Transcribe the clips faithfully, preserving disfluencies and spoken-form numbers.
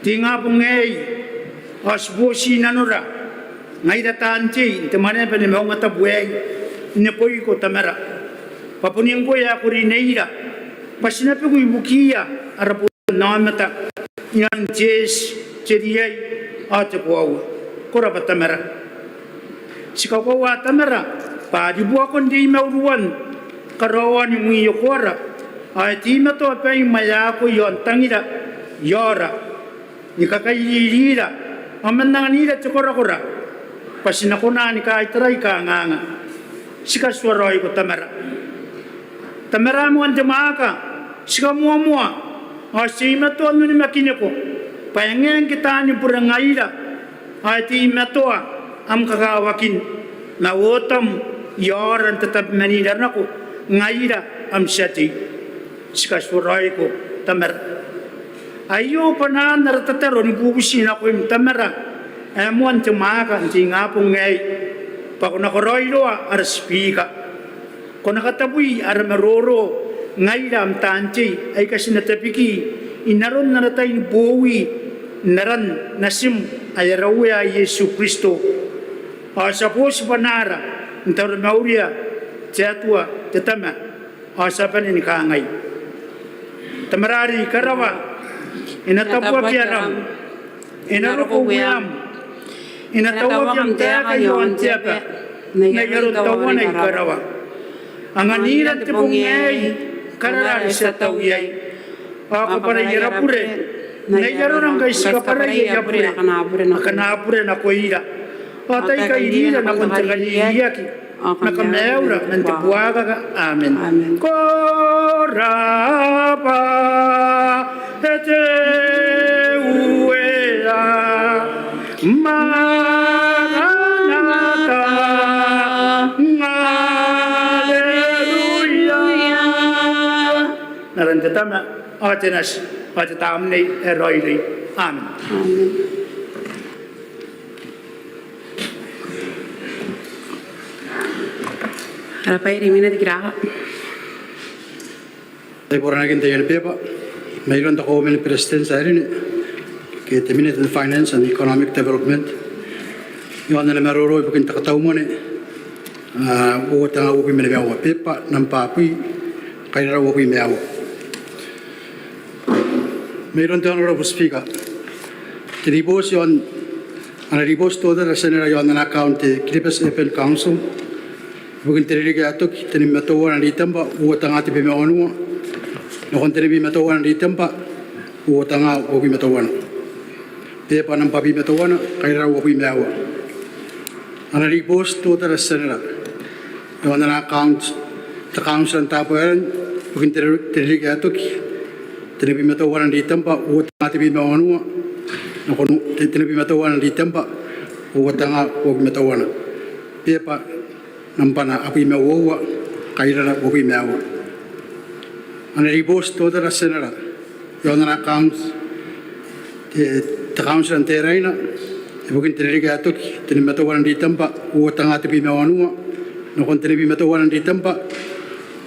Te ingabong aei ao ti boti nanora ngaira taan tei n te Mwaneaba ni Maungatabu aei, n neboiko Tamara, bwa boni ngkoe ae ko rineira bwa ti na beku ibukiia ara botannaomata inanon te eti, te riai ao te koaua. Ko rabwa Tamara. Ti kakoaua Tamara bwa ribuakon te imauruan karaoan mwiokoara ao e teimatoa baim ae akoi aon tangira i aora ni kakairirira ao man anganira te korakora bwa ti na kona ni kaitarai kanganga. Ti katituaraoiko Tamara. Tamara ae moan te mwaaka, ti kamoamoa ao ti teimatoa n onimakiniko bwa e ngae ngke taani bure ngaira ao e teimatoa am kakawakin ma ootam i aora n tatabemanira nako ngaira am tia tei. Ti katituaraoiko Tamara. Aio bwanaan ara tataro ni bubuti nakoim Tamara ae moan te mwaaka n te ingabong aei, bwa ko na karaoiroa ara Tibiika. Ko na katabui ara maroro ngaira am taan tei aika ti na tabeki i nanon ara tai ni bowi, n aran Natim ae ara Uea Iesu Kristo. Ao ti a boti bwanaara n taromauriia te Atua te Tama, ao ti a bane ni kangai: Tamara are i karawa, e na tabuaki aram, e na roko ueam, e na tauaki am taeka i aon te aba n ai aron tauana i karawa. Anganira n te bong aei karara are ti a tau iai, ao kabwarai ara bure n ai arora ngkai ti kabwarai aia bure akana bure nakoira, ao tai kairira nakon te kaririaki ma kamaiura man te buakaka. Amen. Ko rabwa te Uea. Maranata. Aleluia. N aran te Tama ao te Nati ao te Tamnei ae Raoiroi. Amen. Ara bwai rimwina te kiraka. Te boranakin taian beeba mairoun te Kauoman ni Beretitenti ae rine ke te Minita n Finance and Economic Development, iaon ana maroro ibukin te katau mwane, uoua tenga uabwi ma nimaua, beeba nambwa abwi, kairara uabwi ma aua. Mairoun te Honourable Speaker, te ribooti iaon, ana ribooti te Auditor General iaon ana account te Kiribati Urban Council ibukin te ririki ae toki, tenibwi ma teuana n Ritembwa uoua tenga tebwi ma wanua nakon tenibwi ma teuana n Ritembwa uoua tenga uabwi ma teuana. Beeba nambwa abwi ma teuana, kairara uabwi ma aua. Ana ribooti te Auditor General iaon ana account te Kauntira n Tabuaeran ibukin te ririki ae toki, tenibwi ma teuana n Ritembwa uoua tenga tebwi ma wanua nakon tenibwi ma teuana n Ritembwa uoua tenga uabwi ma teuana. Beeba nambwana abwi ma uoua, kairara uabwi ma aua. Ana ribooti te Auditor General iaon ana account te Kauntira n Teraina ibukin te ririki ae toki, tenibwi ma teuana n Ritembwa uoua tenga tebwi ma wanua nakon tenibwi ma teuana n Ritembwa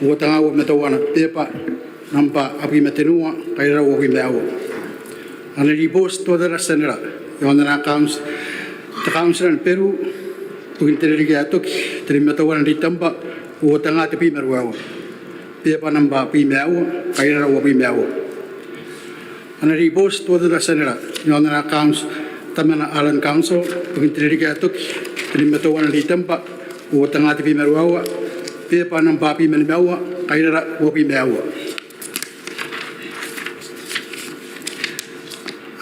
uoua tenga uabwi ma teuana. Beeba nambwa abwi ma tenua, kairara uabwi ma aua. Ana ribooti te Auditor General iaon ana account te Kauntira ni Beru ibukin te ririki ae toki, tenibwi ma teuana n Ritembwa uoua tenga tebwi ma ruaiwa. Beeba nambwa abwi ma aua, kairara uabwi ma aua. Ana ribooti te Auditor General iaon ana account Tamana Island Council ibukin te ririki ae toki, tenibwi ma teuana n Ritembwa uoua tenga tebwi ma ruaiwa. Beeba nambwa abwi ma nimaua, kairara uabwi ma aua.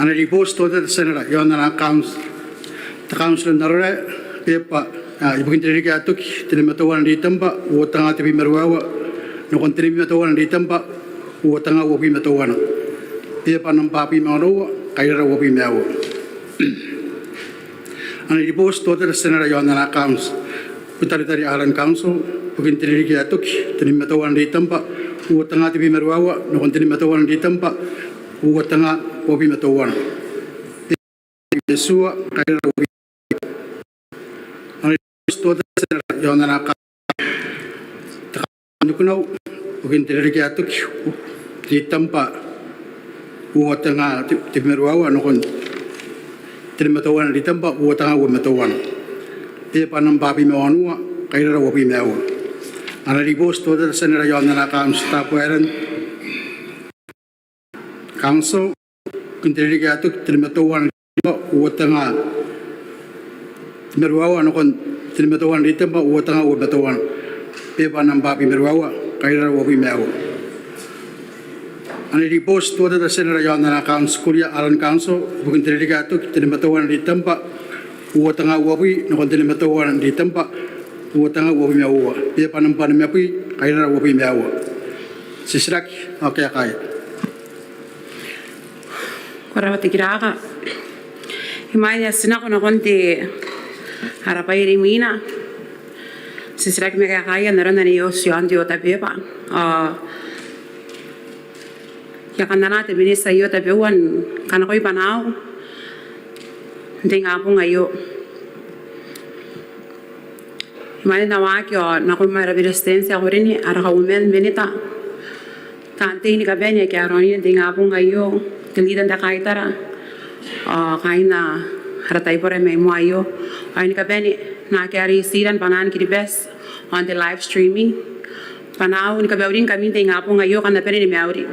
Ana ribooti te Auditor General iaon ana account te Kauntira n Arorae, beeba ibukin te ririki ae toki, tenibwi ma teuana n Ritembwa uoua tenga tebwi ma ruaiwa nakon tenibwi ma teuana n Ritembwa uoua tenga uabwi ma teuana. Beeba nambwa abwi ma onoua, kairara uabwi ma aua. Ana ribooti te Auditor General iaon ana account Butaritari Island Council ibukin te ririki ae toki, tenibwi ma teuana n Ritembwa uoua tenga tebwi ma ruaiwa nakon tenibwi ma teuana n Ritembwa uoua tenga uabwi ma teuana. Beeba nambwa abwi ma itiua, kairara uabwi ma aua. Ana ribooti te Auditor General iaon ana account te Kauntira n Nikunau ibukin te ririki ae toki, Ritembwa uoua tenga tebwi ma ruaiwa nakon tenimataua n Ritembwa uoua tenga uabwi ma teuana. Beba nambwa abwi ma wanua, kairara uabwi ma aua. Ana ribooti te Auditor General iaon ana accounts Tabuaeran Council, bukin te ririki ae toki tenimataua n Ritembwa uoua tenga tebwi ma ruaiwa nakon tenimataua n Ritembwa uoua tenga uabwi ma teuana. Beba nambwa abwi ma ruaiwa, kairara uabwi ma aua. Ana ribooti te Auditor General iaon ana accounts Kuria Island Council, bukin te ririki ae toki tenimataua n Ritembwa uoua tenga uabwi nakon tenimataua n Ritembwa uoua tenga uabwi ma uoua. Beba nambwa nimabwi, kairara uabwi ma aua. Titiraki ao kaekaia. Ko rabwa te kiraka. Imwain ae ti nako nakon te ara bwai are imwina, titiraki ma kaekaia n aron anne iaon te otabeba. Ao I a kan anaa te minita aio tabeua ni kanakoi bwanaau n te ingabong aio. Imwain ae na waaki ao nakoim ara Beretitenti ae karineaki, ara Kauoman, minita, taan tei ni kabane ake a raonira n te ingabong aio, te leader n te kaitara ao kaain ara taibora mai moa aio, ao ni kabane naake a reitira ni bwanaan Kiribati on the live streaming. Bwanaau ni kabauringkami n te ingabong aio, kam na bane ni mauri.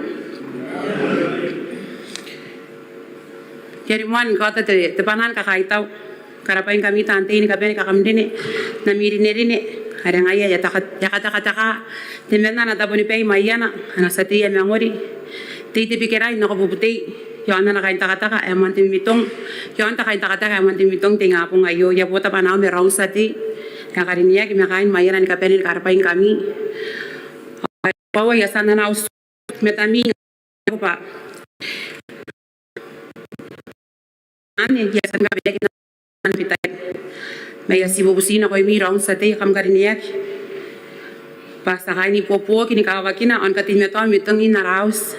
I a rimoa ni kaota te, te bwanaa ni kakaitau. Karabwaingkami taan tei ni kabane, kam rine n ami rinerine are ngaia e a taka, e a katekateka temanna ana tabonibai Maiana, ana tia tei ae mangori, Tei Tebikerai Nakobubutei, iaon ana kaintekateka ae moan te mimitong, iaon te kaintekateka ae moan te mimitong n te ingabong aio. I a bota bwanaau ma raou n tia tei ae karineaki ma kaain Maiana ni kabane ni karabwaingkami. Bwa I a tia n anaa au titiraki ma tamnei ae ko bwa anne, I a tia ni kabaneaki n ana bitai. Ma I a tii bubuti nakoimi raou n tia tei ae kam karineaki bwa ti a kaai ni buobuoki ni kawakina ao ni kateimatoa mimitongin ara auti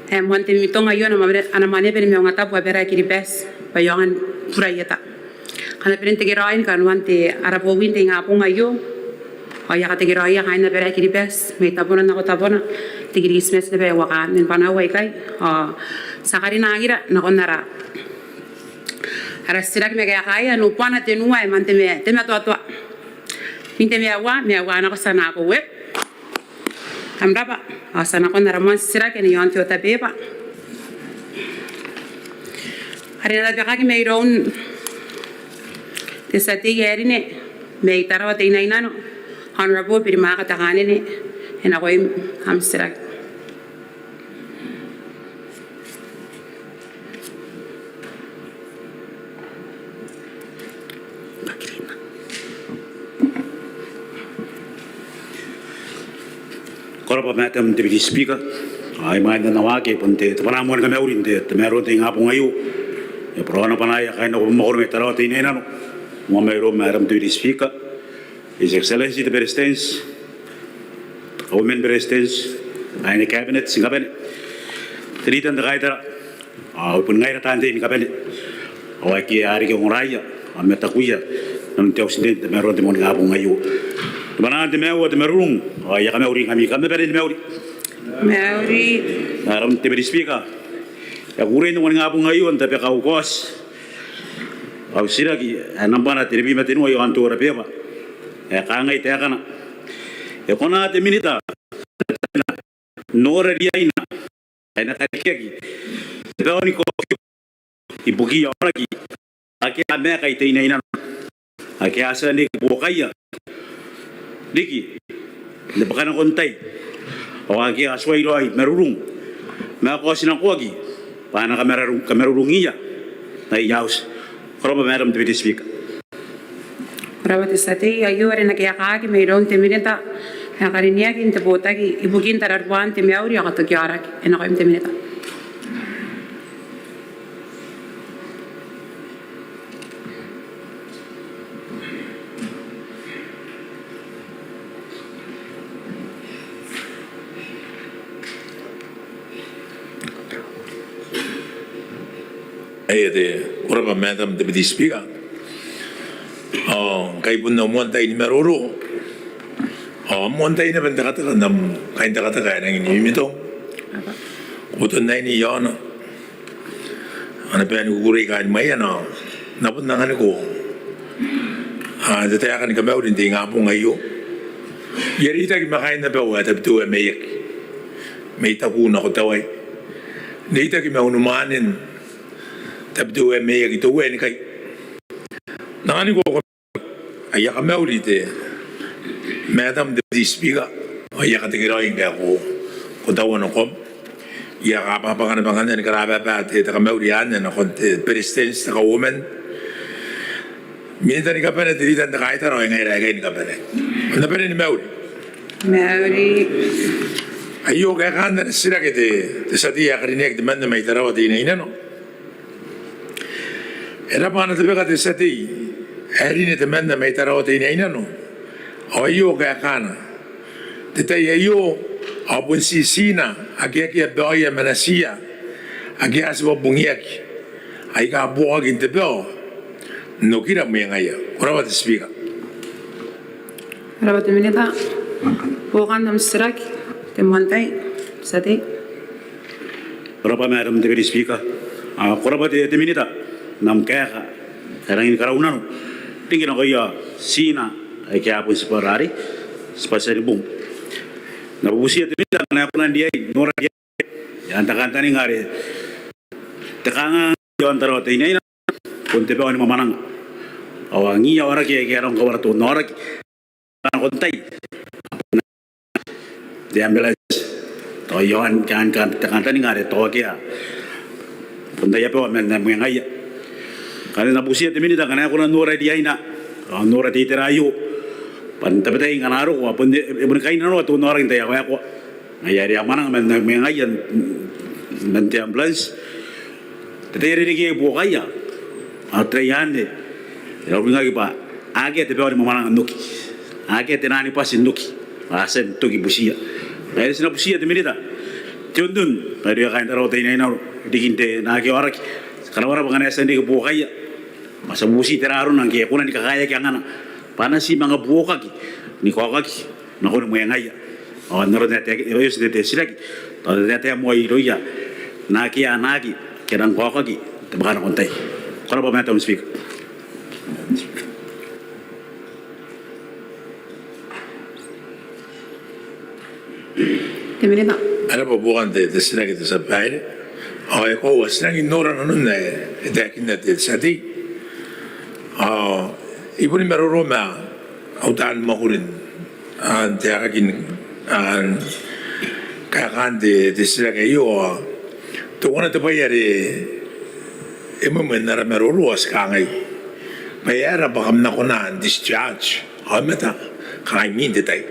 ae moan te mimitong aio, ana mwane, ana mwaneaba ni maungatabu abara Kiribati bwa e aonga ni bura ieta. Kam na bane n tekeraoi ni kanoan te, ara bowi n te ingabong aio. Ao I a katekeraoia kaain abara Kiribati mai tabona nako tabona, te Kiritimati naba ae uakaan. Man bwanaau aikai ao ti a karinangira nakon ara, ara titiraki ma kaekaia, nubana tenua ae man te ma, te matoatoa. Min te maua, maua nako, ti a nako, e. Kam rabwa. Ao ti a nakon ara moan titiraki anne iaon te otabeba are e na tabekaki mairoun te tia tei ae rine mai Tarawa Teinainano, Honourable Birimaka Tekanene, e nakoim am titiraki. Ko rabwa Madam Deputy Speaker. Ao imwain ae N na waaki, bon te, te bwanaa moa ni kamauri n te, te tamaroa n te ingabong aio. E bora n bwanaia kaain au mwakoro mai Tarawa Teinainano. Moa mairoum Madam Deputy Speaker, His Excellency te Beretitenti, Kauoman ni Beretitenti, kaain te Cabinet ni kabane, te leader n te kaitara, ao bon ngaira taan tei ni kabane ao ake a reke ongoraia ao matakuia n te auti n te, n te tamaroa n te moaningabong aio. Te bwanaa n te maiu ao te marurung, ao I a kamauringkami, kam na bane ni mauri. Mauri. Madam Deputy Speaker, I a kukurei n te moaningabong aio n tabeka au kaoti, au titiraki ae nambana tenibwi ma tenua iaon te order paper ae kangai taekana: E kona te Minita n nora riaina ae na karekeaki te baoni kaokio ibukiia aoraki ake a maeka i Teinainano, ake a tia n reke buokaia riki n te bwakanako n tai, ao ake a tuai raoi marurung ma a kaotinakoaki bwa a na kamarurung, kamarurungiia n aia auti? Ko rabwa Madam Deputy Speaker. Ko rabwa te tia tei. Aio are e na kaekaaki mairoun te Minita ae karineaki n te botaki ibukin tararuaan te mauri ao katoki aoraki. E nakoim te Minita. Aio te, ko rabwa Madam Deputy Speaker. Ao ngkai bon au moan tai ni maroro ao moan tai naba n tekateka n am kaintekateka ae rangi ni mimitong, ko uotan aine iaona ana bwai ni kukurei kaain Maiana, N na bon anganiko te taeka ni kamauri n te ingabong aio. I a reitaki ma kaain abau ae Tabiteuea Maiaki mai Taku nako Tawai. N reitaki ma unimwaanen Tabiteuea Maiaki, te Uea ni kai. N anganiko aia kamauri te Madam Deputy Speaker, ao I a katekeraoi ngkai ko taua nakoam. I a kabwabwaka naba ngkanne ni karababa te kamauri anne nakon te Beretitenti, te Kauoman, Minita ni kabane, te Leader n te kaitara ao ngaira aikai ni kabane. Kam na bane ni mauri. Mauri. Aio kaekaan ana titiraki te tia tei ae karineaki temanna mai Tarawa Teinainano. E rabwa ana tabeka te tia tei ae rine temanna mai Tarawa Teinainano. Ao aio kaekaana: N te tai aio ao bon ti tina ake akea baoia ma natiia ake a tibwa bungiaki aika buokaki n te bao n okira mwengaia. Ko rabwa te Speaker. Ko rabwa te Minita. Buokan am titiraki te moan tai, te tia tei. Ko rabwa Madam Deputy Speaker. Ao ko rabwa te Minita n am kaeka ae rangi ni karaunano riki nakoia tina aike a bon tibwa rarei, tibwa tia ni bung. N na bubutia te Minita ngkana e kona n riai n nora riai iaan te kantaninga are te kanganga iaon Tarawa Teinainano bon te bao ni mwamwananga. Ao angiia aoraki aike a rang kawara te onnaoraki nakon tai, te ambulance, tao iaon te kantaninga are tao akea bon aia bao man mwengaia. Ngkanne N na bubutia te Minita ngkana e kona n nora riaina ao n nora te itera aio bwa n tabetai ngkana a roko ao bon e boni kainnanoa te onnaoraki n tai akoakoa. Ngaia are a mwananga man mwengaia man te ambulance. Te tai are riki iai buokaia ao te rai anne e na uringaki bwa akea te bao ni mwamwananga n oki, akea te nani bwati n oki, a tia n toki butiia. Ngaia are ti na butiia te Minita te onnon mairouia kaain Tarawa Teinainano riki n te naake aoraki. Ti karabaraba ngkana e tia n reke buokaia, ma ti a bubuti tera arona ngke e kona ni kakaeaki angana bwa a na ti manga buokaki ni kaokaki nakoni mwengaia. Ao n aron ae taekinna, aio te titiraki, tao te taetae moa irouia naake a anaaki ke a rang kaokaki n te bwaka nakon tai. Ko rabwa Madam Speaker. Te Minita. E rabwa buokan te titiraki te tia babaire. Ao e koaua ti rangi n nora nanon ae e taekinna te tia tei. Ao I boni maroro ma au taan mwakuri n te aekakin kaekaan te titiraki aio. Ao teuana te bwai are e mwemwe n ara maroro ao ti kangai bwa e aera bwa kam na kona n discharge aomata kanga imwin te tai.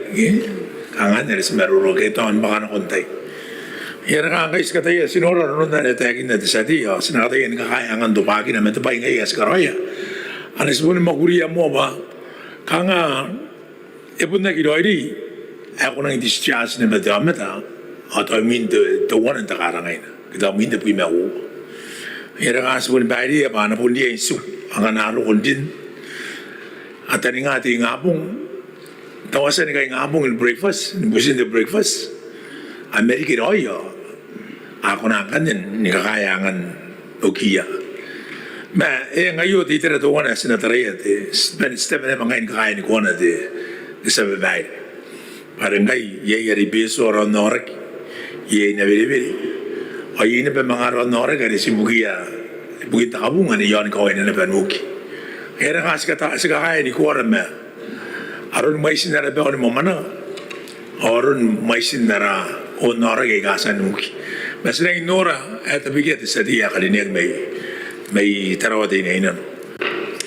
Kanga anne are ti maroro ke tao ni bwaka nakon tai. Ngaia are kanga ngkai ti kataia ti nora nanon are e taekinna te tia tei ao ti na kataia ni kakaea angan tobwakina ma te bwai ngaia ae ti karaoia. Ane ti boni mwakuria moa bwa kanga e bon aki raoiroi ae ko nangi discharge naba te aomata ao tao imwin teuana n te karangaina ke tao imwin tebwi ma uoua. Ngaia are kanga ti boni baireia bwa a na bon riai n tiku ngkana a roko n rin, a taninga te ingabong, tao a tia ni kaingabong ni breakfast, ni butin te breakfast, a mariki raoi ao a kona ngkanne ni kakaea angan okiia. Ma e ngae aio te itera teuana ae ti na taraia, ti bane, ti bane naba ngai ni kakaea ni kona te tia babaire. Bwa are ngkai iai are i Betio ara onnaoraki, iai i Nawerewere ao iai naba manga ara onnaoraki are ti ibukiia, ibukin te kabung ane i aoni kawaina naba n oki. Ngaia are kanga ti kata, ti kakaea ni kona ma aron mwaitin ara bao ni mwamwananga ao aron mwaitin ara onnaoraki aika a tia n oki. Ma ti rangi n nora ae tabekia te tia tei ae karineaki mai, mai Tarawa Teinainano.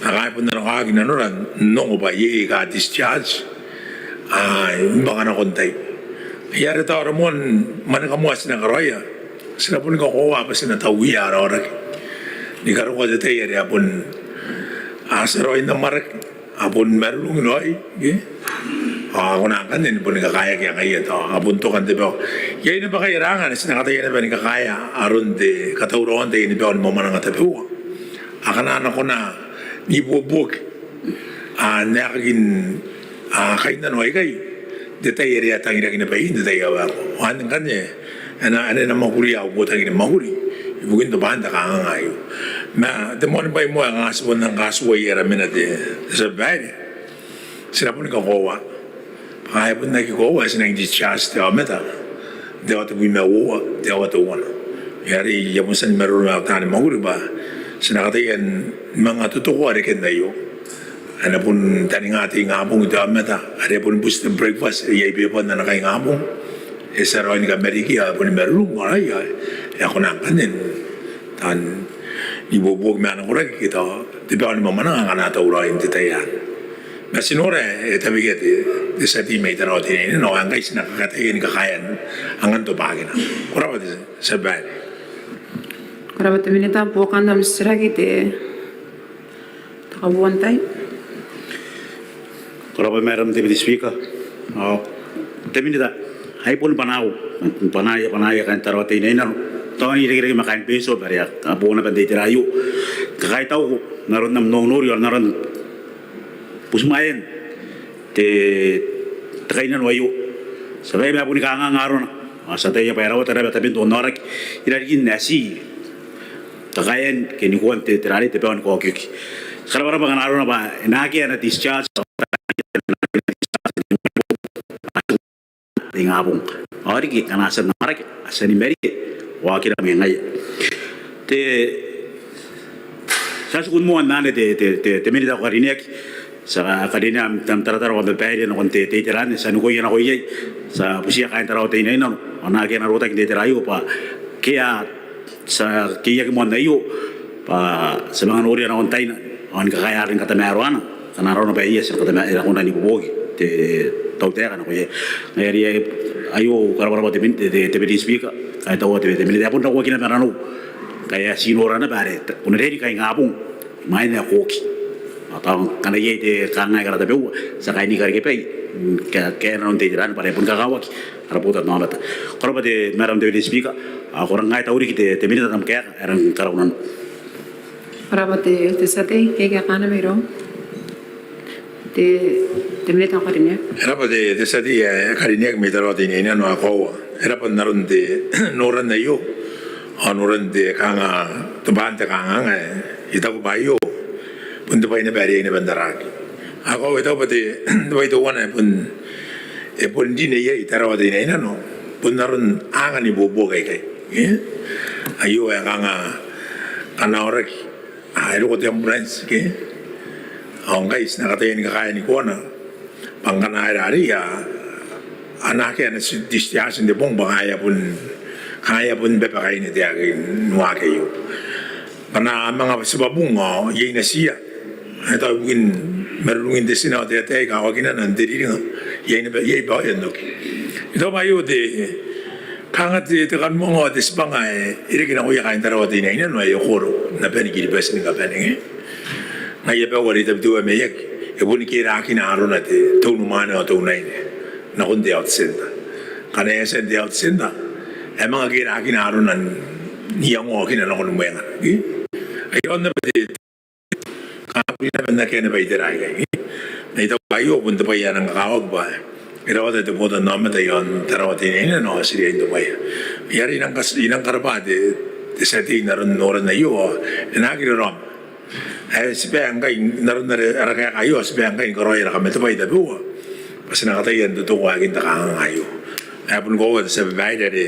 Ao kanga e bon nanokawaki nanora n ongo bwa iai aika discharge ni bwaka nakon tai. Ngaia are tao ara moan mwaneka moa ae ti na karaoia, ti na boni kakoaua bwa ti na tauia ara aoraki ni karokoa te tai are a bon, a tia raoi n amwarake, a bon marurung raoi, ke? Ao a kona ngkanne ni boni kakaeaki ngaia tao a bon toka n te bao. Iai naba ngkai ara anga ane ti na kataia naba ni kakaea aron te katauraoan taiani bao ni mwamwananga tabeua akana a na kona n ibuobuoki n aekakin kainnano aikai n te tai are a tangiraki naba iai n te tai ae waekoa. Ao anne ngkanne ane e na mwakuria au botaki ni mwakuri ibukin tobwaan te kanganga aio. Ma te moan bwai moa ae kanga ti bon nang katuai ae e mena te, te tia babaire, ti na boni kakoaua bwa e bon aki koaua ae ti nang discharge te aomata n te aoa tebwi ma uoua, te aoa teuana. Are I a bon tia ni maroro ma au taani mwakuri bwa ti na kataia ni manga totokoa reken aio. A na bon taninga te ingabong te aomata are e boni buti te breakfast, iai bebwan ana kaingabong, e tia raoi ni kamarikia, e boni marurung, ao ae e a kona ngkanne n taan ibuobuoki ma ana koraki ke tao te bao ni mwamwananga ngkana a tauraoi n te tai anne. Ma ti nora ae e tabekia te, te tia tei mai Tarawa Teinainano, ao ngkai ti na kataia ni kakaea angan tobwakina. Ko rabwa te tia babaire. Ko rabwa te minita. Buokan am titiraki te, te kauoua n tai. Ko rabwa Madam Deputy Speaker. Ao te minita, ai bon bwanaau, bwanaaia, bwanaaia kaain Tarawa Teinainano, tao n irekereke ma kaain Betio bwa are a, a boo naba n te itera aio. Kakaitau n aron am noonori ao n aron butimwaean te, te kainnano aio. Ti a bae ma boni kanganga arona, ao ti ataia bwa e rawata naba taben te onnaoraki irarikin ae ti kakaean ke ni koan te, te rarei, te bao ni kaokioki. Ti karabwarabwa ngkana arona bwa e na akea ana discharge te ingabong. Ao riki ngkana a tia n amwarake, a tia ni mareke, ao a kira mai ngaia. Te, ti a tiku moa n anne te, te, te, te minita ae ko karineaki, ti a karinea am, am taratara ao am babaire nakon te, te itera anne, ti a nikoia nako iai, ti a butiia kaain Tarawa Teinainano, ao naake a na rotaki n te itera aio bwa ke a ti a keiaki moa n aio bwa ti a manga noria nakon taina ao ni kakaea aroni katamaroana ngkana arona bwa e a tia ni katama, e a kona n ibuobuoki te tautaeka nako iai. Ngaia are aio, ko karabwarabwa te min, te, te, te Deputy Speaker, kaitaua te, te minita ae bon rakuakina ma ranou ngkai e a tii nora naba are ko na riai ni kaingabong imwain ae ko oki. Ao tao ngkana iai te kanganga aika tabeua, ti a kaini karekebai, mm, ke, ke nanon te itera anne bwa are e boni kakawaki ara botanaomata. Ko rabwa te Madam Deputy Speaker, ao ko rang kaitau riki te, te minita n am kaeka ae rang karaunano. Ko rabwa te, te tia tei, ke kaekaana mairoum? Te, te minita ae karineaki. E rabwa te, te tia tei ae karineaki mai Tarawa Teinainano ae koaua. E rabwa n aron te noran aio ao noran te kanga, tobwaan te kanganga ae I taku bwa aio bon te bwai naba are e naba n taraaki. Ao e taku bwa te, te bwai teuana ae bon, e bon rin iai Tarawa Teinainano bon aron angan ibuobuoki aikai. E? Aio ae kanga, kanga aoraki, a, e roko te ambulance ke, ao ngkai ti na kataia ni kakaea ni koana bwa ngkana e rarei, a, a na akea ana discharge n te bong bwa ngaia bon, ngaia bon bebwekaina te aki n waaki aio. Bwa a na manga tibwa bung ao iai natiia ae tao ibukin marurungin te tina ao te ataei, kawakinana n te riringa, iai naba, iai baoia n oki. I taku bwa aio te, kanga te, te kanuanga ao te tibwanga ae e reke nakoia kaain Tarawa Teinainano ae e okoro n abani Kiribati ni kabane. Ngaia bwa are I tabetiua maiaki, e boni kerakina arona te, te unimwaane ao te unaine nakon te health centre. Ngkana e a tia n te health centre, e a manga kerakina arona n iangoakina nakon mwengana. Ke? Aio naba te, kanga boni naba n akea naba itera aikai. N ae I taku bwa aio bon te bwai ae nang kakawaki bwa e rawata te botanaomata iaon Tarawa Teinainano ao ti riai n te bwai aei. Are I nang kas-, I nang karabwa te, te tia tei n aron noran aio ao e na aki raraoma. Ae ti bae ngkai n aron are ara kaeka aio, ti bae ngkai ni karaoi ara kamatebwai tabeua bwa ti na kataia n totokoa aekan te kanganga aio. Ae bon koaua te tia babaire are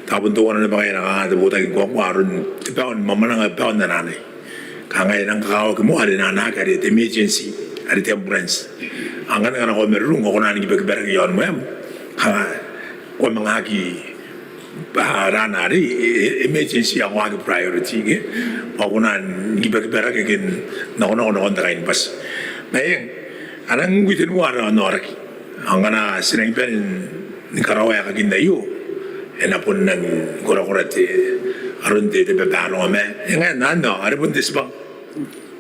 tao bon teuana naba ngkai ana kanganga te botaki ni kaokiu aron te bao ni mwamwananga, bao n ananai. Kanga e nang kakawaki moa are e na anaaki are te emergency, are te ambulance. Ao ngkana ko marurung ao ko na ni kibakibaraki iaon mwaem, kanga ko a manga aki, a, rana are e, e, emergency ao ko aki priority ke. Ao ko na ni kibakibaraki ke n nakonako nakon te kainibati. Ma eng, a nang ngkui tenua ara onnaoraki. Ao ngkana ti nang bane ni karaoa aekakin aio, e na bon nang korakora te, aron te, te babaronga ma e ngae n anne, are bon te tibwanga.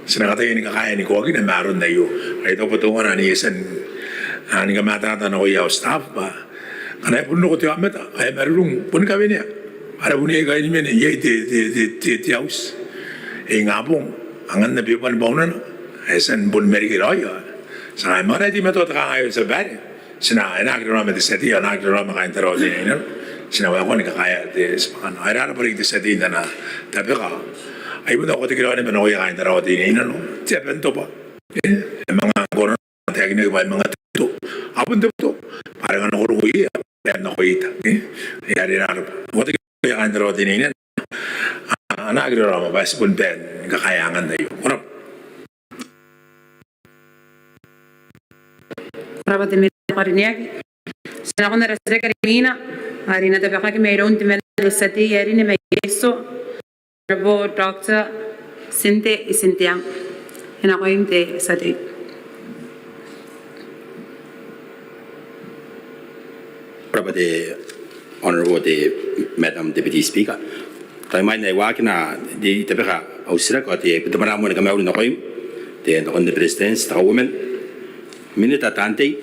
Ti na kataia ni kakaea ni kaokina ma aron aio. Are I taku bwa teuana ae I a tia n, a, ni kamatata nakoia au staff bwa ngkana e bon roko te aomata ae e marurung, boni kawenea. Are bon iai kainibaire, iai te, te, te, te, te auti. E ingabong, angan naba bebwan baunana ae e tia n bon mareke raoi. Ti a ngae ma are e teimatoa te kanganga aio, tia babaire. Ti na, e na aki raraoma te tia tei, e na aki raraoma kaain Tarawa Teinainano. ti na waekoa ni kakaea te tibwangana. Ao e raba riki te tia tei n ana tabeka. Ai bon au katekeraoi naba nakoia kaain Tarawa Teinainano. Te aba n tobwa. E, e manga kona n taekinaki bwa e manga te boto. Ao bon te boto. Bwa are ngkana ko roko iai, e a bae nako ita. E, e are e raba. Au katekeraoi kaain Tarawa Teinainano. A, a na aki raraoma bwa ti bon bae ni kakaea angan aio. Ko raba. Ko raba te minita ae karineaki. Ti a nakon ara titiraki are imwina, are e na tabekaki mairoun temanna te tia tei ae rine mai Betio, Honourable Doctor Tinte Itinteang. E nakoim te tia tei. Ko raba te Honourable te Madam Deputy Speaker. Tao imwain ae I waakina, I tabeka au titiraki ao te, te bwanaa moa ni kamauri nakoim, te, nakon te Beretitenti, te Kauoman, minita, taan tei,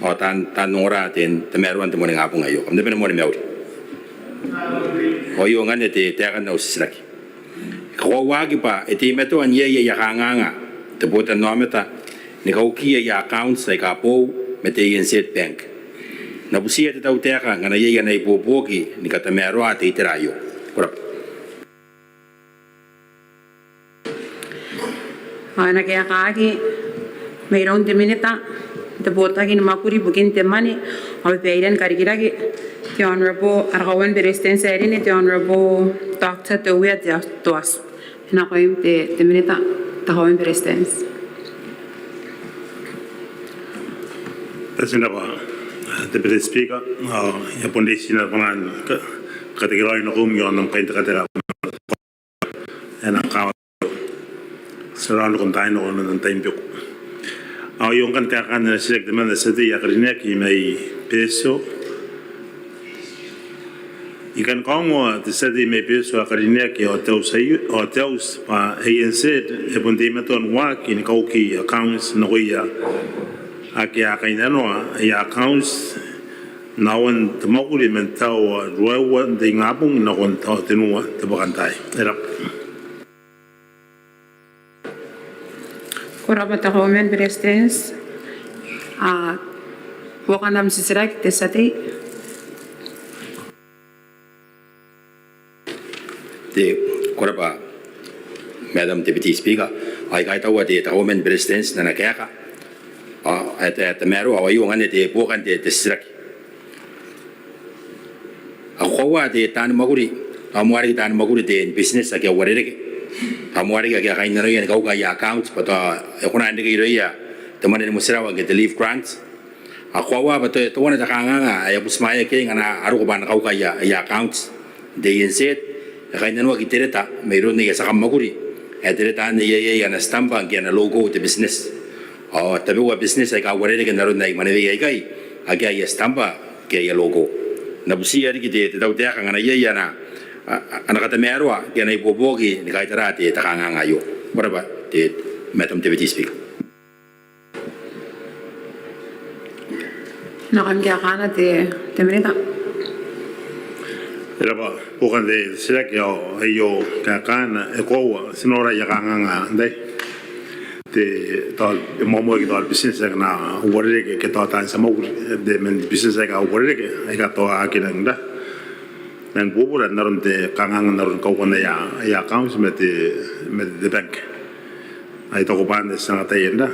ao taan, taan ongora n te, tamaroan te moaningabong aio. Kam na bane moa ni mauri. Ao aio ngkanne te, taekan au titiraki. E kakoauaki bwa e teimatoa n iai aia kanganga te botannaomata ni kauki aia accounts aika boou ma te A N Z Bank. N na butiia te tautaeka ngkana iai ana ibuobuoki ni katamaroa te itera aio. Ko raba. Ao e na kaekaaki mairoun te minita n te botaki ni mwakuri ibukin te mwane ao bairean karikirake, te Honourable, ara Kauoman ni Beretitenti ae rine, te Honourable Doctor Teuea Teoaso. E nakoim te, te minita, te Kauoman ni Beretitenti. Ko raba, te Deputy Speaker, ao I a bon reitia naba bwanaan ka, katekeraoi nakoim iaon am kaintekateka. E na kawa, ti a roko n taai nako n am tai ni beku. Ao aio ngkanne kaekaan ana titiraki temanna te tia tei ae karineaki mai Betio. I kan kaongoa te tia tei mai Betio ae karineaki ao te auti, ao te auti bwa A N Z e bon teimatoa n waaki ni kauki accounts nakoia ake a kainnanoa aia accounts n aoan te mwakuri man te aoa ruaiwa n te ingabong nakon te aoa tenua n te bwakantaai. E raba. Ko raba te Kauoman ni Beretitenti. A, buokan am titiraki te tia tei. Te, ko raba, Madam Deputy Speaker, ao I kaitaua te, te Kauoman ni Beretitenti n ana kaeka. Ao, e, te, tamaroa, ao aio ngkanne te buokan te, te titiraki. A koaua te taani mwakuri, tao moarara riki taani mwakuri te business ake a uarereke. Tao moarara riki ake a kainnanoia ni kauka aia accounts, bwa tao e kona n reke irouia te mwane ni motirawa ke te leave grant. A koaua bwa teuana te kanganga ae a butimwaeaki iai ngkana a roko bwa a na kauka aia, aia accounts n te A N Z, e kainnanoaki te reta mairoun aia tia kammwakuri, ae te reta anne e iai, iai ana stamp ke ana logo te business. Ao tabeua business aika uarereke n aron aia mwanewei aikai, akea aia stamp ke aia logo. N na butiia riki te, te tautaeka ngkana iai ana, a, a, ana katamaroa ke ana ibuobuoki ni kaitaraa te, te kanganga aio. Ko raba te, Madam Deputy Speaker. Nakon kaekaana te, te minita. E raba, buokan te titiraki ao aio kaekaana, e koaua, ti nora aia kanganga n tai. Te, tao, e moamoaki tao business ake a na uarereke ke tao taan tia mwakuri, te, man business aika uarereke, aika tao aki rang n ra, rang bubura n aron te kanganga n aron kaukan aia, aia accounts ma te, ma te bank. Ai taku bwa anne ti na kataia n ra,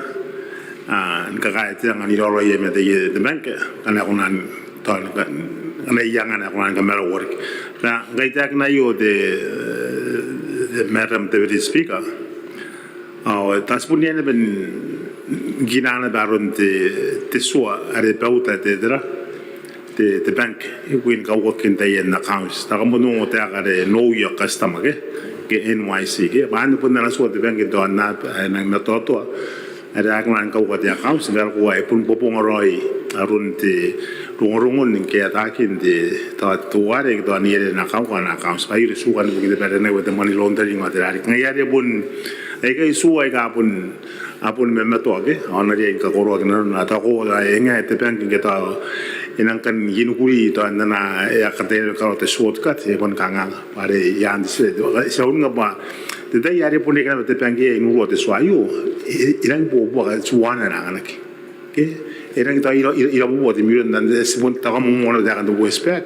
a, ni kakaea te anga n iraorao aei ma te, te bank, ngkana e kona n, tao, ngkana iai angana e kona ni kamaraua riki. Ra, ngkai I taekina aio te, te Madam Deputy Speaker, ao tao ti bon riai naba ni kina naba aron te, te tua are bauta te, te ra, te, te bank ibukin kaukakin taian accounts. Tao kam bon ongo taeka are Know Your Customer ke, ke N Y C ke. Bwa anne bon ana tua te bank n tao n aaba ae nang matoatoa are a aki kona ni kauka te accounts, ngkana e koaua e bon bobonga raoi aron te rongorongo ni kaetaakin te, tao teuare ke tao ane are a na kauka ana accounts. Bwa iai te tua ibukin te bwai ae te money laundering ao tera riki. Ngaia are bon aikai tua aika a bon a bon mamatoaki, ao a na riai ni kakoroaki nanona. Tao ko, e ngae te bank ngke tao e nang kan inikuri tao n ana, e a kataia ni karaoa te shortcut, e bon kanganga. Bwa are i aan te tia, ti a uringa bwa te tai are bon reke naba te bank iai n urua te tua aio, e, e rangi n buobuaka tuana ae anganaki. Ke? E rangi tao ira, ira, irabubua te mirion, n te, ti bon tao kamoamoa naba taekan te Westpac.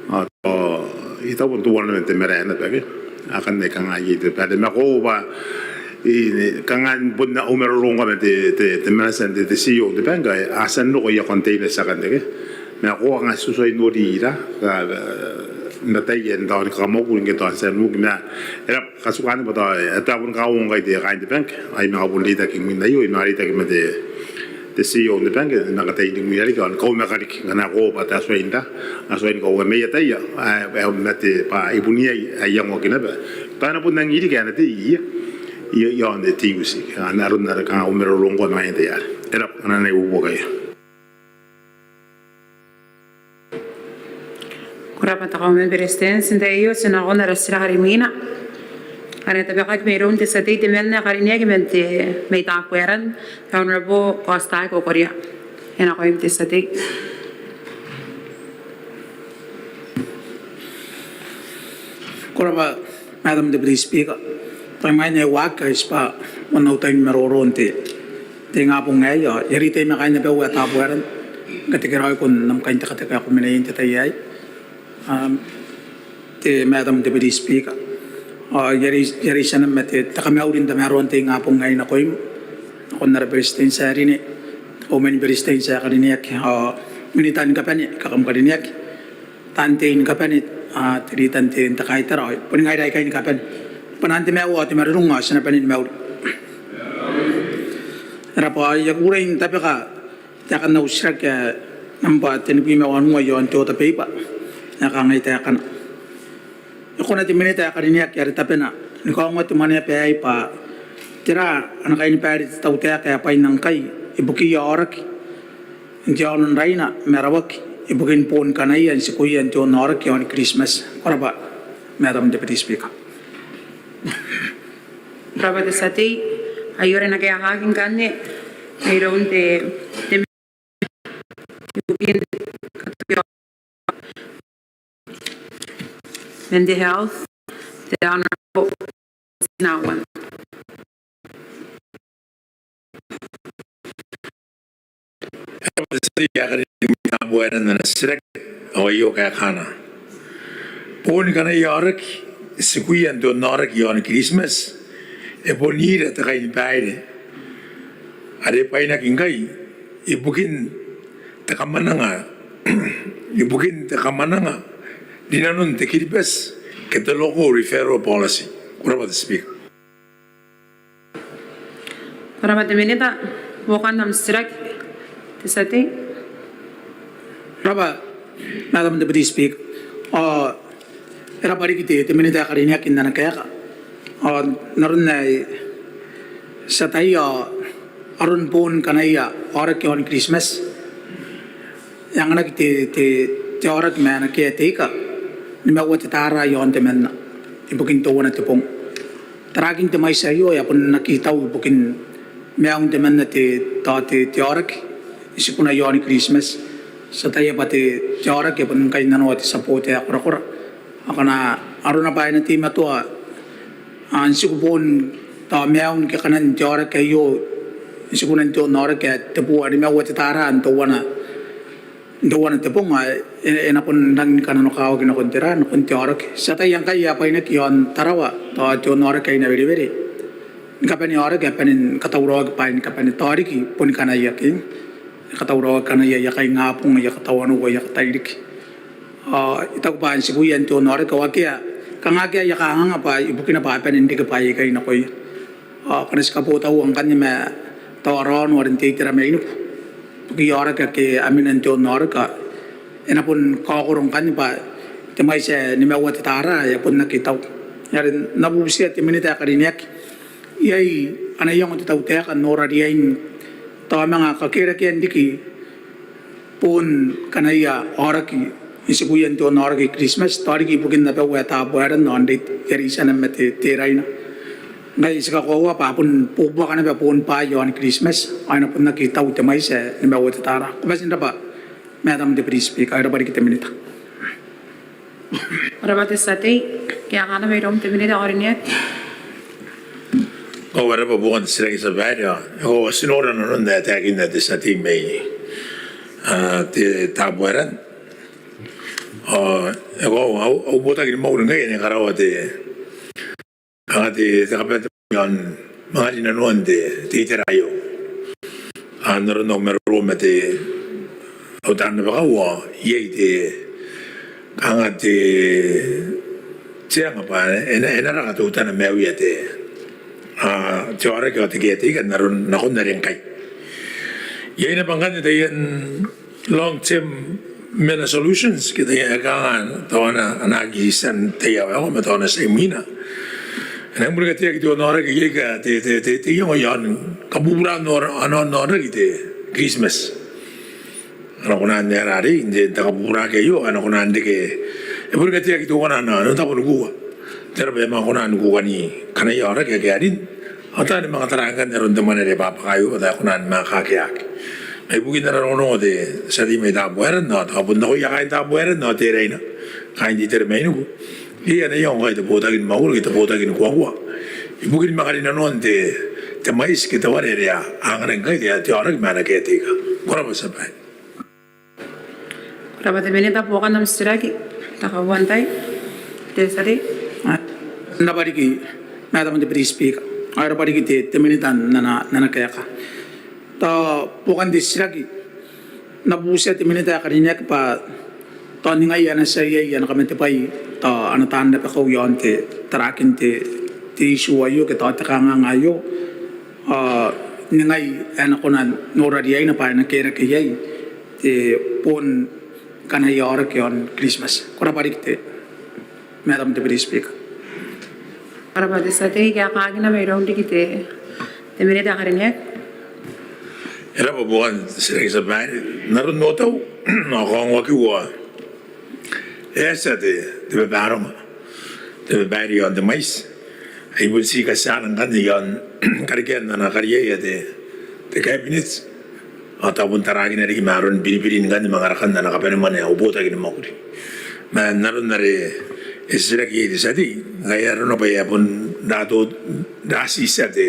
Ao I taku bon teuana man te marae naba ke akanne kanga iai te bwai are ma ko ba I kanga bon au maroro ngkoa ma te te te manatia n te te CEO n te bank a tia n roko aia containers akanne ke ma ko anga tutuai n nori ira ka n ataia n tao ni kakamwakuri ngke tao n tia n uki ma e raba katukan bwa tao e a tia bon kaongo ngkai te kaain te bank ae manga bon reitaki imwin aio, e na reitaki ma te te C E O n te bank, e na kataia n rimwi riki ao ni kaumaka riki ngkana e koaua bwa tao e tuai n tao, e tuai ni kaumaka mai ataia ae e mate bwa e bon iai ae iangoaki naba bwa e na bon nangi riki ae e na tei iia iaon te T U C. Anne aron are kanga au maroro ngkoa ma ngaia n te tai are e raba, anne au buoka iai. Ko raba te Kauoman ni Beretitenti. N tai aio ti na nakon ara titiraki are imwina are e na tabekaki mairoun te tia tei temanna ae karineaki man te, mai Tabuaeran, te Honourable Kosta Kokoria. E nakoim te tia tei. Ko raba Madam Deputy Speaker. Tao imwain ae I waaki ao I tibwa moan au tai ni maroro n te te ingabong aei ao I a reitai ma kaain abau ae Tabuaeran ni katekeraoiko n am kaintekateka ae ko mena iai n te tai aei, am, te Madam Deputy Speaker. Ao I a rei, I a reitia naba ma te kamauri n tamaroan te ingabong aei nakoim, nakon ara Beretitenti ae rine, te Kauoman ni Beretitenti ae karineaki ao minita ni kabane aika kam karineaki, taan tei ni kabane, a, te rita n te, n te kaitara ao boni ngaira aikai ni kabane. Bwanaan te maiu ao te marurung ao ti na bane ni mauri. E raba, ao I a kukurei n tabeka taekan au titiraki ae nambwa tenibwi ma wanua iaon te order paper ae kangai taekana. E kona te Minita ae karineaki are tabena ni kaongoa te Mwaneaba aei bwa tera ana kainibaire te tautaeka ae bwaina ngkai ibukiia aoraki n te aono n Raina ma Rawaki ibukin boon kanaia n tikuia n te onnaoraki i aon Kiritimati. Ko raba, Madam Deputy Speaker. Ko raba te tia tei. Aio are e na kaekaaki ngkanne mairoun te, te ibukin katokia man te Health, te Honourable Tinawan. Te tia tei ae karineaki mai Tabuaeran, ana titiraki aio kaekaana. Boon kanaia aoraki tikuia n te onnaoraki i aon Kiritimati e bon ira te kainibaire are bwainaki ngkai ibukin te kamwananga, ibukin te kamwananga rinanon te Kiribati ke te local referral policy. Ko raba te Speaker. Ko raba te Minita, buokan am titiraki te tia tei. Ko raba Madam Deputy Speaker. Ao e raba riki te, te Minita ae karineaki n ana kaeka. Ao n aron ae ti ataia ao aron boon kanaia aoraki i aon Kiritimati e anganaki te, te, te aoraki ma ana caretaker nimaua te tara i aon temanna ibukin teuana te bong. Tarakin te mwaiti aio e a bon aki tau ibukin maiun temanna te, tao te, te aoraki n tikuna i aon Kiritimati. Ti ataia bwa te, te aoraki e bon kainnanoa te tia booti ae korakora. Ao ngkana arona bwa e na teimatoa n tiku boon tao maiun ke kanan te aoraki aio n tikuna n te onnaoraki ae te boo ae nimaua te tara n teuana n teuana te bong ae e, e na bon rangi ni kananokawaki nakon tera, nakon te aoraki. Ti ataia ngkai e a bwainaki i aon Tarawa tao te onnaoraki ae i Nawerewere ni kabane aoraki ae bane ni katauraoaki bwaai ni kabane, tao riki boni kanaia ke e katauraoaki kanaia aia kaingabong, aia katawanou, aia katairiki. Ao I taku bwa n tikuia n te onnaoraki ao akea, kanga akea aia kanganga bwa ibukina bwa a bane n reke bwaai aikai nakoia. Ao ngkana ti kabotaua ngkanne ma tao raono are n te itera mainiku ibukiia aoraki ake a mena n te onnaoraki ao e na bon kaokoro ngkanne bwa te mwaiti ae nimaua te tara ae e a bon aki tau. Are N na bubutia te Minita ae karineaki, iai ana iango te tautaeka n nora riain tao manga kakerakean riki boon kanaia aoraki n tikuia n te onnaoraki i Kiritimati, tao riki ibukin abau ae Tabuaeran ao n reita, I a reitia naba ma te, te Raina. Ngkai ti kakoaua bwa a bon buabuaka naba boon bwaai i aon Kiritimati ao e na bon aki tau te mwaiti ae nimaua te tara. Ko bati n raba Madam Deputy Speaker. E raba riki te Minita. Ko raba te tia tei. Kaekaana mairoun te Minita ae karineaki. Ko raba buokan te titiraki tia babaire. Ao e koaua ti nora nanon ae taekinna te tia tei mai, a, te Tabuaeran. Ao e koaua au, au botaki ni mauri ngkai e na karaoa te, kanga te, te kabanea te, iaon manga rinanoan te, te itera aio. Ao n aron au maroro ma te, au taan rabakau ao iai te, kanga te, te anga bwa e na, e na raka teutana maiuia te, a, te aoraki ao te caretaker n aron nakon are ngkai. Iai naba ngkanne taian long term mena solutions ke taian kanga tao ana, ana aki tian taiaoka ma tao ana tia imwina. E nang boni kateaki te onnaoraki iai ka te, te, te, te iango iaon kabuburan aon, aon onnaoraki te Christmas. A na kona n aera arei n te, te kabuburake aio, a na kona n reke, e boni kateaki teuana ana, ana tabo ni kuka. Tera bwa e manga kona ni kuka ni kanaia aoraki ake a rin. Ao taani manga tara ngkanne aron te mwane are bwabwaka aio bwa tao e kona ni manga kakeaki. Mai bukin ara rongorongo te tia tei mai Tabuaeran ao tao bon nakoia kaain Tabuaeran ao Teraina, kaain te itera mainiku. Iai ana iango ngkai te botaki ni mwakuri ke te botaki ni kuakua ibukin manga rinanoan te, te mwaiti ke te ware are a anganaki ngkai te, te aoraki ma ana caretaker. Ko rabwa tia babaire. Ko rabwa te minita. Buokan am titiraki, te kauoman tai, te tia tei. A, e rabwa riki Madam Deputy Speaker. A, e rabwa riki te, te minita n ana, n ana kaeka. Tao buokan te titiraki, N na butiia te minita ae karineaki bwa tao ningai ae na tia iai ana kamatebwai, tao ana taan rabakau iaon te tarakin te, te issue aio ke tao te kanganga aio, ao ningai ae na kona n nora riaina bwa e na kerake iai te boon kanaia aoraki iaon Christmas. Ko rabwa riki te Madam Deputy Speaker. Ko rabwa te tia tei, kaekaakina mairoun riki te, te minita ae karineaki. E rabwa buokan te titiraki tia babaire. N aron otau ao kaongoakiu ao e a tia te, te babaronga, te babaire iaon te mwaiti ae bon ti katiana ngkanne iaon karekean ana kariaia te, te cabinet. Ao tao bon tarakina riki ma aron biribirin ngkanne manga rakan ana kabanemwane au botaki ni mwakuri. Ma n aron are e titiraki iai te tia tei, ngaia arona bwa e a bon rato, ratitia te,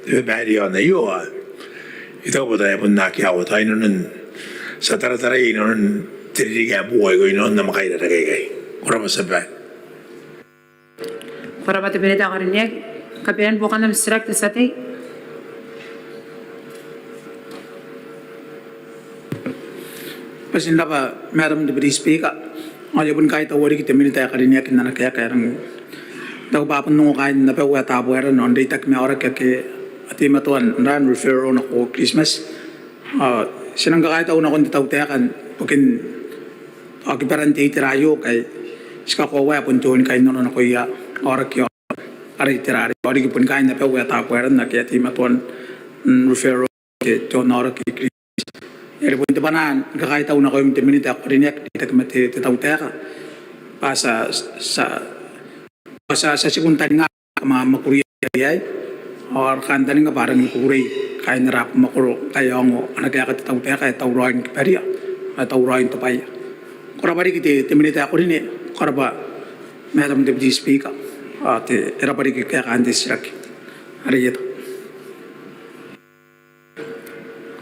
te babaire iaon aio, ao I taku bwa tao e a bon aki aua, tao inanon, ti a tarataraia inanon te ririki ae boou aiko inanon namwakaina aikai. Ko rabwa tia babaire. Ko rabwa te minita ae karineaki. Kabanean buokan am titiraki te tia tei. Ko bati n rabwa Madam Deputy Speaker. Ao I a boni kaitaua riki te minita ae karineaki n ana kaeka ae rang, I taku bwa a bon ongo kaain abau ae Tabuaeran ao n reitaki ma aoraki ake a teimatoa n refer nako Christmas. Ao ti nang kakaitau nakon te tautaeka ibukin, ao kibaran te itera aio ngkai ti kakoaua ae bon te onikai n nano nakoia aoraki ao ara itera arei, ao riki boni kaain abau ae Tabuaeran ake a teimatoa n refer te, te onnaoraki Christmas. Are bon te bwanaa ni kakaitau nakoim te minita ae karineaki n reitaki ma te, te tautaeka bwa ti a, ti a, ti a, ti a tiku n taninga kam a mwakuria iai, ao ara kantaninga bwa a rangi ni kukurei kaain ara abamwakoro ngkai a ongo ana kaeka te tautaeka ae tauraoi ni kibaria, ae tauraoi n tobwaia. Ko rabwa riki te, te minita ae karineaki. Ko rabwa Madam Deputy Speaker. Ao te, e rabwa riki kaekaan te titiraki are i eta.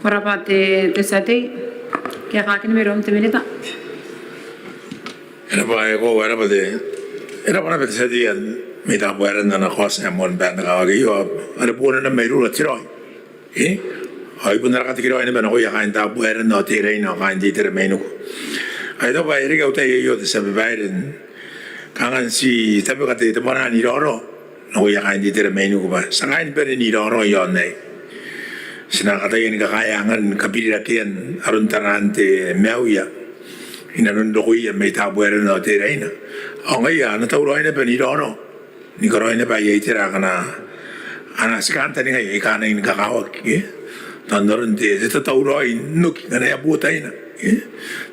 Ko rabwa te, te tia tei. Kaekaakina mairoun te minita. E rabwa, e koaua, e rabwa te, e rabwa naba te tia tei mai Tabuaeran n ana kaoti ae moan bwai n te kawaki aio, are boona naba mai irou te raoi. E? Ao I bon ara kaaitau raoi naba nakoia kaain Tabuaeran ao Teraina ao kaain te itera mainiku. Ao I taku bwa e reke au tai aio te tia babaire n kanga n ti tabeka te, te bwanaa n iraorao nakoia kaain te itera mainiku bwa ti a kaai ni bane n iraorao iaon aei. Ti na kataia ni kakaea angan kabiririkean aron taraan te maiuia inanon rokoia mai Tabuaeran ao Teraina. Ao ngaia a na tauraoi naba n iraorao ni karaoi naba aia itera akana a na ti kantaningaia aika a nangi ni kakawaki, e? Tao n aron te, te tatauraoi n oki ngkana e a bo taina, e?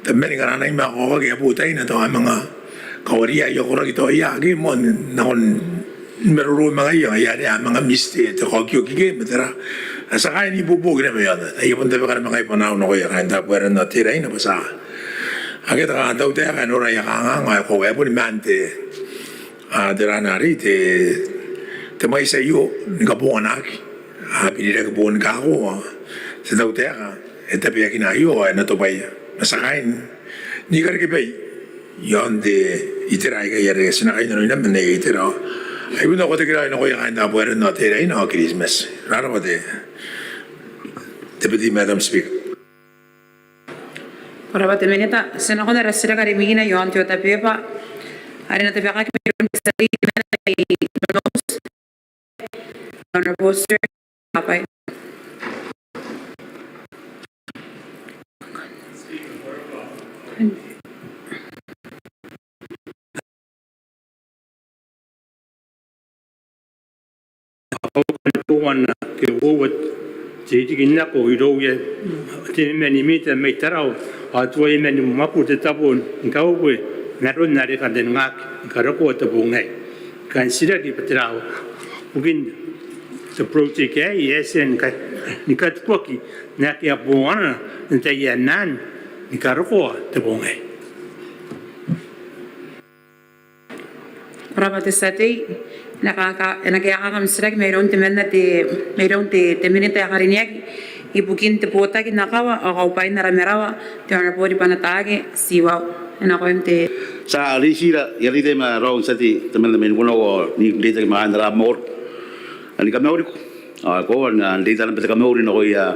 Tabeman ngkana a nangi manga kaokaki e a bo taina, tao a manga kawaria aia koraki, tao ia ake moan nakon ni maroro ma ngaia, ngaia are a manga miss te, te kaokioki ke ma tera. A ti a kaai n ibuobuoki naba iaona. Ai a bon tabeka naba ngai bwanaau nakoia kaain Tabuaeran ao Teraina bwa ti a, akea te tautaeka ae nora aia kanganga ao e koaua e a boni maan te, a, tera arei, te, te mwaiti aio ni kabonganaki. A birirake boon kako, a, te tautaeka e tabeakina aio ao e na tobwaia. Ma ti a kaai n ikarekebai iaon te itera aikai are ti na kainnanoi naba n aia itera. Ai bon au katekeraoi nakoia kaain Tabuaeran ao Teraina ao Kiritimati. Ko rabwa te Deputy Madam Speaker. Ko rabwa te Minita. Ti a nakon ara titiraki are imwina iaon te order paper are e na tabekaki mairoun te tia tei temanna mai Nonouti, Honourable Sir Abai. Ao ngkana teuana ke uoua te rikirake irouia te mwane mai Tarawa ao tuai man mwakuri te tabo ni kaubue n aron are e kantaningaaki ni karokoa te bong aei, I kan titiraki bwa tera bukin te project aei ae e a tia ni ka- ni katubuaki n akea bongana n tai ae maan ni karokoa te bong aei. Ko rabwa te tia tei. E na kaeka- e na kaekaaki am titiraki mairoun temanna te- mairoun te- te Minita ae karineaki ibukin te botaki n akawa ao kaubwain ara marawa, te Honourable Ribanataake Tiwau. E nakoim te tia tei. Ti a reitira, I a reitaki ma raou n tia tei temanna mai Nikunau ao n reitaki ma kaain ara mwakoro. Ao ni kamauriko. Ao ko a na reita naba te kamauri nakoia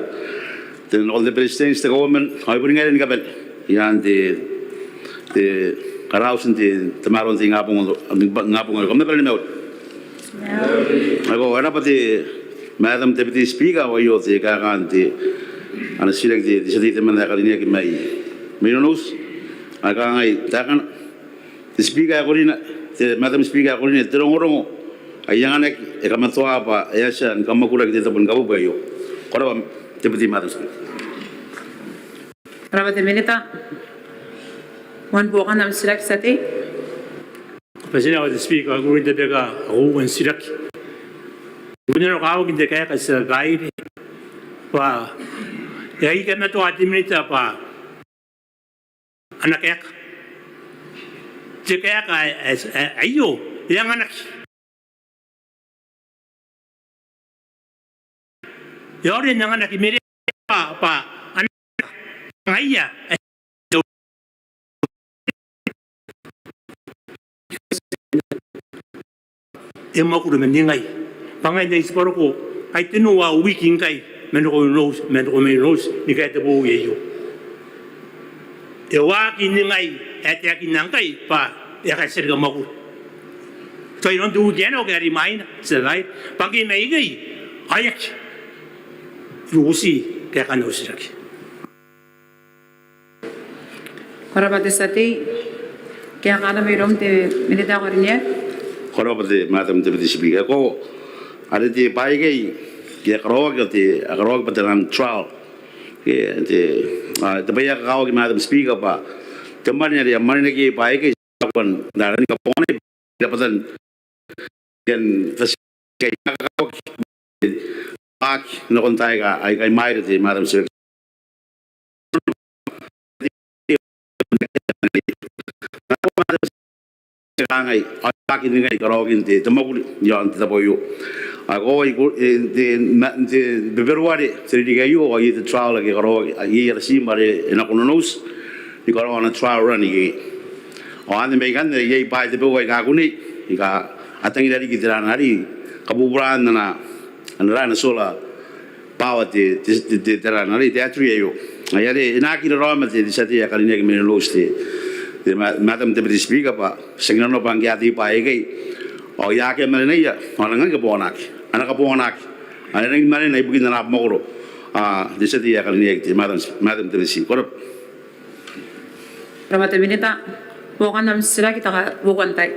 te- nakon te Beretitenti, te Kauoman ao ai bon ngaira ni kabane i aan te- te karaoan te- tamaroan te ingabong, ingabong aio. Kam na bane ni mauri. Ao ko a rabwa te Madam Deputy Speaker, ao aio te kaekaan te ana titiraki te- te tia tei temanna ae karineaki mai- mai Nonouti. Ao e kangai taekana. Te Speaker ae ko rina, te Madam Speaker ae ko rina, te rongorongo ae I anganaki e kamatoa bwa e a tia ni kamwakuraki te tabo ni kabuebue aio. Ko rabwa Deputy Madam Speaker. Ko rabwa te Minita. Moan buokan am titiraki tia tei. Ko bati n rabwa te Speaker, ao I kukurei n tabeka au titiraki. I bon nanokawaki n te kaeka tia babaire bwa e aki kamatoa te Minita bwa ana kaeka. Te kaeka ae- ae- ae- aio e anganaki. E aonga n anganaki merea bwa- bwa ana kaeka ngaia ae e mwakuri man ningai. Bwa ngai N na tibwa roko ai tenua au wiki ngkai man roko i Nonouti, man roko mai Nonouti ni kaea te bowi aio. E waaki ningai ae e taekinna ngkai bwa e a katia riki mwakuri. Tao inanon te wiki ae nako ke are imwaina, tia babaire. Bwa ngke mai ikei ao e aki. I bubuti kaekaan au titiraki. Ko rabwa te tia tei. Kaekaana mairoun te Minita ae karineaki. Ko rabwa te Madam Deputy Speaker. Ko, are te bwai aikai e a karaoaki, te- a karaoaki bwa te ran trial. Ke te- a, te bwai ae kakawaki Madam Speaker bwa te mwane are a mwanenaki bwai aikai, a bon rarani kabonganai rabwatan ian fasi- kai- kakawaki aki nakon taai aika- aika imwaira te Madam Speaker. Kangai ao aki ningai karaoakin te- te mwakuri iaon te tabo aio. Ao ko- e- te- ma- te Beberuare te ririki aio ao iai te trial ake karaoaki, iai ara team are e nako Nonouti ni karaoa ana trial run ikekei. Ao anne mai ikanne iai bwaai tabeua aika a kunei aika a tangira riki te raa arei, kabuburaan ana- ana raa, ana solar power te- te- te- te- te raa arei, te battery aio. Ngaia are e na aki raraoma te- te tia tei ae karineaki mai Nonouti, te- te ma- Madam Deputy Speaker, bwa ti aki nanona bwa ngke a tei bwaai aikai ao e a akea marenaia ao a na nang kabonganaaki, a na kabonganaaki, a na rangi ni marena ibukin ana abamwakoro. A, te tia tei ae karineaki, te Madam- Madam Deputy Speaker. Ko rabwa. Ko rabwa te Minita. Buokan am titiraki, te kauoua n tai,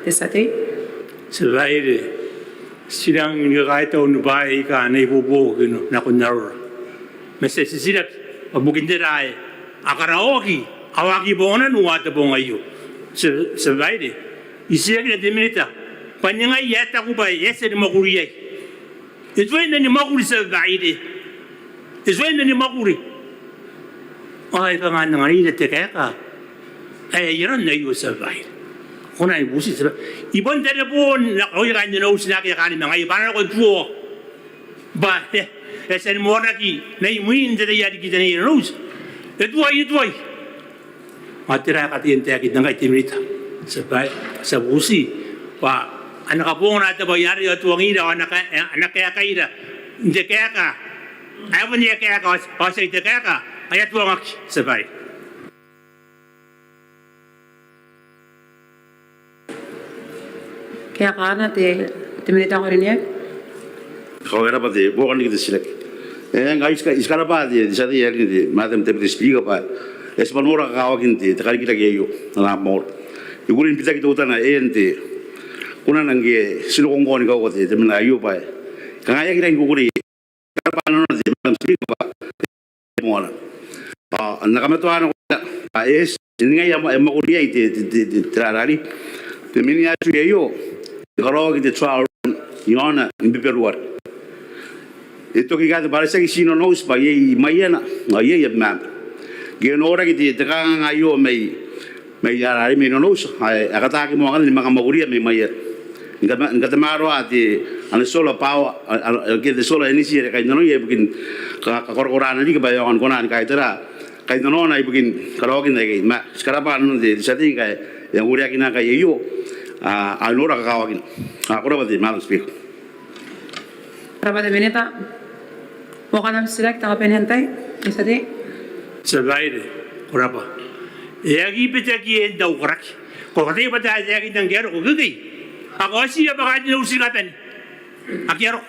te tia tei. Tia babaire, ti rangi ni kakaitau ni bwaai aika a na ibuobuoki nakon arora. Ma ti a titiraki bwa bukin tera ae a karaoaki ao a aki bongana n ua te bong aio. Tia- tia babaire, I tirakina te Minita bwa ningai ae e taku bwa e a tia ni mwakuri iai. E tuai man mwakuri, tia babaire. E tuai man mwakuri. Ao e kanga N anganira te kaeka ae ai aron aio, tia babaire. Ko na bubuti, tia babaire. I bon tareboon nakoia kaain Nonouti naake a kaan ma ngaia bwa a na nako n tuoa bwa e- e a tia ni moanaki mai mwin te tai ae riki tenaia Nonouti. E tuai, e tuai. Ao tera ae e kataia n taekinna ngkai te Minita? Tia babaire, ti a bubuti bwa a na kabongana te bwai arei ao a tuangira ao a na ka- a na kaekaira n te kaeka ae bon iai kaeka ao- ao tiaki te kaeka ae a tuangaki, tia babaire. Iai kaana te, te Minita ae karineaki? Ko rabwa te, buokan riki te titiraki. E, ngkai I tia, I tia ni karabwa te, te tia tei ae karineaki, Madam Deputy Speaker, bwa e a tia n nora kakawakin te, te karikirake aio n ana mwakoro. I kukurei ni bitaki teutana ae n te, kunana ngke ti noko ngkoa ni kauka te, te mwane aio bwa e kangai, I aki rangi ni kukurei karabwa nanona te Madam Speaker bwa e moana. Ao N na kamatoa nakoina bwa e eti, e ningai ae e mwakuri iai te, te, te, te, te rarari. Te mini atua aio e karaoaki te trial run iaona ni Beberuare. E toki katei bwa are tiaki ti Nonouti bwa iai Maiana ao iai Abemama. Ngke e noraki te, te kanganga aio mai mai ara, are mai Nonouti, ae a kataaki moa ngkanne ni manga mwakuria mai Maiana. Ni kata, ni katamaroa te, ana solar power, a, a, ke te solar energy are kainnanoia ibukin ka, kakorakorana riki bwa e aonga ni kona ni kaitara kainnanoana ibukin karaoakin aikai. Ma ti karabwa nanon te, te tia tei ngkai e a ureakina ngkai aio, a, a nora kakawakina. A, ko rabwa te Madam Speaker. Ko rabwa te Minita. Buokan am titiraki, te kabanea n tai, te tia tei. Tia Babaire, ko rabwa. E aki betiaki n au karaki. Ko kataia bwa te, e aki nang kea roko ikekei. Ao ko a tia bwa kaain au tia kabane. Akea roko.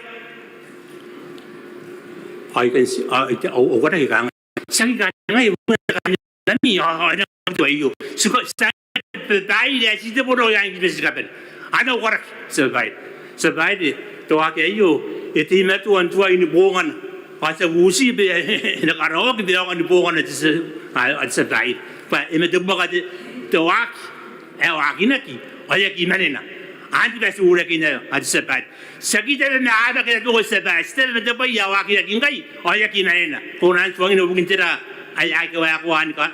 Ai kan ti, a, ite, au, au karaki kanga. Tiaki kangai, au karaki kanga. Nami, a, a, na, to aio. Ti ko, tia, Babaire, ti te boro ae ngke beti kabane. Ana au karaki, Tia Babaire. Tia Babaire, te waaki aio e teimatoa n tuai ni bongana. Ao ti a bubuti bwa e na karaoaki bwa e aonga ni bongana, te tia, a, a, Tia Babaire. Bwa e mate buaka te, te waaki ae waakinaki ao e aki manena. Anti bwa ti ureakina aio, a, Tia Babaire. Tiaki tabe ma abaki naba ngkoa, Tia Babaire. Ti tabe ma te bwai ae waakinaki ngkai ao e aki manena. Ko na tuangiia ibukin tera ae, ae e aki waekoa ni ka,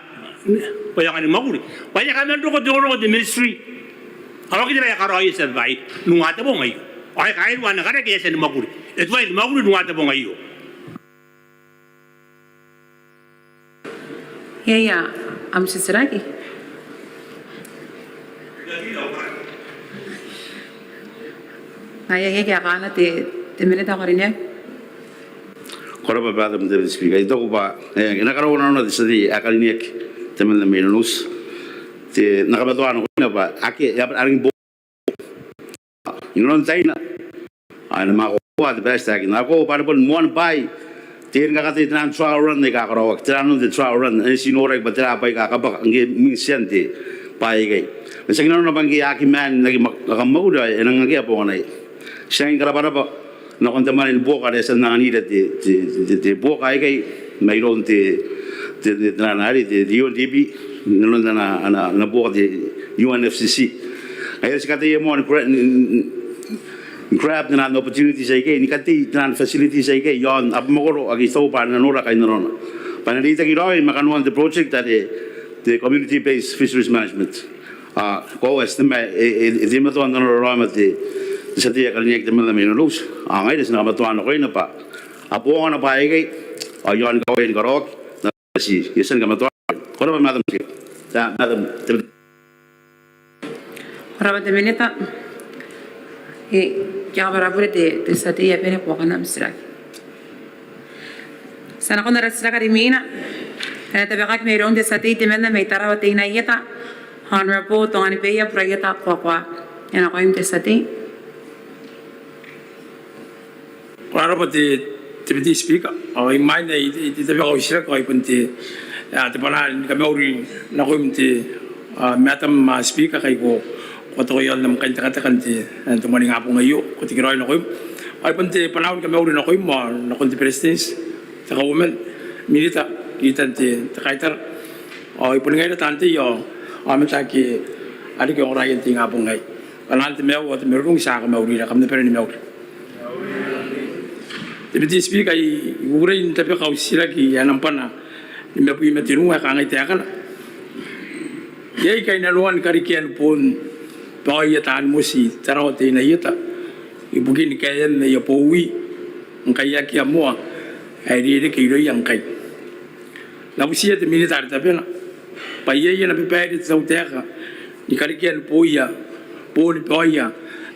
bwa e aonga ni mwakuri. Bwa e a kaman roko te, roko te ministry. Ao aki tabe ae karaoia, Tia Babaire, n ua te bong aio. Ao e kairua ana karaki ae e a tia ni mwakuri. E tuai ni mwakuri n ua te bong aio. Iai am titiraki? Ngaia, iai kaana te, te Minita ae karineaki. Ko rabwa Madam Deputy Speaker. I taku bwa, e, e na karaoa nanona te tia tei ae karineaki temanna mai Nonouti. Te, N na kamatoa nakoina bwa akea, e a, a rangi n bo inanon taina. Ao e na manga koaua te bwai ae ti taekinna. Ao bwa are bon moan bwai, te, ni kakatei taian trial run aika karaoaki, tera nanon te trial run, e, ti noraki bwa tera bwaai aika kabwaka ngke mwin tian te bwai aikai. Ma tiaki nanona bwa ngke a aki maan n aki ma, a kamwakuri ao e nang akea bonganaia. Ti rangi ni karabwarabwa nakon te mwane ni buoka are e a tia n anganira te, te, te, te buoka aikai mairoun te, te, te, te, te, te U N D P, inanon ana, ana, ana buoka te U N F C C. Ngaia are ti kataia moa ni kura, ni, ni, ni grab taian opportunities aikai, ni katei taian facilities aikai iaon abamwakoro ake ti taku bwa a na nora kainnanoana. Bwa a na reitaki raoi ma kanoan te project are te community based fisheries management. A, koaua ae ti te ma, e, e, e teimatoa n nanora raoi ma te, te tia tei ae karineaki temanna mai Nonouti. A, ngaia are ti na kamatoa nakoina bwa a bongana bwaai aikai, a, iaon kawaia ni karaoaki. Ti, e a tia ni kamatoa. Ko rabwa Madam Speaker. Tia, Madam Deputy. Ko rabwa te Minita. E, I a kabwara bure te, te tia tei ae bane, buokan am titiraki. Ti a nakon ara titiraki are imwina. E na tabekaki mairoun te tia tei temanna mai Tarawa Teinainano Ieta, Honourable Tonganibeia Buraieta Koakoa. E nakoim te tia tei. Ko rabwa te, te Deputy Speaker. Ao imwain ae I, I, I tabeka au titiraki ao I bon te, a, te bwanaa ni kamauri nakoim te, a, Madam, a, Speaker, ngkai ko, ko a toki iaon am kaintekateka n te, n te moaningabong aio, ko tiki raoi nakoim. Ao I bon te bwanaa ni kamauri nakoim ao nakon te Beretitenti, te Kauoman, Minita, Ritan te, te Kaitara. Ao I bon ngaira taan tei ao, aomata ake a riki n ongoraean te ingabong aei. Bwanaan te maiu ao te marurung ti a kamaurira, kam na bane ni mauri. Te Deputy Speaker, I, I kukurei n tabeka au titiraki ae nambwana nimabwi ma tenua ae kangai taekana. Iai kainnanoan karekean boon baoia taan moti i Tarawa Teinainano Ieta ibukin kaean aia bowi ngkai akea moa ae e rereke irouia ngkai. N na butiia te Minita are tabena bwa iai ana babaire te tautaeka ni karekean booia, boon baoia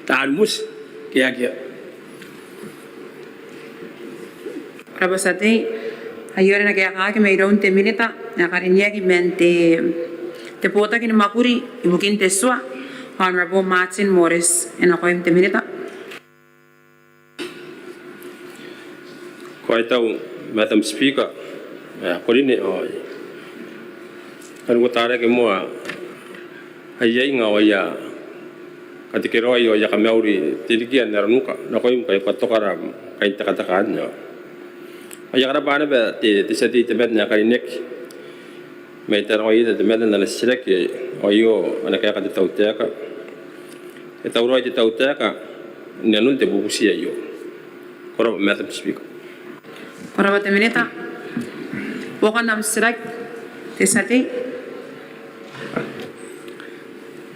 taan moti ke akea? Ko rabwa tia tei. Aio are e na kaekaaki mairoun te Minita ae karineaki man te, te botaki ni mwakuri ibukin te tua, Honourable Martin Morris, e nakoim te Minita. Ko a tau, Madam Speaker, e, ko rine, ao I kan uotarake moa aia inga ao aia katekeraoi ao aia kamauri te rikia n ara nuka nakoim ngkai ko a toka ara kaintekateka anne. Ao I a karabwa naba te, te tia tei temanna ae karineaki mai Tarawa Ieta temanna n ana titiraki, ao aio ana kaeka te tautaeka. E tauraoi te tautaeka inanon te bubuti aio. Ko rabwa, Madam Speaker. Ko rabwa te Minita. Buokan am titiraki, te tia tei.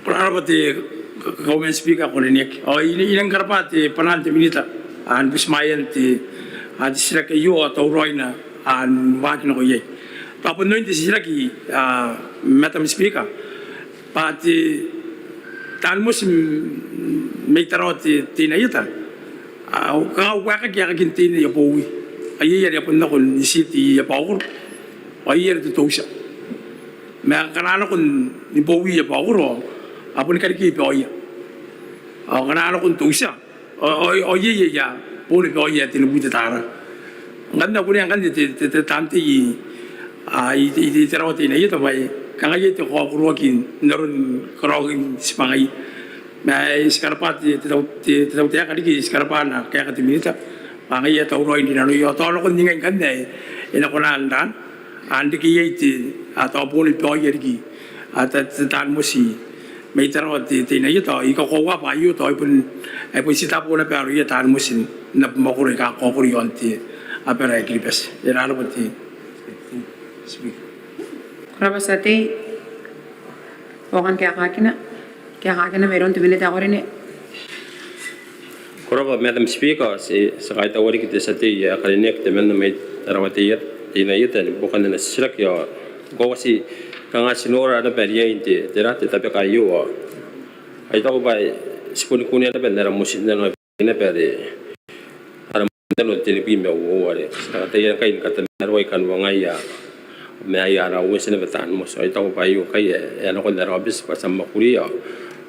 Ko rabwa te Kauoman ni Speaker ae karineaki. Ao I, I nang karabwa te bwanaan te Minita n butimwaean te, a, te titiraki aio ao tauraoina n waaki nako iai. Bwa bon oin te titiraki, a, Madam Speaker, bwa te taan moti mai Tarawa Teinainano Ieta, a, kanga a waekaki aekakin teina aia bowi. Ao iai are a bon nako n itiiti i abaokoro, ao iai are te totia. Ma ngkana a nako ni bowi i abaokoro, a boni kariki baoia. Ao ngkana a nako n totia, ao, ao, ao iai aia bono baoia ae tenibwi te tara. Ngkanne a kunea ngkanne te, te, te taan tei i, a, i, i, i Tarawa Teinainano Ieta bwa e kanga iai te kaokoroaki n aron karaoakin tibwangaia. Ma, e, ti karabwa te, te tau, te, te tautaeka riki, ti karabwa ana kaeka te Minita bwa ngaia e tauraoi n rinanoia. Ao tao nakon ningai ngkanne ae e na kona n raan, n reke iai te, a, tao bono baoia riki, a, ta, ta, taan moti mai Tarawa Teinainano Ieta. Ao I kakoaua bwa aio tao e bon, e bon titebo naba aroia taan moti n abamwakoro aika kakaokoro iaon te abara ae Kiribati. E rarabwa te, te, te Speaker. Ko rabwa tia tei. Buokan kaekaakina. Kaekaakina mairoun te Minita ae karineaki. Ko rabwa, Madam Speaker. Ti, ti kaitaua riki te tia tei ae karineaki temanna mai Tarawa Teinainano Ieta ni buokan ana titiraki ao ngkoa ti kanga ti nora naba riain te, te ra, te tabeka aio. Ao I taku bwa ti boni kunea naba n ara motinnano naba are ara motinnano tenibwi ma uoua are ti na kataia ngkai ni katamaroai kanoangaia ma aia ara ueti naba taan moti. Ao I taku bwa aio ngkai e, e a nakon ara aobiti bwa ti a mwakuria.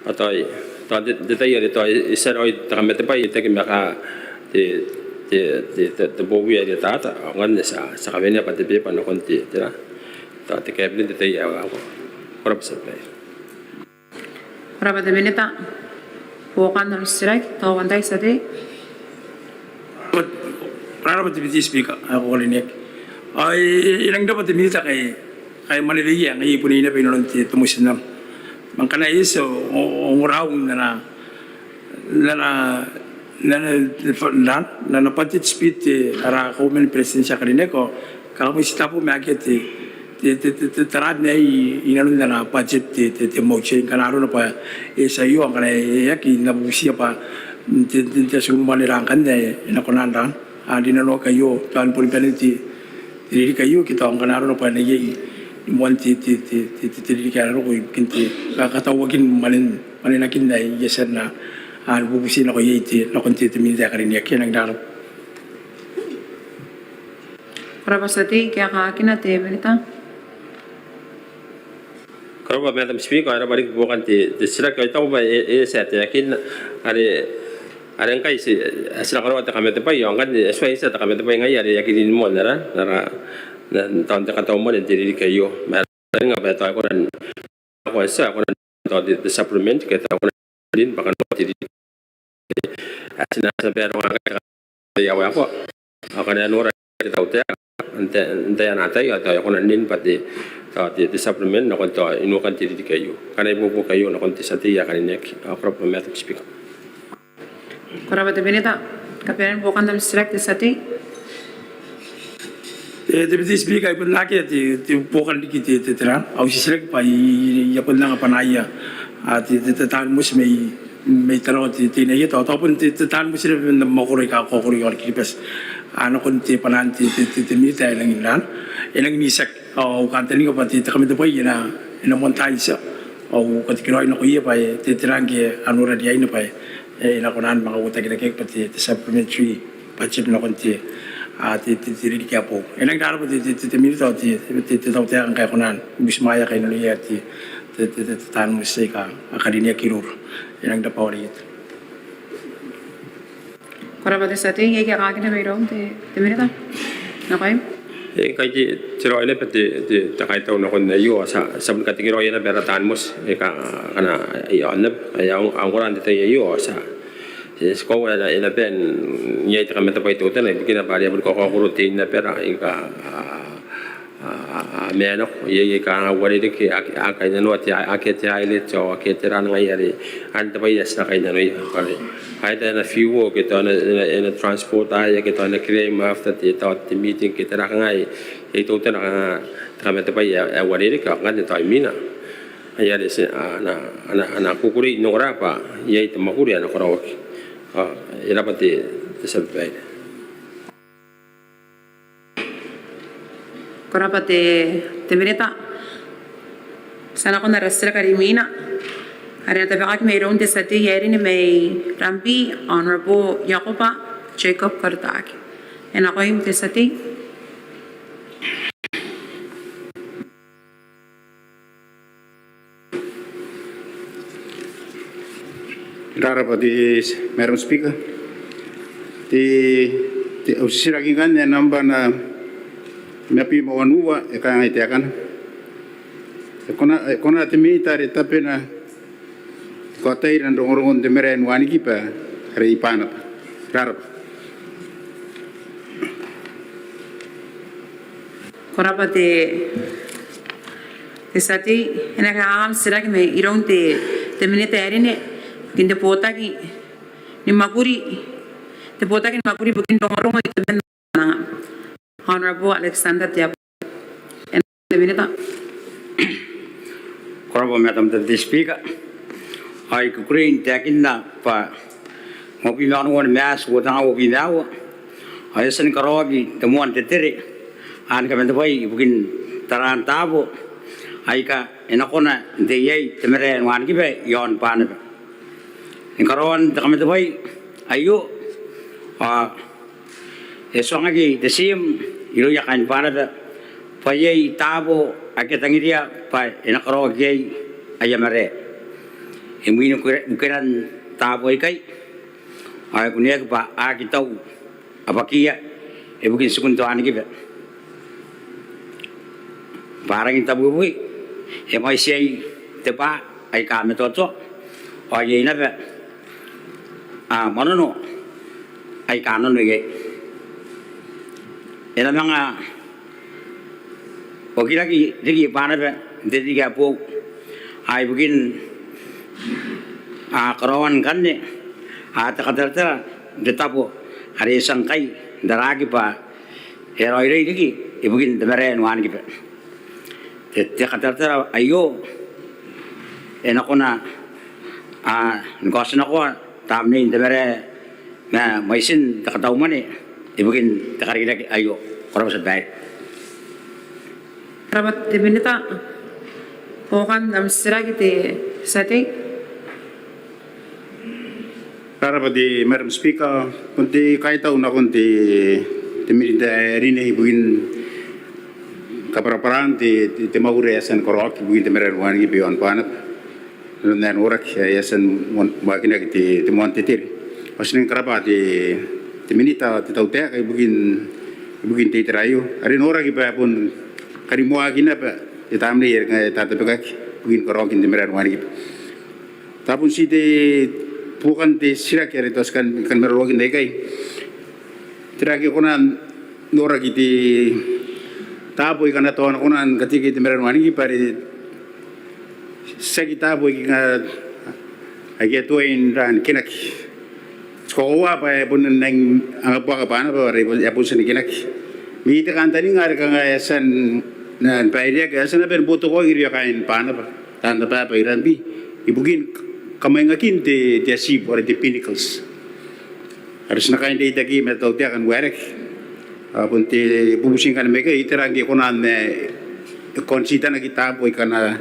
Ao tao, tao n te, te tai are tao e, e tia raoi te kamatebwai, e taku ma ka te, te, te, te, te bowi ae rietata. Ao ngkanne ti a, ti a kawenea bwa te beba nakon te, te ra, tao te kabinet n te tai ae, ae, ae. Ko rabwa tia babaire. Ko rabwa te Minita. Buokan am titiraki, tao uantai tia tei. Ko rabwa te Deputy Speaker ae ko karineaki. Ao e, e, e nang rabwa te Minita ngkai, ngkai e mwaneweia ngkai e bon iai naba inanon te, te motinnano. Ma ngkana e eti ao, ao, ao ongora n ana, n ana, n ana, n ana budget speech te, ara Kauoman ni Beretitenti ae karineaki, ao kanga bon titebo ma akea te, te, te, te, te, te raan aei inanon ana budget te, te, te motion. Ngkana arona bwa e eti aio, ngkana e aki, N na butiia bwa n te, te, te tia unimwane ra ngkanne e na kona n raan, a, rinanoaki aio, tao ni boni bane te, te ririki aio ke tao ngkana arona bwa e na iai ni moan te, te, te, te, te, te ririki ae na roko ibukin te, ka, katauakin mwanen, mwanenakin ae I a tia n, a, ni bubuti nako iai te, nakon te, te Minita ae karineaki. E nang rarabwa. Ko rabwa tia tei, kaekaakina te Minita. Ko rabwa Madam Speaker, e rabwa riki buokan te, te titiraki. Ao I taku bwa e, e tia te akin are, are ngkai ti, ti na karaoa te kamatebwai, ao ngkanne e tuai tia te kamatebwai ngaia are e aki rin moa n ara, n ara, n, n tao n te katau mwane n te ririki aio. Ma e aringa bwa e tao e kona n, e kona n tao te, te supplement ke tao e kona n rin bwa kanoan te ririki ae ti na tia baronga ngkai te aoa ae koaua. Ao ngkana e nora te tautaeka n te, n te anatai, ao tao e kona n rin bwa te, tao te, te supplement nakon tao inukan te ririki aio. Ngkana e buobuoki aio nakon te tia tei ae karineaki. Ao ko rabwa Madam Speaker. Ko rabwa te Minita. Kabanean buokan am titiraki te tia tei. E, te Deputy Speaker, I bon akea te, te buokan riki te, te, te raan au titiraki bwa I, I, I a bon anga bwanaia, a, te, te, te taan moti mai, mai Tarawa Teinainano Ieta, ao tao bon te, te taan moti naba n abamwakoro aika kakaokoro iaon Kiribati. A, nakon te bwanaan te, te, te, te Minita e nangi n raan, e nangi n itiaki. Ao au kantaninga bwa te, te kamatebwai e na, e na moan tai n tia. Au katekeraoi nakoia bwa e, te, te raan ngke a nora riaina bwa e, e na kona ni manga uotaki rake bwa te, te supplementary budget nakon te, a, te, te, te ririki ae boou. E nangi rarabwa te, te, te, te Minita ao te, te, te, te tautaeka ngkai e kona ni butimwaea kainnanoia te, te, te, te, te taan moti aika a karineaki iroura. E nang rabwa, ao rietata. Ko rabwa te tia tei, iai kaekaakina mairoun te, te Minita? Nakoim. E, ngkai ti, ti raoi naba te, te, te kaitau nakon aio, ao ti a, ti a bon katekeraoia naba ara taan moti, e, ka, akana, aio naba, aio, a ongora n te tai aio, ao ti a, ti, ti koaua e na, e na bon iai te kamatebwai teutana ibukina bwa are a bon kakaokoro tein naba ara, aika, a, a, a, a, mena, iai, iai aika a uarereke, a, a kainnanoa te, a, ake te aireti, ao ake tera ngaia are, anne te bwai ae ti na kainnanoia, are. Ai tao e na fuel, ke tao e na, e na, e na transport, ai, ke tao e na claim after te, tao te meeting, ke tera kangai, iai teutana kanga, te kamatebwai ae, ae uarereke, ao ngkanne tao imwina. Ai are ti, a na, a na, a na kukurei n ongora bwa, iai te mwakuri ae na karaoaki. Ao, e rabwa te, te tia babaire. Ko rabwa te, te Minita. Ti a nakon ara titiraki are imwina. Are e na tabekaki mairoun te tia tei ae rine mai Rabi, Honourable Iakoba Jacob Karutake. E nakoim te tia tei. Ko rabwa te Madam Speaker. Te, te, au titiraki ngkanne nambwa nimabwi ma wanua e kangai taekana. E kona, e kona te Minita are tabena te kaotaira n rongorongon te marae ni wanikiba are i Banaba? Ko rabwa. Ko rabwa te, te tia tei, e na kaekaaki am titiraki mairoun te, te Minita ae rine ibukin te botaki ni mwakuri, te botaki ni mwakuri ibukin rongorongo, itoman ma mwananga. Honourable Alexander Teabo. E nakoim te Minita. Ko rabwa Madam Deputy Speaker. Ao I kukurei n taekinna bwa uabwi ma onoua ni Maati uoa tenga uabwi ma aua, ao e a tia ni karaoaki te moan tetere ni kamatebwai ibukin taraan taabo aika e na kona n tei iai te marae ni wanikiba i aon Banaba. Ni karaoan te kamatebwai aio, ao e tuangaki te tiim irouia kaain Banaba bwa iai taabo ake a tangiria bwa e na karaoaki iai aia marae. Imwin uke-, ukeran taabo aikai, ao e kuneaki bwa a aki tau abwakiia ibukin tikun te wanikiba. Bwa a rangi n tabuebue, e mwaiti iai te bwa aika matoatoa, ao iai naba, a, mwanono aika nano iai. E na manga okiraki riki Banaba n te ririki ae boou, a, ibukin, a, karaoan ngkanne, a, te kataratara n te tabo are e tia ngkai n taraaki bwa e a raoiroi riki ibukin te marae ni wanikiba. Te, te kataratara aio e na kona, a, ni kaotinakoa tamnein te marae ma mwaitin te katau mwane ibukin te karikirake aio. Ko rabwa te tia babaire. Ko rabwa te Minita. Buokan am titiraki te tia tei. Ko rabwa te Madam Speaker, bon te kaitau nakon te, te Minita ae rine ibukin kabwarabwaraan te, te, te mwakuri ae e a tia ni karaoaki ibukin te marae ni wanikiba i aon Banaba. N aron ae noraki ae e a tia ni moan, waakinaki te, te moan tetere. Ao ti nang karabwa te, te Minita, te tautaeka ibukin, ibukin te itera aio. Are noraki bwa e bon karimoaki naba te tamnei are e tatabekaki ibukin karaoakin te marae ni wanikiba. Tao bon ti te buokan te titiraki are tao ti kan, kan maroroakinna ikai. Tera ake e kona n noraki te taabo aika a na tao a na kona ni kateke te marae ni wanikiba are tiaki taabo aika, aika a tuai n rang kenaki. Ti kakoaua bwa e bon nang angabuaka Banaba are e bon, e bon tia ni kenaki. Ma te kantaninga are kanga e a tia n, n baireaki, e a tia naba ni boutokaaki irouia kaain Banaba, taan ababa i Rabi, ibukin kamwaingakin te, te atibu are te pinnacles. Are ti na kaai n reitaki ma te tautaeka n waerake. Ao bon te bubuti ngkanne mai ikai, tera ngke e kona n, e, consider-naki taabo aika a na,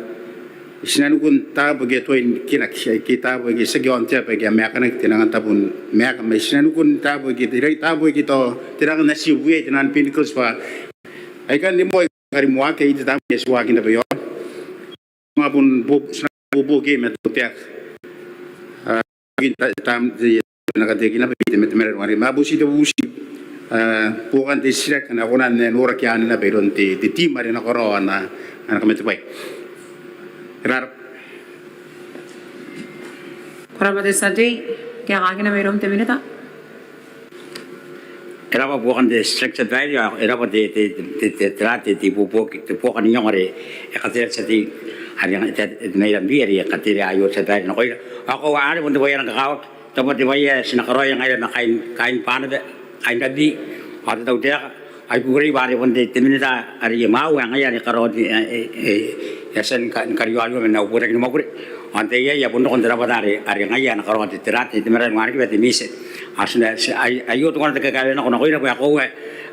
tinanikun taabo aika a tuai n kenaki, aika taabo aika tiaki aon te aba aika a maekanaki te nangan tabo ni maeka, ma tinanikun taabo aika, tera, taabo aika tao te nangan atibu iai, te nangan pinnacles bwa aikanne moa aika karimoaki, iai te taabo aika ti waaki naba i aona. Ngkana bon ibuobuoki ma te tautaeka, a, ibukin taam te, te, na kateaki naba te, te marae ni wanikiba. Ma bon ti te bubuti, a, buokan te titiraki, a na kona n noraki anne naba iroun te, te tiim are e na karaoa ana, ana kamatebwai. Ko rabwa. Ko rabwa te tia tei, kaekaakina mairoun te minita. E rabwa buokan te titiraki tia babaire, e rabwa te, te, te, te, te, te, te ibuobuoki, te buokan iango are e katerea te tia tei are e, te, te, mai Rambi are e katerea aio tia babaire nakoira. Ao koaua are bon te bwai ae rang kakawaki, tao bon te bwai ae ti na karaoia ngaira ma kaain, kaain Banaba, kaain Rambi, ao te tautaeka, ao I kukurei bwa are bon te, te minita are e mwaau ae ngaia are e karaoa te, e, e, e, e a tia ni ka, ni karioaio man au botaki ni mwakuri. Ao n tai aei e a bon roko n te rabwata are, are ngaia e na karaoa te, te, te marae ni wanikiba, te MISE. Ao ti na, ti, ai, aio te kona te kakaewenako nakoira bwa e koaua,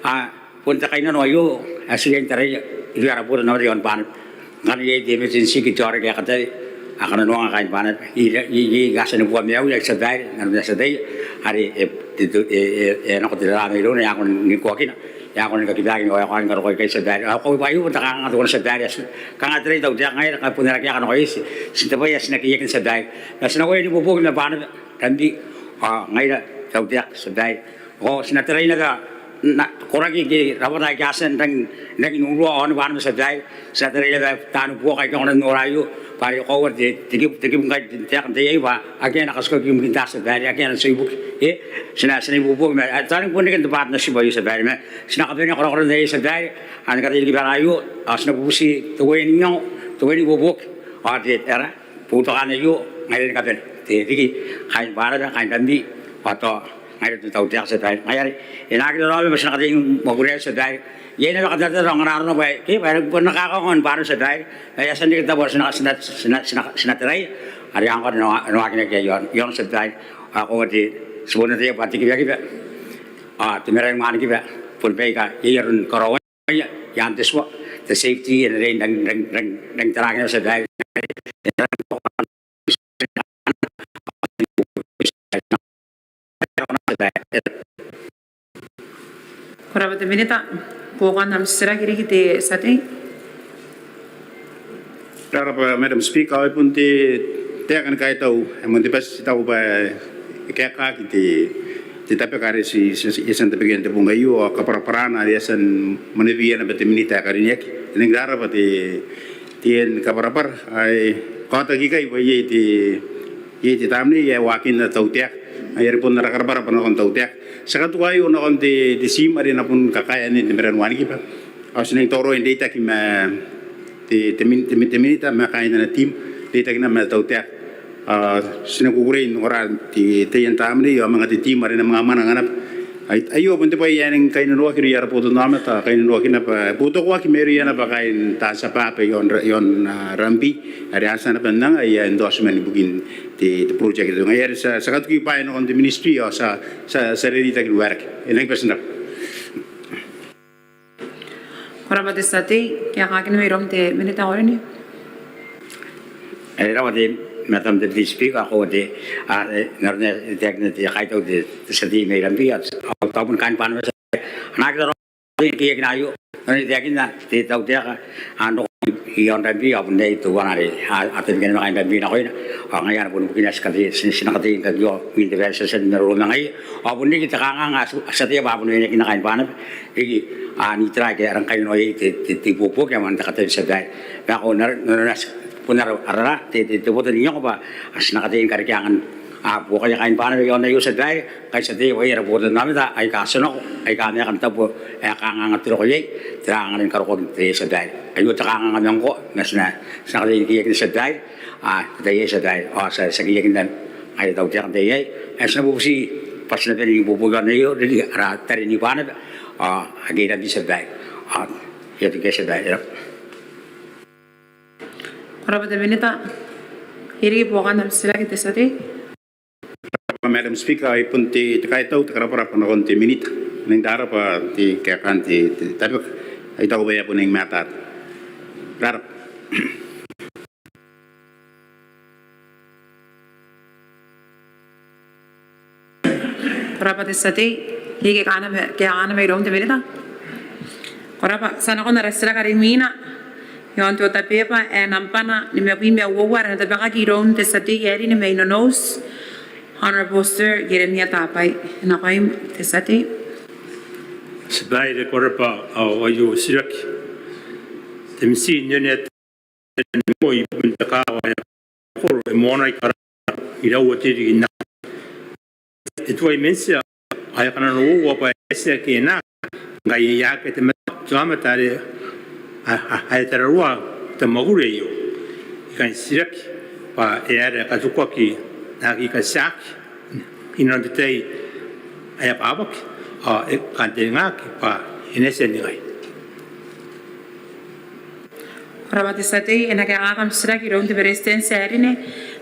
a, bon te kainnano aio ae ti riai n taraia irouia ara botannaomata iaon Banaba. Ngkana iai te emergency ke te aoraki ae katawe, a kananoanga kaain Banaba. Iai, iai, iai aika a tia ni bua maiuia, tia babaire, n aron ae ti ataia, are e, e, e, e, e nako te raraa mairouna, e a kona n ikoakina, e a kona ni kakibaki ao e a kona ni karokoa ikai, tia babaire. Ao koaua bwa aio bon te kanganga teuana, tia babaire, ae ti kanga te rai tautaeka ngaira, ngkai bon ara kaeka nako iai, ti, ti te bwai ae ti na keiakina, tia babaire. Ma ti na uaia n ibuobuoki ma Banaba, Rambi, ao ngaira tautaeka, tia babaire. Ao ti na tarai naba, na, koraki ke rabwata aika a tia n rangi, rangi n urua aon Banaba, tia babaire. Ti na tarai naba taani buoka aika a kona n nora aio, bwa are koaua te, te kibu, te kibu ngkai n te taeka n tai aei bwa akea ae na katikaki ibukin taari, tia babaire, akea ae na tia ibuki. E, ti na, ti na ibuobuoki ma, a, tao bon reken te partnership aio, tia babaire, ma ti na kabanea korakorana aei, tia babaire, ao ni kataia ni kibara aio, ao ti na bubuti teuaei n iango, teuaei n ibuobuoki, ao te, e aera, boutokaan aio ngaira ni kabane, te riki kaain Banaba, kaain Rambi, ao tao ngaira te tautaeka, tia babaire. Ngaia are e na aki raraoma bwa ti na kataia ni mwakuria, tia babaire. Iai naba kataratara ao ngkana arona bwa e, ke bwa e na bon kakaongoa Banaba, tia babaire, ma e a tia n reke te tabo are ti na, ti na, ti na, ti na, ti na taraia are a ngkoa n, n waakinaki iaon, iaon, tia babaire. Ao koaua te, ti bon ataia bwa te kibakiba ao te marae ni wanikiba bon baika iai aron karaoana i aan te tua, te safety, e na riai n rang, rang, rang, rang taraaki naba, tia babaire. Ko rabwa te minita, buokan am titiraki riki te tia tei. Ko rabwa Madam Speaker, ao e bon te taeka ni kaitau, e moan te bati tao bwa e kaekaaki te, te tabeka are ti, ti, ti a tia n tabekia n te bong aio, ao kabwarabwarana are e a tia n maneweia naba te minita ae karineaki. E nang rarabwa te, te kabwarabwara, ao e kaotaki ikai bwa iai te, iai te tamnei ae waakinna te tautaeka. Ngaia are bon ara karabwarabwa nakon te tautaeka. Ti a katuka aio nakon te, te tiim are e na bon kakaea anne n te marae ni wanikiba. Ao ti nang tauraoi n reitaki ma te, te min-, te min-, te minita ma kaain ana tiim, reitaki naba ma te tautaeka. Ao ti nang kukurei n ongora n te, taian tamnei ao manga te tiim are e na manga mwananga naba. Ai, aio bon te bwai ae nang kainnanoaki irouia ara botannaomata, kainnanoaki naba, boutokaaki mairouia naba kaain taan tia baba iaon, iaon, a, Rambi, are a tia naba n anga aia endorsement ibukin te, te project. Ngaia are ti a, ti a katuki bwaai nakon te ministry ao ti a, ti a, ti a reitaki n waerake. E nang bati n rabwa. Ko rabwa te tia tei, kaekaakina mairoun te minita ae karineaki. E rabwa te Madam Deputy Speaker, ao koaua te, a, e, n aron ae e taekinna te kaitau te, te tia tei mai Rambi, ao, ao tao bon kaain Banaba, a na aki raraoma n keiakina aio, n aron ae e taekinna te tautaeka, a, n roko iaon Rambi, ao bon iai teuana are a, a tabekia naba kaain Rambi nakoina, ao ngaia anne bon bukina ae ti kate-, ti, ti na kataia ni karekea imwin te baere ti a tia ni maroro ma ngaia, ao bon riki te kanganga ae ti, ti ataia bwa a bon oneaki kaain Banaba, riki, a, n itera aika a rang kainnanoa iai te, te, te ibuobuoki ae moan te katawe, tia babaire. Ma koaua n aron, n aron ae ti, bon ara, ara, te, te, te boto n iango bwa ti na kataia ni karekea angan, a, buokaia kaain Banaba iaon aio, tia babaire, ngkai ti ataia bwa iai ara botannaomata aika a tia nako, aika a maeka n tabo ae kanganga te roko iai, tera angana ni karokoaki n te tai aei, tia babaire. Aio te kanganga ma ngkoa, ma ti na, ti na kataia ni keiakina, tia babaire, a, n te tai aei, tia babaire, ao ti a, ti a keiakina n aia tautaeka n te tai aei, ae ti na bubuti bwa ti na bane n ibuobuoki iaon aio, riki ara tari ni Banaba, ao ake i Rambi, tia babaire. Ao I a toki ikai, tia babaire. Ko rabwa te minita. Iai riki buokan am titiraki te tia tei? Madam Speaker, ai bon te, te kaitau, te karabwarabwa nakon te minita. Nang rarabwa te kaekaan te, te tabeka. Ai tao bwa e a bon nang matata. Rarabwa. Ko rabwa te tia tei, iai kaekaana ma, kaekaana mairoun te minita? Ko rabwa, ti a nakon ara titiraki are imwina, Iaon te otabeba ae nambana nimabwi ma uoua, are e na tabekaki iroun te tia tei ae rine mai Nonouti, Honourable Sir Ieremia Tabai. E nakoim te tia tei. Te bwai are e koroboki ao aio titiraki. Te mitiin n onean te nimo ibukin te kaawa ae abamwakoro e moanaki karaoana iraua te ririki n nako. E tuai man tia ao e kananououa bwa e na tia ke e na aki, ngkai e aki teimatoa te aomata are a, a, e tararuaa te mwakuri aio. I kan titiraki bwa e aera e katukaki n aki katiaki inanon te tai ae abwabwaki, ao e kantaningaki bwa e na tia n ningai. Ko rabwa te tia tei. E na kaekaaki am titiraki iroun te Beretitenti ae rine,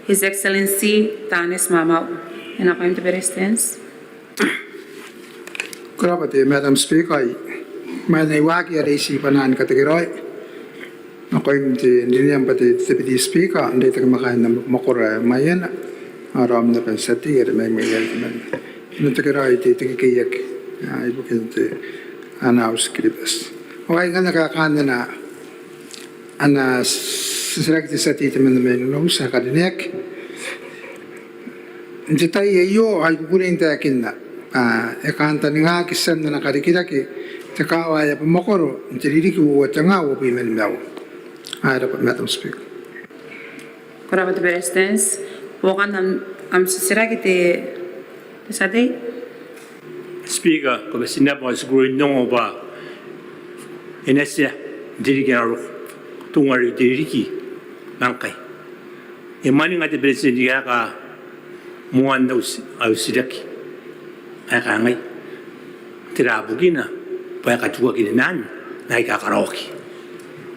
His Excellency Taneti Maamau. E nakoim te Beretitenti. Ko rabwa te Madam Speaker. I mwain ae I waaki are I tii bwanaan katekeraoi nakoim te, n rineam bwa te Deputy Speaker, n reitaki ma kaain abamwakoro ae Maiana, ao raom naba n tia tei are mai Maiana temanna. I na tekeraoi te, te kekeiaki ibukin te, ana auti Kiribati. Ao ai ngkana kaekaan ana, ana titiraki te tia tei temanna mai Nonouti ae karineaki. N te tai aio ao I kukurei n taekinna bwa e kantaningaki tian ana karikirake te kaawa ae abamwakoro n te ririki uoua te nga uabwi ma nimaua. Ko rabwa Madam Speaker. Ko rabwa te Beretitenti. Buokan am, am titiraki te, te tia tei. Speaker, ko bati n rabwa, ao I kukurei n ongo bwa e na tia n te ririki ae na roko, tuai n te ririki ngkai. E mwaninga te Beretitenti ni kaeka moan au ti, au titiraki ae kangai: Tera bukina bwa e katukaki ni maan aika karaoaki?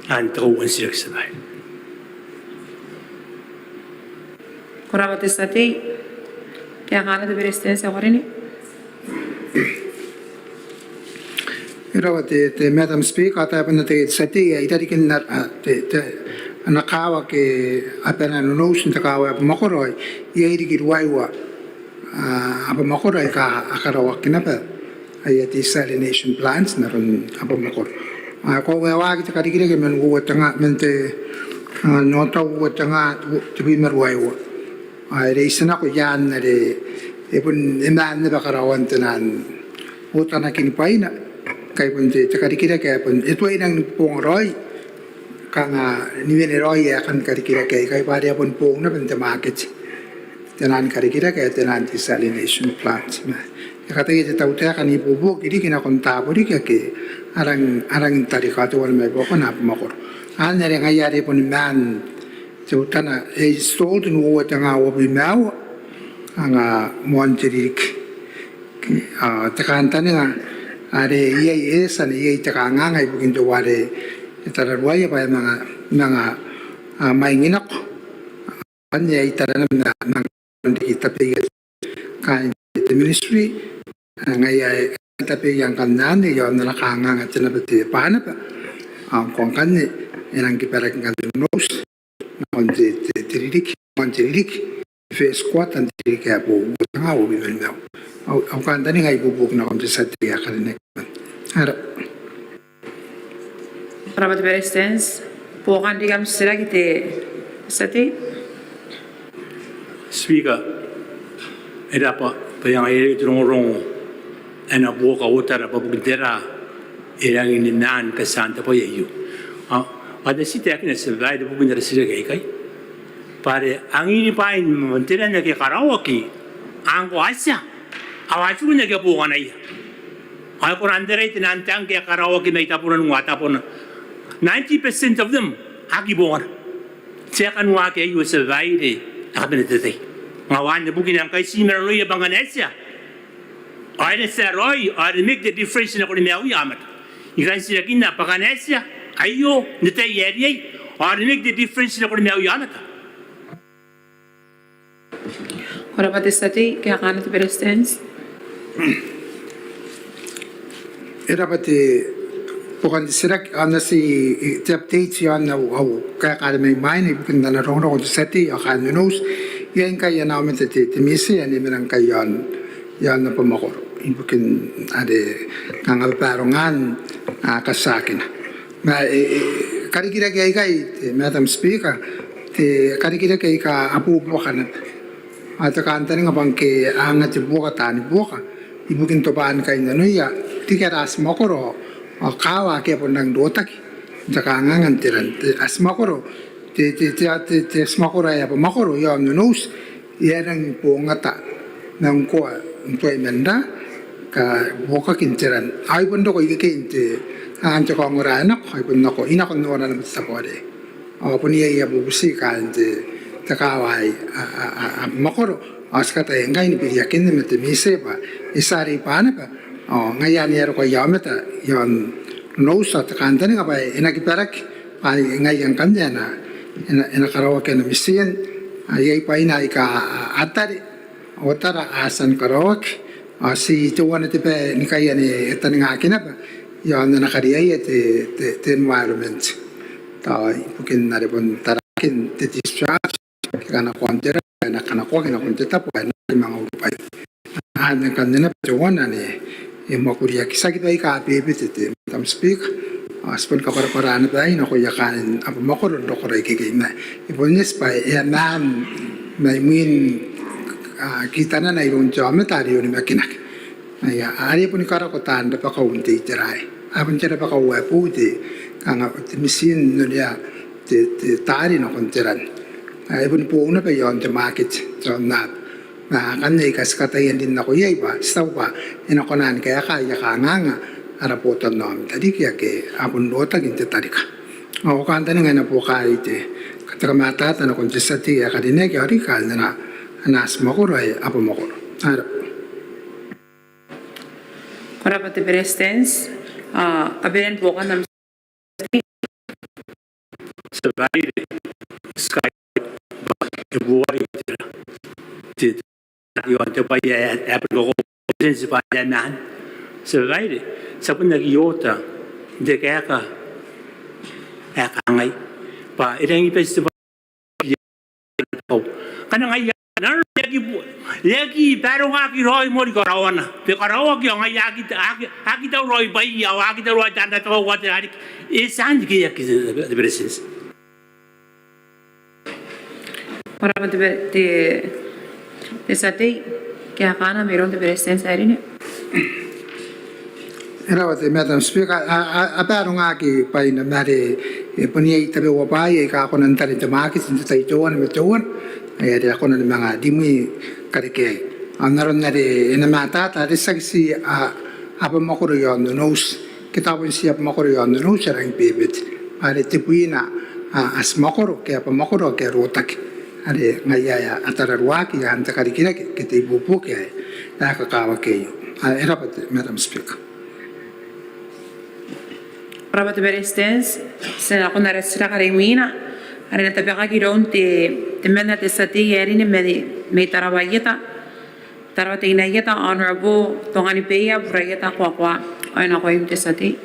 Anne te kauoua n titiraki, te tia babaire. Ko rabwa te tia tei. Kaekaana te Beretitenti ae karineaki. E rabwa te, te Madam Speaker, ao tao bon ana te, te tia tei ae i rarikin ana, a, te, te, ana kaawa ke abana Nonouti n te kaawa ae abamwakoro, iai riki ruaiwa, a, abamwakoro aika a karaoaki naba aia desalination plants n aron abamwakoro. Ao e koaua e waaki te karikirake man uoua te nga, man te, a, n otau uoua te nga, tebwi ma ruaiwa. Ao e reitinako i aan are e bon, e maan naba karaoan tenaan otanakin bwaina. Ngkai bon te, te karikirake ae bon e tuai rang ni bobonga raoi, kanga ni wene raoi aekan karikirake aikai, bwa are a bon boou naba n te maketi tenaan karikirake ae tenaan desalination plant. Ma e kataia te tautaeka n ibuobuoki riki nakon taabo riki ake a rang, a rang n tarika, teuana mai buakona abamwakoro. Anne are ngaia are e bon maan teutana, e installed n uoua te nga uabwi ma aua, anga moan te ririki. Ao te kantaninga are iai, e tia n iai te kanganga ibukin teuare e tararuaia bwa e manga, manga, a, mwaing nako. Anne ai tarana ma, manga riki tabeia kaain te ministry, a, ngaia ae tabeia ngkanne iaon ana kanganga te naba te bwanaba. Ao ngkoa ngkanne e nang kibaraki ngkanne Nonouti nakon te, te, te ririki, nakon te ririki, first quarter n te ririki ae boou, uoua te nga uabwi ma nimaua. Au, au kantaninga ae ibuobuoki nakon te tia tei ae karineaki. Ko rabwa. Ko rabwa te Beretitenti. Buokan riki am titiraki te tia tei. Speaker, e rabwa bwa e a ngae iai te rongorongo ae na buoka otara bwa bukin tera e rangi ni maan katiaan te bwai aio. Ao bwa te tia tei ae karineaki, te tia babaire, bukin ara titiraki aikai, bwa are angin bwaai man tera ake a karaoaki, ao ngkoa a tia, ao a tiku n akea buokanaia. Ao e kona n tarai tenaan tangke ae karaoaki mai tabona, nako tabona, ninety percent of them a aki bongana. Ti a kan waaki aio, te tia babaire, ae kabanea te tai. Ngaia anne bukina ngkai ti maroroia bwa ngkana e tia, ao e na tia raoi, ao e na make the difference nakon maiuia aomata. I kan titirakinna bwa ngkana e tia aio n te tai ae riai, ao e na make the difference nakon maiuia aomata. Ko rabwa te tia tei, kaekaana te Beretitenti. E rabwa te buokan titiraki, ao n na ti, te update iaon au, au kaeka are mai mwaina ibukin ana rongorongo te tia tei ao kaain Nonouti. Iai ngkai ana aomata te, te MISE ane e mena ngkai iaon, iaon abamwakoro ibukin are kanga babarongaan, a, katiakina. Ma e, e, karikirake aikai, te Madam Speaker, te karikirake aika a buobuoka naba. Ao te kantaninga bwa ngke a anga te buoka taani buoka ibukin tobwaan kainnanoia riki ara atimwakoro ao kaawa ake a bon rangi n rotaki n te kanganga n te ran. Te atimwakoro, te, te, te, te, te atimwakoro ae abamwakoro iaon Nonouti e a rangi ni bongata ma ngkoa n tuai man ra kabuokaki n te ran. Ao e bon roko ikekei n te, n te kaongora ae nako, ao e bon nako, e nako n nora naba te tabo arei. Ao bon iai aia bubuti kaain te, te kaawa ae a, a, a, abamwakoro. Ao ti kataia ngkai ni biriakinna ma te MISE bwa e tia arei bwa naba ao ngaia anne e a roko aia aomata iaon Nonouti, ao te kantaninga bwa e na kibaraki bwa ngaia ngkanne e na, e na, e na karaoaki ana mition. Ao iai bwaina aika a, a tare, ao tara a tia ni karaoaki. Ao ti teuana te bwai ni kaai anne e taningaki naba iaon ana kariaia te, te, te environment. Tao ibukin are bon tarakin te discharge ke kanakoan te ran ae na kanakoaki nakon te tabo ae na aki manga urubwai. Anne ngkanne naba teuana anne e mwakuriaki. Tiaki baika a bebete, te Madam Speaker. Ao ti bon kabwarabwara naba aei nakoia kaain abamwakoro n rokora ikekei ma e bon eti bwa e a maan mai mwin, a, kitanana iroun te aomata are e onimakinaki. Aia, are e boni karako taan rabakau n te itera aei. A bon te rabakau ae boou te, kanga te mition n onea te, te taari nakon te ran. Ae e boni boou naba iaon te market, iaon aaba. Ma akanne aika ti kataia n rin nako iai bwa ti taku bwa e na kona ni kaeka aia kanganga ara botannaomata riki ake a bon rotaki n te tarika. Ao au kantaninga e na buoka iai te, te kamatata nakon te tia tei ae karineaki ao riki kaain ana, ana atimwakoro ae abamwakoro. Ko rabwa. Ko rabwa te Beretitenti. A, kabanean buokan am Tia Babaire, Sky, bwa e buoka te, te, te, te bwai ae, ae, ae, Tia Babaire, ti a bon aki oota n te kaeka ae kangai bwa e rangi ni bati te bwai ngkana ngaia nanona e aki bu-, e aki barongaki raoi mori karaoana. Bwa e karaoaki ao ngaia aki, aki, aki tauraoi bwaia ao aki tauraoi taan rabakau ao tera riki. E tia n riki, e aki, te, te Beretitenti. Ko rabwa te, te, te tia tei, kaekaana mairoun te Beretitenti ae rine. E rabwa te Madam Speaker, a, a, a barongaki bwaina ma are, e, bon iai tabeua bwaai aika a kona n tara n te market n te tai teuana ma teuana, ae are a kona ni manga rimwi karekeai. Ao n aron are e na matata are tiaki ti, a, abamwakoro iaon Nonouti, ke tao bon ti abamwakoro iaon Nonouti ae rangi ni bebete. Are tebwina, a, atimwakoro ke abamwakoro ake a rotaki. Are ngaia ae a tararuaki iaan te karikirake ke te ibuobuoki ae e kakawaki aio. A, e rabwa te Madam Speaker. Ko rabwa te Beretitenti. Ti na nakon ara titiraki are imwina are e na tabekaki iroun te, temanna te tia tei ae rine mai, mai Tarawa Ieta, Tarawa Teinainano Ieta, Honourable Tonganibeia Buraieta Koakoa. Ao e nakoim te tia tei.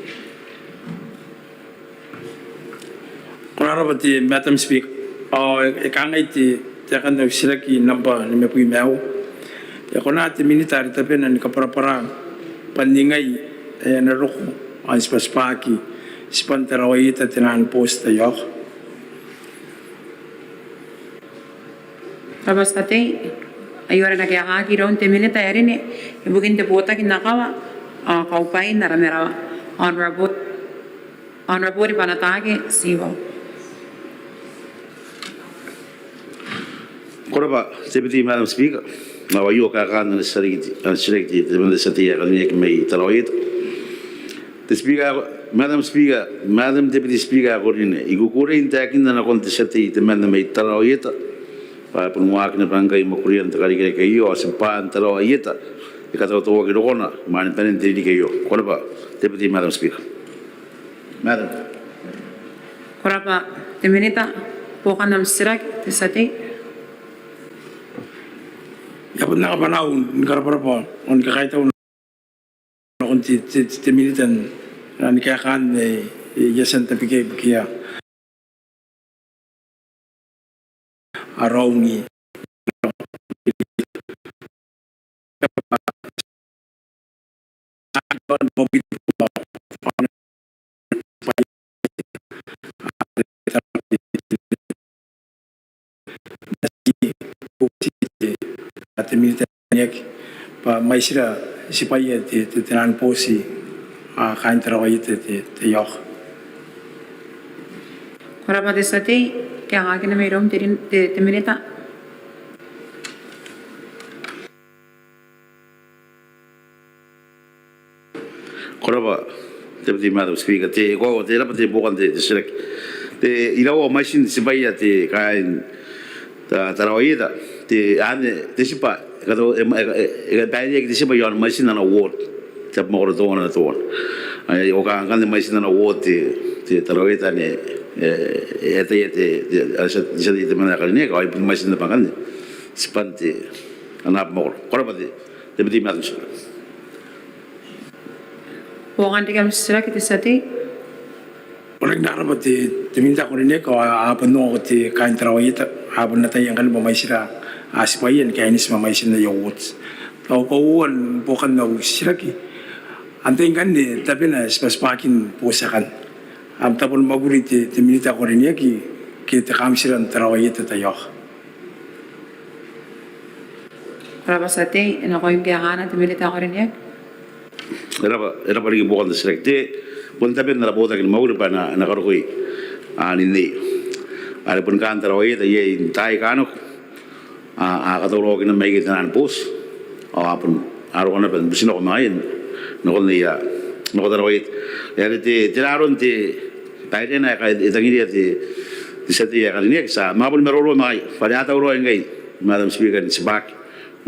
Ko rabwa te Madam Speaker. Ao e, e kangai te, taekan au titiraki nambwa nimabwi ma aua. E kona te Minita are tabena ni kabwarabwara bwa n ningai ae e na roko ao n tibwatibwaki tibwan Tarawa Ieta te naan booti taiaoka? Rabwa te tia tei. Aio are e na kaekaaki iroun te Minita ae rine ibukin te botaki n akawa ao kaubwain ara marawa, Honourable, Honourable Ribanataake Tiwau. Ko rabwa Deputy Madam Speaker. Ao aio kaekaan ana titiraki te, ana titiraki te, temanna te tia tei ae karineaki mai Tarawa Ieta. Te Speaker, Madam Speaker, Madam Deputy Speaker ae ko rine, I kukurei n taekinna nakon te tia tei temanna mai Tarawa Ieta bwa e bon waaki naba ngkai mwakurian te karikirake aio ao tibwaan Tarawa Ieta e katautauaki rokona imwain banen te ririki aio. Ko rabwa Deputy Madam Speaker. Madam. Ko rabwa te Minita. Buokan am titiraki te tia tei. I a bon anga bwanaau ni karabwarabwa ao ni kakaitau nakon te, te, te, te Minita n, n kaekaan ae, e, I a tia n tabekia ibukia. Araungi. te Minita ae karineaki bwa mwaitira tibwaia te, te, te naan booti, a, kaain Tarawa Ieta te, te, te ioka. Ko rabwa te tia tei, kaekaakina mairoun te, te, te Minita. Ko rabwa te Deputy Madam Speaker. Te, ko, te rabwa te buokan te, te titiraki. Te, iraua mwaitin tibwaia te kaain Ta, Tarawa Ieta, te, anne, te tibwa, e kato, e, e, e, e baireaki te tibwa iaon mwaitin ana ward. Te abamwakoro teuana ma teuana. Ai, oka ngkanne mwaitin ana ward te, te Tarawa Ieta anne, e, e ataia te, te, a, tia, tia tei te Minita ae karineaki, ao ai bon mwaitin naba ngkanne tibwan te, ana abamwakoro. Ko rabwa te, te Deputy Madam Speaker. Buokan riki am titiraki te tia tei. Ko rabwa te, te Minita ae karineaki, ao a bon ongo te kaain Tarawa Ieta, a bon ataia ngkanne bwa mwaitira, a, tibwaia ni kaineti ma mwaitin aia ward. Au kauoua ni buokan au titiraki, antai ngkanne tabena tibwatibwakin booti akanne? Am tabo ni mwakuri te, te Minita ae karineaki ke te kauntira n Tarawa Ieta Taiaoka? Ko rabwa te tia tei, e nakoim kaekaana te Minita ae karineaki. E rabwa, e rabwa riki buokan te titiraki. Te, bon taben ara botaki ni mwakuri bwa e na, e na karokoi, a, n inneia. Are bon kaain Tarawa Ieta iai n taai aika nako, a, a katauraoakina mai ikai te naan booti. Ao a bon, a roko naba n butinako ma ngaia nakon aia, nako Tarawa Ieta. Are te, tera aron te, baireana ae e tangiria te, te tia tei ae karineaki, ti a manga boni maroro ma ngaia bwa are a tauraoi ngkai, Madam Speaker, n tibwaki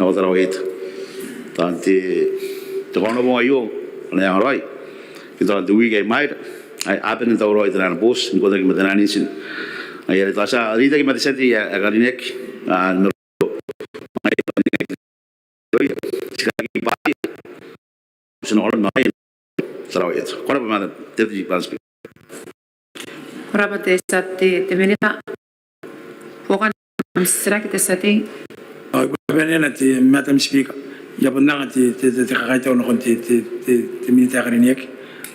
nako Tarawa Ieta. Tao n te, te kaonobong aio, ana angaraoi ke tao n te wiki ae i mwaira, ae a bane n tauraoi te naan booti n ikotaki ma te naan intin. Ai are tao ti a reitaki ma te tia tei ae karineaki, a, n Ko rabwa te tia tei, te Minita. Buokan am titiraki te tia tei. Ao I kabanea te Madam Speaker, I a bon anga te, te, te, te kakaitau nakon te, te, te, te Minita ae karineaki.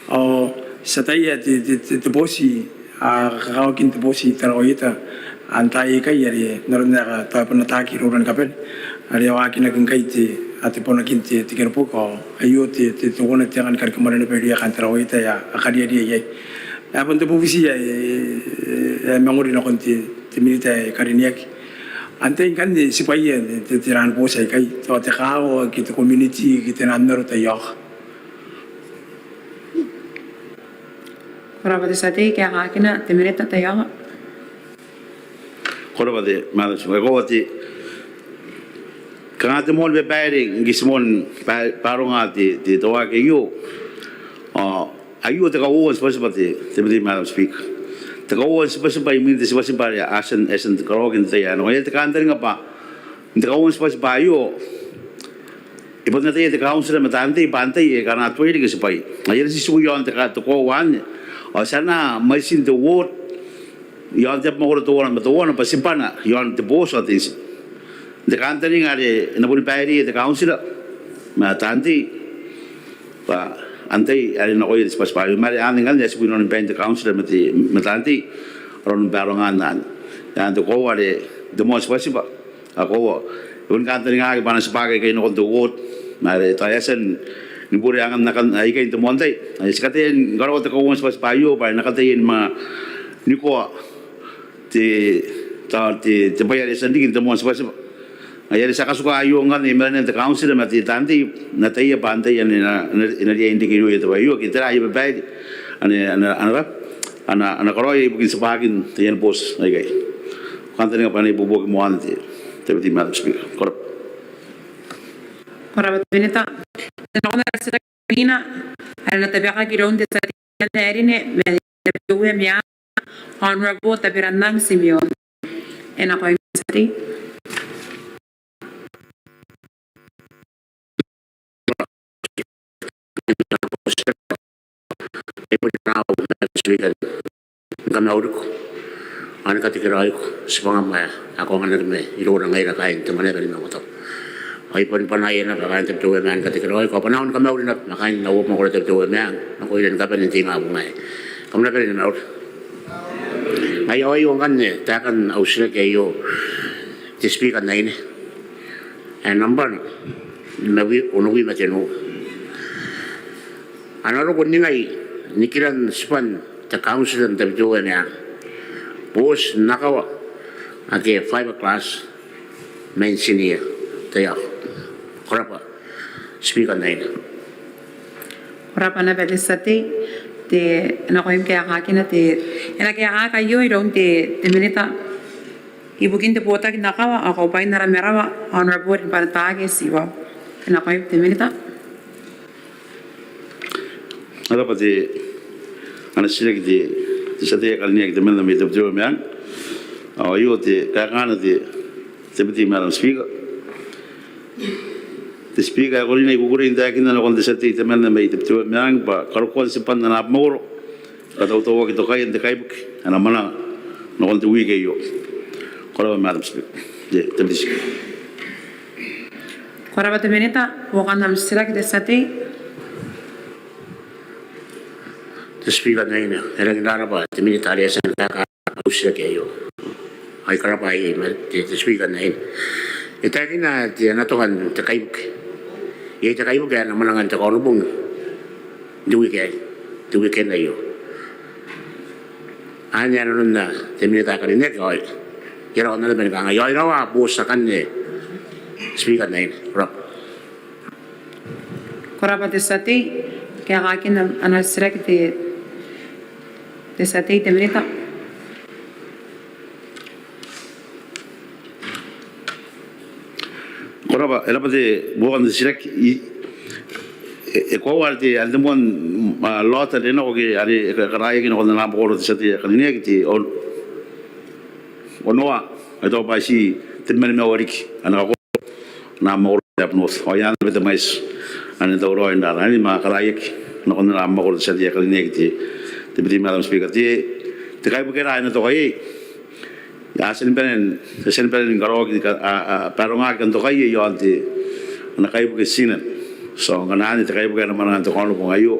Ao ti ataia te, te, te, te booti, a, kakawakin te booti i Tarawa Ieta n taai aikai are n aron ae tao e bon ataaki iroura ni kabane are a waakinaki ngkai te, a, te bonakin te, te kereboki. Ao aio te, te, teuana te anga ni karikimwane naba irouia kaain Tarawa Ieta ae a kariaria iai. E a bon te bubuti ae, e, e, e mangori nakon te, te Minita ae karineaki. Antai ngkanne tibwaia te, te, te naan booti aikai? Tao te kaawa ke te community ke te naan aro Taiaoka? Ko rabwa te tia tei, kaekaakina te Minita Taiaoka. Ko rabwa te Madam Speaker. E koaua te, kanga te moan babaire ngke ti moan ba, baronga te, te, te waaki aio. Ao aio te kauoua n tibwatibwa te, te, te Madam Speaker. Te kauoua n tibwatibwa imwin te tibwatibwa are a tia n, a tia n karaoaki n te tai ae nako. Ngaia are te kantaninga bwa n te kauoua n tibwatibwa aio, e bon ataia te kauntira ma taan tei bwa antai aika a na tuai reke tibwaia. Ngaia are ti tiku iaon te ka, te koaua anne. Ao ti anaa mwaitin te ward iaon te abamwakoro teuana ma teuana bwa tibwana iaon te booti ao te intin. N te kantaninga are e na boni baireia te kauntira ma taan tei bwa antai are nakoia te tibwatibwa aio. Ma are anne ngkanne ae tiku inanon bain te kauntira ma te, ma taan tei aron barongaan anne. Ao n te koaua are n te moan tibwatibwa, a koaua, e boni kantaningaki bwa a na tibwaki aikai nakon te ward. Ma are tao e a tia ni bure angan akan aikai n te moan tai. Ao ti kataia ni karaoa te kauoua n tibwatibwa aio bwa e na kataia ni manga nikoa te, tao te, te bwai are e a tia n riki n te moan tibwatibwa. Ngaia are ti a katuka aio ngkanne i marenan te kauntira ma te, taan tei n ataia bwa antai ane e na, e na, e na riai n reke irouia te bwai aio ke tera aia babaire ane, ane, ane a na, a na, a na karaoia ibukin tibwakin taian booti aikai. Kantaninga bwa e na ibuobuoki moan te, te Deputy Madam Speaker. Ko rabwa. Ko rabwa te Minita. Te nako n ara titiraki ae imwina ae na tabekaki iroun te tia tei ae karineaki mai Tabiteuea Meang, Honourable Taberannang Timeon. E nakoim te tia tei. Ni kamauriko ao ni katekeraoiko tibwangam ae a kaonganaki mai iroura ngaira kaain te mwaneaba ni Maungatabu. Ao I boni bwanaia naba kaain Tabiteuea Meang ni katekeraoiko, ao bwanaau ni kamauri naba ma kaain au mwakoro Tabiteuea Meang nakoira ni kabane n te ingabong aei. Kam na bane ni mauri. Ngaia ao aio ngkanne taekan au titiraki aio, te Speaker n aine. ae nambana nimabwi, onobwi ma tenua. A na roko n ningai nikiran tibwan te kauntira n Tabiteuea Meang booti n akawa ake fiberglass ma intinia taiaoka. Ko rabwa Speaker n aine. Ko rabwa naba te tia tei. Te nakoim kaekaakina te, e na kaekaaki aio iroun te, te minita ibukin te botaki n akawa ao kaubwain ara marawa, Honourable Ribanataake Tiwau. Te nakoim te minita. Ko rabwa te, ana titiraki te, te tia tei ae karineaki temanna mai Tabiteuea Meang. Ao aio te kaekaana te, te Deputy Madam Speaker. Te Speaker ae karineaki, I kukurei n taekinna nakon te tia tei temanna mai Tabiteuea Meang bwa karokoan tibwan ana abamwakoro e katautauaki tokaia n te kaibuke ae na mwananga nakon te wiki aio. Ko rabwa Madam Speaker. Te, te Deputy Speaker. Ko rabwa te minita, buokan am titiraki te tia tei. Te Speaker n aine, e rangi n rarabwa te minita are e a tia ni kaeka au titiraki aio. Ai ko rabwa iai ma te, te Speaker n aine. E taekinna te, ana toka n te kaibuke. Iai te kaibuke ae na mwananga n te Kaonobong n te wiki aei, te weekend aio. Anne ae nanonna te minita ae karineaki ao I a rawa naba ni kangai ao I rawa booti akanne, Speaker n aine. Ko rabwa. Ko rabwa te tia tei. Kaekaakin ana titiraki te, te tia tei, te minita. Ko rabwa, e rabwa te buokan te titiraki. I, e, e koaua are te, are te moan, a, law are nako ke are e karaoaki nakon ana abamwakoro te tia tei ae karineaki te, on, onoua, I taku bwa iti tebwi ma nimaua riki ana kakoroa ana abamwakoro te Abnorth. Ao iai naba te mwaiti ane tauraoi n rara anne ma karaoaki nakon ana abamwakoro te tia tei ae karineaki te, te Deputy Madam Speaker. Te, te kaibuke ra ae na toka iai a tia ni bane n, a tia ni bane ni karaoaki, a, a, baarongaaki kan tokaia iaon te, ana kaibuke Tinan. So ngkana anne te kaibuke ae na mwananga n te Kaonobong aio,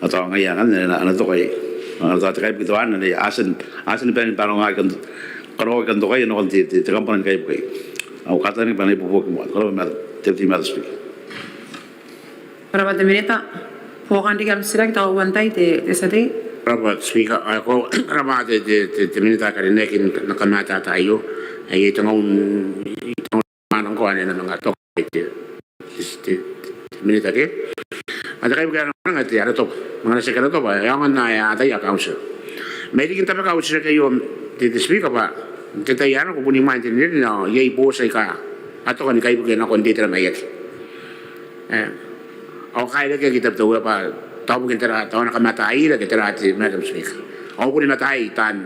ao tao ngaia ngkanne ae na, ae na toka iai. Ao tao te kaibuke teuana ae a tia ni, a tia ni bane ni baarongaaki kan, karaoaki kan tokaia nakon te, te, te kambana ni kaibuke aei. Au kataneiai bwa e na ibuobuoki moa. Ko rabwa Madam, Deputy Madam Speaker. Ko rabwa te minita. Buokan riki am titiraki tao uantai te, te tia tei. Ko rabwa Speaker, a, ko rabwa te, te, te, te minita ae karineaki n, n kamatata aio. Ae iai tengaun, tengaun mwaane ngkoa ane e na manga toka te, te, te, te minita ke. Ma te kaibuke ae na mwananga te Aratoba. Manga na tiaki Aratoba, e aonga n ataia kauntira. Ma I riki n tabeka au titiraki aio te, te Speaker bwa n te tai ae nako bon imwain te rinerine ao iai booti aika a toka ni kaibuke nakon te itera maiaki. E, ao kairekeaki Tabiteuea bwa tao bukin tera, tao a na kamataira ke tera te Madam Speaker. Ao boni mataai taan,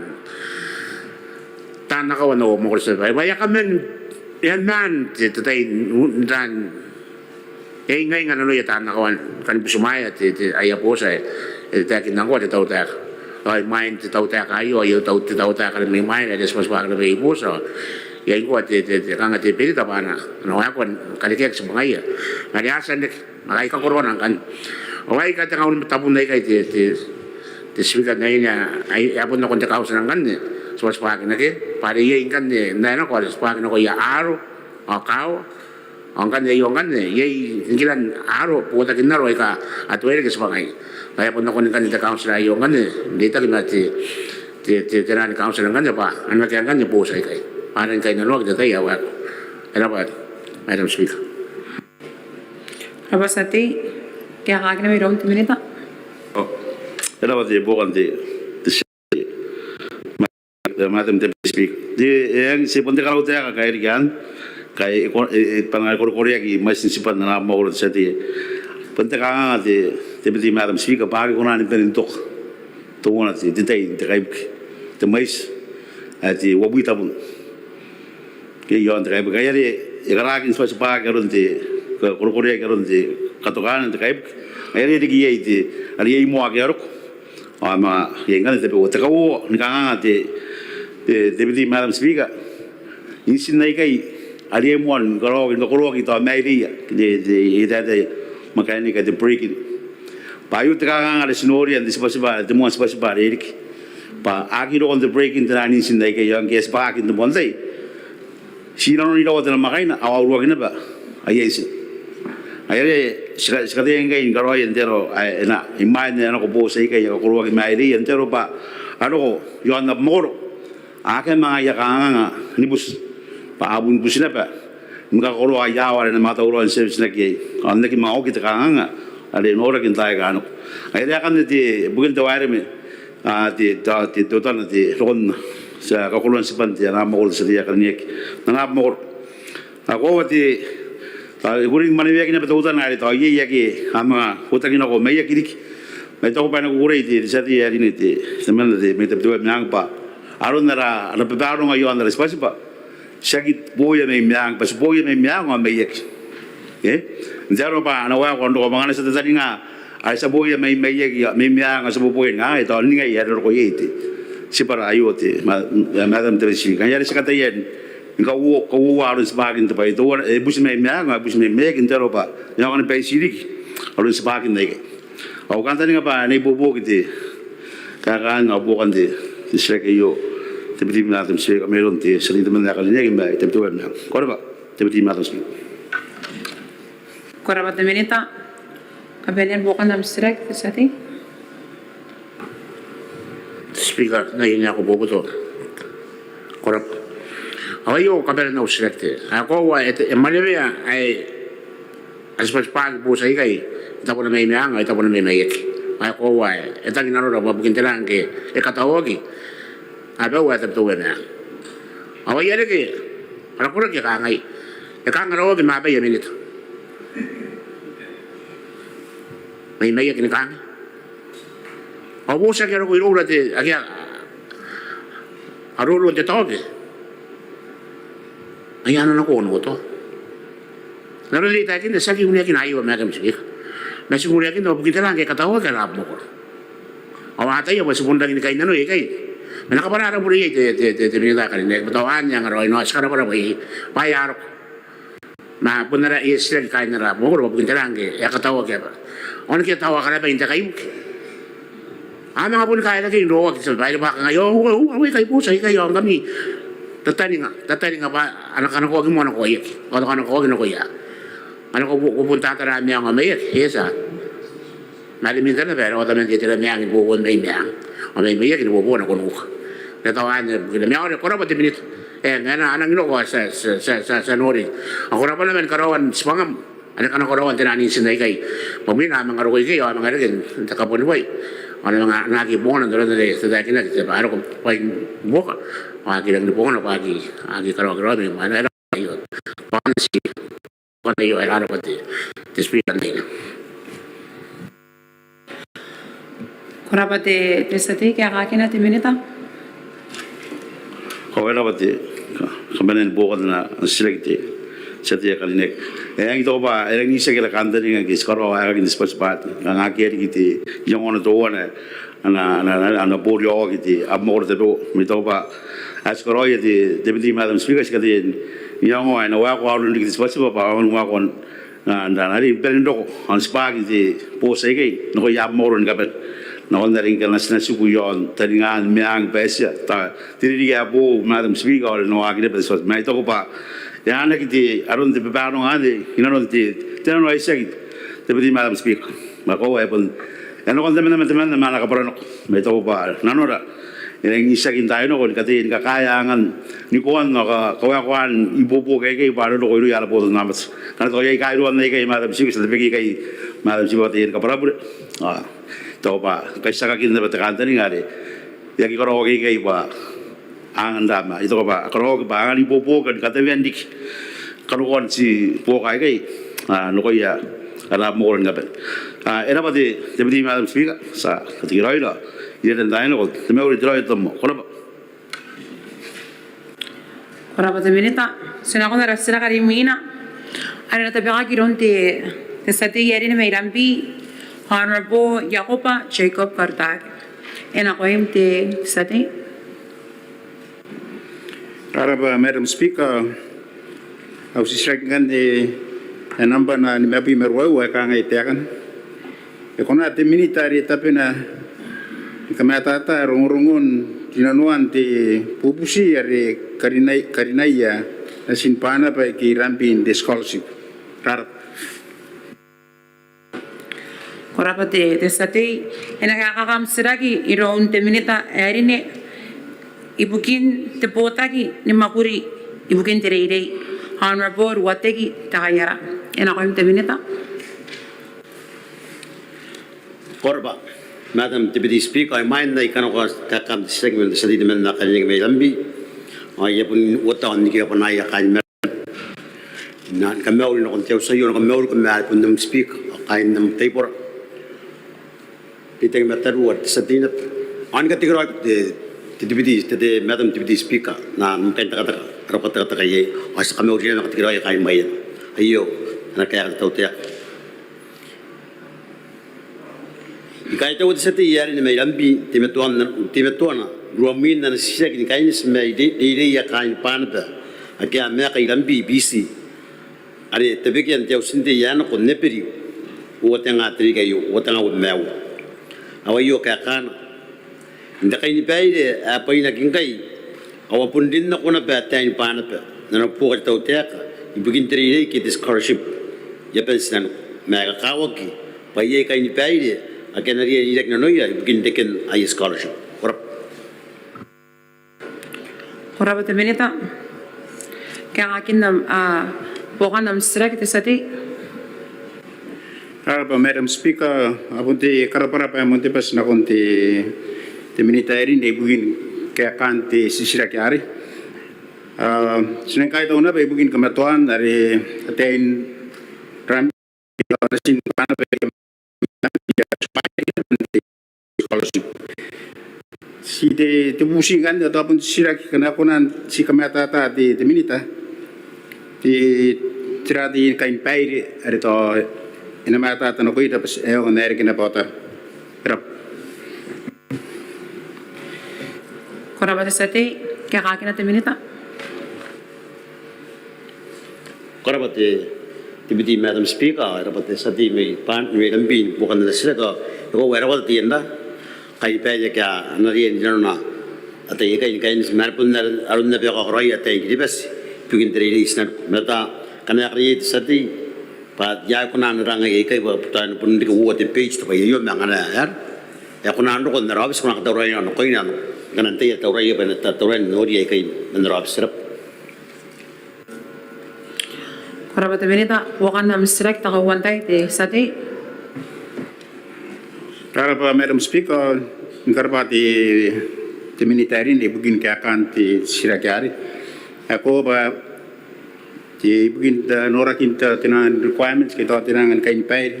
taan akawa n au mwakoro te tia tei bwa e a kaman, e a maan te, te tai n, n taan, e ingainga nanoia taan akawa ni kan butimwaea te, te, aia booti ae e taekinna ngkoa te tautaeka. Ao imwain te tautaeka aio, aio tau, te tautaeka are mai mwaina are e tibwatibwaaki naba iai booti ao iai ngkoa te, te, te kanga te berita bwa a na, a na waekoa ni karekeaki tibwangaia. Ma are a tia n reke, ma a kakoroa ngkanne. Ao aika tengaun ma tabun aikai te, te, te Speaker n aine, ae a bon nakon te kauntira ngkanne, tibwatibwaaki nake, bwa are iai ngkanne n ae nako are tibwaaki nakoia aaro ao kaawa. Ao ngkanne aio ngkanne iai nikiran aaro, botaki n aaro aika a tuai reke tibwangaia. Ngaia bon nakon ngkanne te kauntira aio ngkanne n reitaki ma te, te, te, te ran kauntira ngkanne bwa a na akea ngkanne booti aikai bwa a na kainnanoaki n te tai ae waekoa. E rabwa Madam Speaker. Ko rabwa te tia tei. Kaekaakina mairoun te minita. Ao e rabwa te buokan te, te tia tei. Madam Deputy Speaker, te, e, e, ti bon te karautaeka ngkai e riki anne ngkai e, e, e, bwa e korekoreaki mwaitin tibwan ana abamwakoro te tia tei. Bon te kanganga te, te Deputy Madam Speaker, bwa a aki kona ni bane n toka teuana te, te tai n te kaibuke, te mwaiti ae te uabwi tabun ke iaon te kaibuke. Ngaia are e karaoaki n tibwatibwaaki aron te, korekoreaki aron te katokaana n te kaibuke. Ngaia are e riki iai te, are iai moa ake a roko. Ao ma iai ngkanne tabeua te kauoua ni kanganga te, te, te Deputy Madam Speaker. Intin aikai are iai moa ni karaoaki, ni kakoroaki tao maireia, te, te, te, te, te mechanic ae te break-in. Bwa aio te kanganga are ti noria n te tibwatibwa, te moan tibwatibwa are e riki. Bwa a aki roko n te break-in taian intin aikai ao ngke e tibwaki n te moan tai ti nanoni iraua te namwakaina ao a uruaki naba aia iti. Ai are ti ka- ti kataia ngkai ni karaoia n te aro ae e na imwain ae a nako booti aikai ae kakoroaki mairouia n te aro bwa a roko iaon abamwakoro. Akea manga aia kanganga ni buti bwa a bon buti naba ni kakoroa aia aoa are a na manga tauraoi n tiabitinaki iai ao n aki manga oki te kanganga are e noraki n taai aika a nako. Ai are akanne te bukin te waereme, a, te, te, te, teutana te rokon, ti a kakoroa n tiban te ana abamwakoro te tia tei ae karineaki n ana abamwakoro. Ao koaua te, tao e kukurei ni maneweaki naba teutana are tao iai ake a manga uotaki nako maiaki riki. Ma I taku bwa e na kukurei te, te tia tei ae karineaki te, temanna te, mai Tabiteuea Meang bwa aron ara, ara babaronga iaon ara tibwatibwa, tiaki booia mai meang, bwa ti booia mai meang ao maiaki. E? N te aro bwa a na waekoa n roko bwa ngkana ti a tataninga ae ti a booia mai maiaki, mai meang ao ti a bobooia n ningai, e tao n ningai ae e na roko iai te tibwara aio te, ma, Madam te Speaker. Ai are ti kataia ni kauo-, kauoua aron tibwakin te bwai teuana, e buti mai meang ao e buti mai maiaki n te aro bwa e aonga ni baiti riki aron tibwakin aikai. Au kantaninga bwa e na ibuobuoki te kaekaan ao buokan te, te titiraki aio, Deputy Madam Speaker, mairoun te tia tei temanna ae karineaki mai Tabiteuea Meang. Ko rabwa, Deputy Madam Speaker. Ko rabwa te Minita. Kabanean buokan am titiraki, te tia tei. Speaker, ngai nako Bogoto. Ko rabwa. Ao aio kabanean au titiraki te, ae koaua e, e manewea ae a tibwatibwaaki booti aikai, e tabona mai meang ao e tabona mai maiaki. Ae koaua e tangi nanora bwa bukin tera ngke e kataoaki abau ae Tabiteuea Meang. Ao ai areke ara koraki e kangai, e kanga raoaki ma abaia Minita. Mai maiaki ni kangai. Ao booti ake a roko iroura te, ake a, a roro n te taoki, aia a na nako onotoa. N aron are I taekinna, tiaki uneakina aio, Madam Speaker, ma ti uneakinna bwa bukin tera ngke e kataoaki ara abamwakoro. Ao a ataia bwa ti bon rangi ni kainnanoi aikai. Ma N na kabwara ara bure iai te, te, te, te Minita ae karineaki, bwa tao anne anga raoi, ao ti karabwarabwa iai bwa e a roko. Ma bon ara, e, titiraki kaain ara abamwakoro bwa bukin tera ngke e a kataoaki abara. Ao ngke tao a karabai n te kaibuke, a manga boni kaerakei n rooaki te bwai bwa a kangai, ao, ao, ao, ao, aikai booti aikai, ao ngkami tataninga, tataninga bwa a na kanakoaki moa nakoia, ao a na kanakoaki nakoia. A na ko, ko bon tatara meang ao maiaki, e tia. Ma are Minita naba e rawata man te tera meang ibuobuoki mai meang ao mai maiaki ibuobuoki nako nuka. N na tao anne bukina. Ma are ko rabwa te Minita. E, ma e na, a nangi nako, a tia, tia, tia, tia, tia nori. Ao ko rabwa naba ni karaoan tibwangam are ko na karaoa n te nanintin aikai. Bwa imwina a manga roko ikei ao a manga reke n te kabuanibwai. Ao a na manga, a na aki bongana n aron are e taekinaki te bwa a roko bwain buoka ao a aki rangi ni bongana bwa a aki, a aki karaoaki raoi mai mwaina. Aio. Bwa anne ti Ko rabwa te, te tia tei, kaekaakina te Minita. Ko rabwa te, ka, kabanean buokan ana titiraki te tia tei ae karineaki. E, I taku bwa e rangi n itiaki ara kantaninga ngke ti karaoa aekakin te tibwatibwa, kanga akea riki te iango teuana ae a na, a na, a na, a na boriaoaki te abamwakoro tabeua. Ma I taku bwa ae ti karaoia te, te Deputy Madam Speaker, ti kataia n iangoa ae e na waekoa aron riki te tibwatibwa bwa a aonga ni waekoa n, n, n, n, n bane n roko ao n tibwaaki te booti aikai nakoia abamwakoro ni kabane. Nakon are ngkana ti na tiku iaon taningaan meang bwa e tia, te ririki ae boou, Madam Speaker, ao e na waaki naba te tibwatibwa. Ma I taku bwa e anaaki te, aron te babaronga anne inanon te, te nano ae itiaki, Deputy Madam Speaker. Ma koaua e bon, e a nako n temanna ma temanna ma ana kabwaranako. Ma I taku bwa nanora e rangi n itiaki n taai nako ni kataia ni kakaea angan nikoan ao ka, kawaekoan ibuobuoki aikai bwa a na roko irouia ara botannaomata. Ngkana tao iai kairuan aikai, Madam Speaker, ti a tabeki ikai, Madam Speaker, bwa taiani kabwarabure. Ao I taku bwa kaitiakakin naba te kantaninga are e aki karaoaki ikai bwa angan ra, ma I taku bwa a karaoaki bwa angan ibuobuoki ni katawean riki kanakoan te buoka aikai, a, nakoia ara abamwakoro ni kabane. A, e rabwa te, te Deputy Madam Speaker, ti a katekeraoira iroun te tai ae nako, te mauri, te raoi, te tabomoa. Ko rabwa. Ko rabwa te Minita. Ti nakon ara titiraki are imwina are e na tabekaki iroun te, te tia tei ae rine mai Rabi, Honourable Iakoba Jacob Karutake. E nakoim te tia tei. Ko rabwa, Madam Speaker. Au titiraki ngkanne, e, ae nambwa nimabwi ma ruaiwa, e kangai taekana: E kona te Minita are tabena ni kamatata rongorongon rinanoan te bubuti are karinai, karinaia natin Banaba aike Irambee n te scholarship. Ko rabwa. Ko rabwa te, te tia tei. E na kaekaaki am titiraki iroun te minita ae rine ibukin te botaki ni mwakuri ibukin te reirei, Honourable Uateki Takaiara. E nakoim te minita. Ko rabwa Madam Deputy Speaker, ao imwain ae I kanakoa kaekaan te titiraki man te tia tei temanna ae karineaki mai Irambee, ao I a bon uota n nikirakoana aia kain marae n na ni kamauri nakon te auti aio, ao ni kamauri ngkami are bon am Speaker ao kaain am taibora. Reitaki ma tariu are te tia tei naba ao ni katekeraoiko te, te Deputy, te, te Madam Deputy Speaker, n am kaintekateka are ko katekateka iai, ao ti a kamauri naba ni katekeraoia kaain Maiana. Aio ana kaeka te tautaeka. I kaitaua te tia tei ae rine mai Irambee n teimatoan, teimatoana ruamwin ana titiraki ni kaineti ma reirei, reireia kaain Banaba ake a maeka i Irambee, Biti, are tabekia n te auti n tei ae nako n Eberi uoua tenga te ririki aio, uoua tenga uabwi ma uoua. Ao aio kaekaana: N te kainibaire ae bwainaki ngkai, ao a bon rin nako naba ataein Banaba n ana buoka te tautaeka ibukin te reirei ke te scholarship i aban tinaniku, ma e kakawaki bwa iai kainibaire ake a na riai n iraki nanoia ibukin reken aia scholarship. Ko rabwa. Ko rabwa te minita. Kaekaakin am, a, buokan am titiraki te tia tei. Ko rabwa Madam Speaker, a bon te karabwarabwa ae moan te bati nakon te, te minita ae rine ibukin kaekaan te titiraki arei. A, ti nang kaitau naba ibukin kamatoan are ataein Irambee ao natin Banaba aike scholarship. Ti te, te bubuti ngkanne, tao bon titiraki ngkana e kona n ti kamatata te, te minita, te, tera te kainibaire are tao e na matata nakoira bwa e aonga n reke naba otar. Ko rabwa. Ko rabwa te tia tei, kaekaakina te minita. Ko rabwa te, te Deputy Madam Speaker, e rabwa te tia tei mai Ban, mai Irambee ni buokan ana titiraki. E koaua e rawata te enda, kainibaire ake a na riai n rinanona ataei aikai ni kaineti ma a na bon aron naba ni kakaraoia ataei Kiribati ibukin te reirei i tinaniku. Ma tao ngkana e kariaia te tia tei bwa e a kona n arangai aikai bwa tao e na bon riki uoua te page te bwai aio, ma ngkana e a, e a kona n roko n ara aobiti, ko na katauraoia nakoina ngkana n tai ae tauraoi bwa e na tauraoi n nori aikai man ara aobiti. Ko rabwa. Ko rabwa te minita, buokan am titiraki te kauoua n tai te tia tei. Ko rabwa Madam Speaker, ni karabwa te, te minita ae rine ibukin kaekaan te titiraki arei. E koaua bwa te ibukin te norakin te, te nang requirements ke tao te nang kainibaire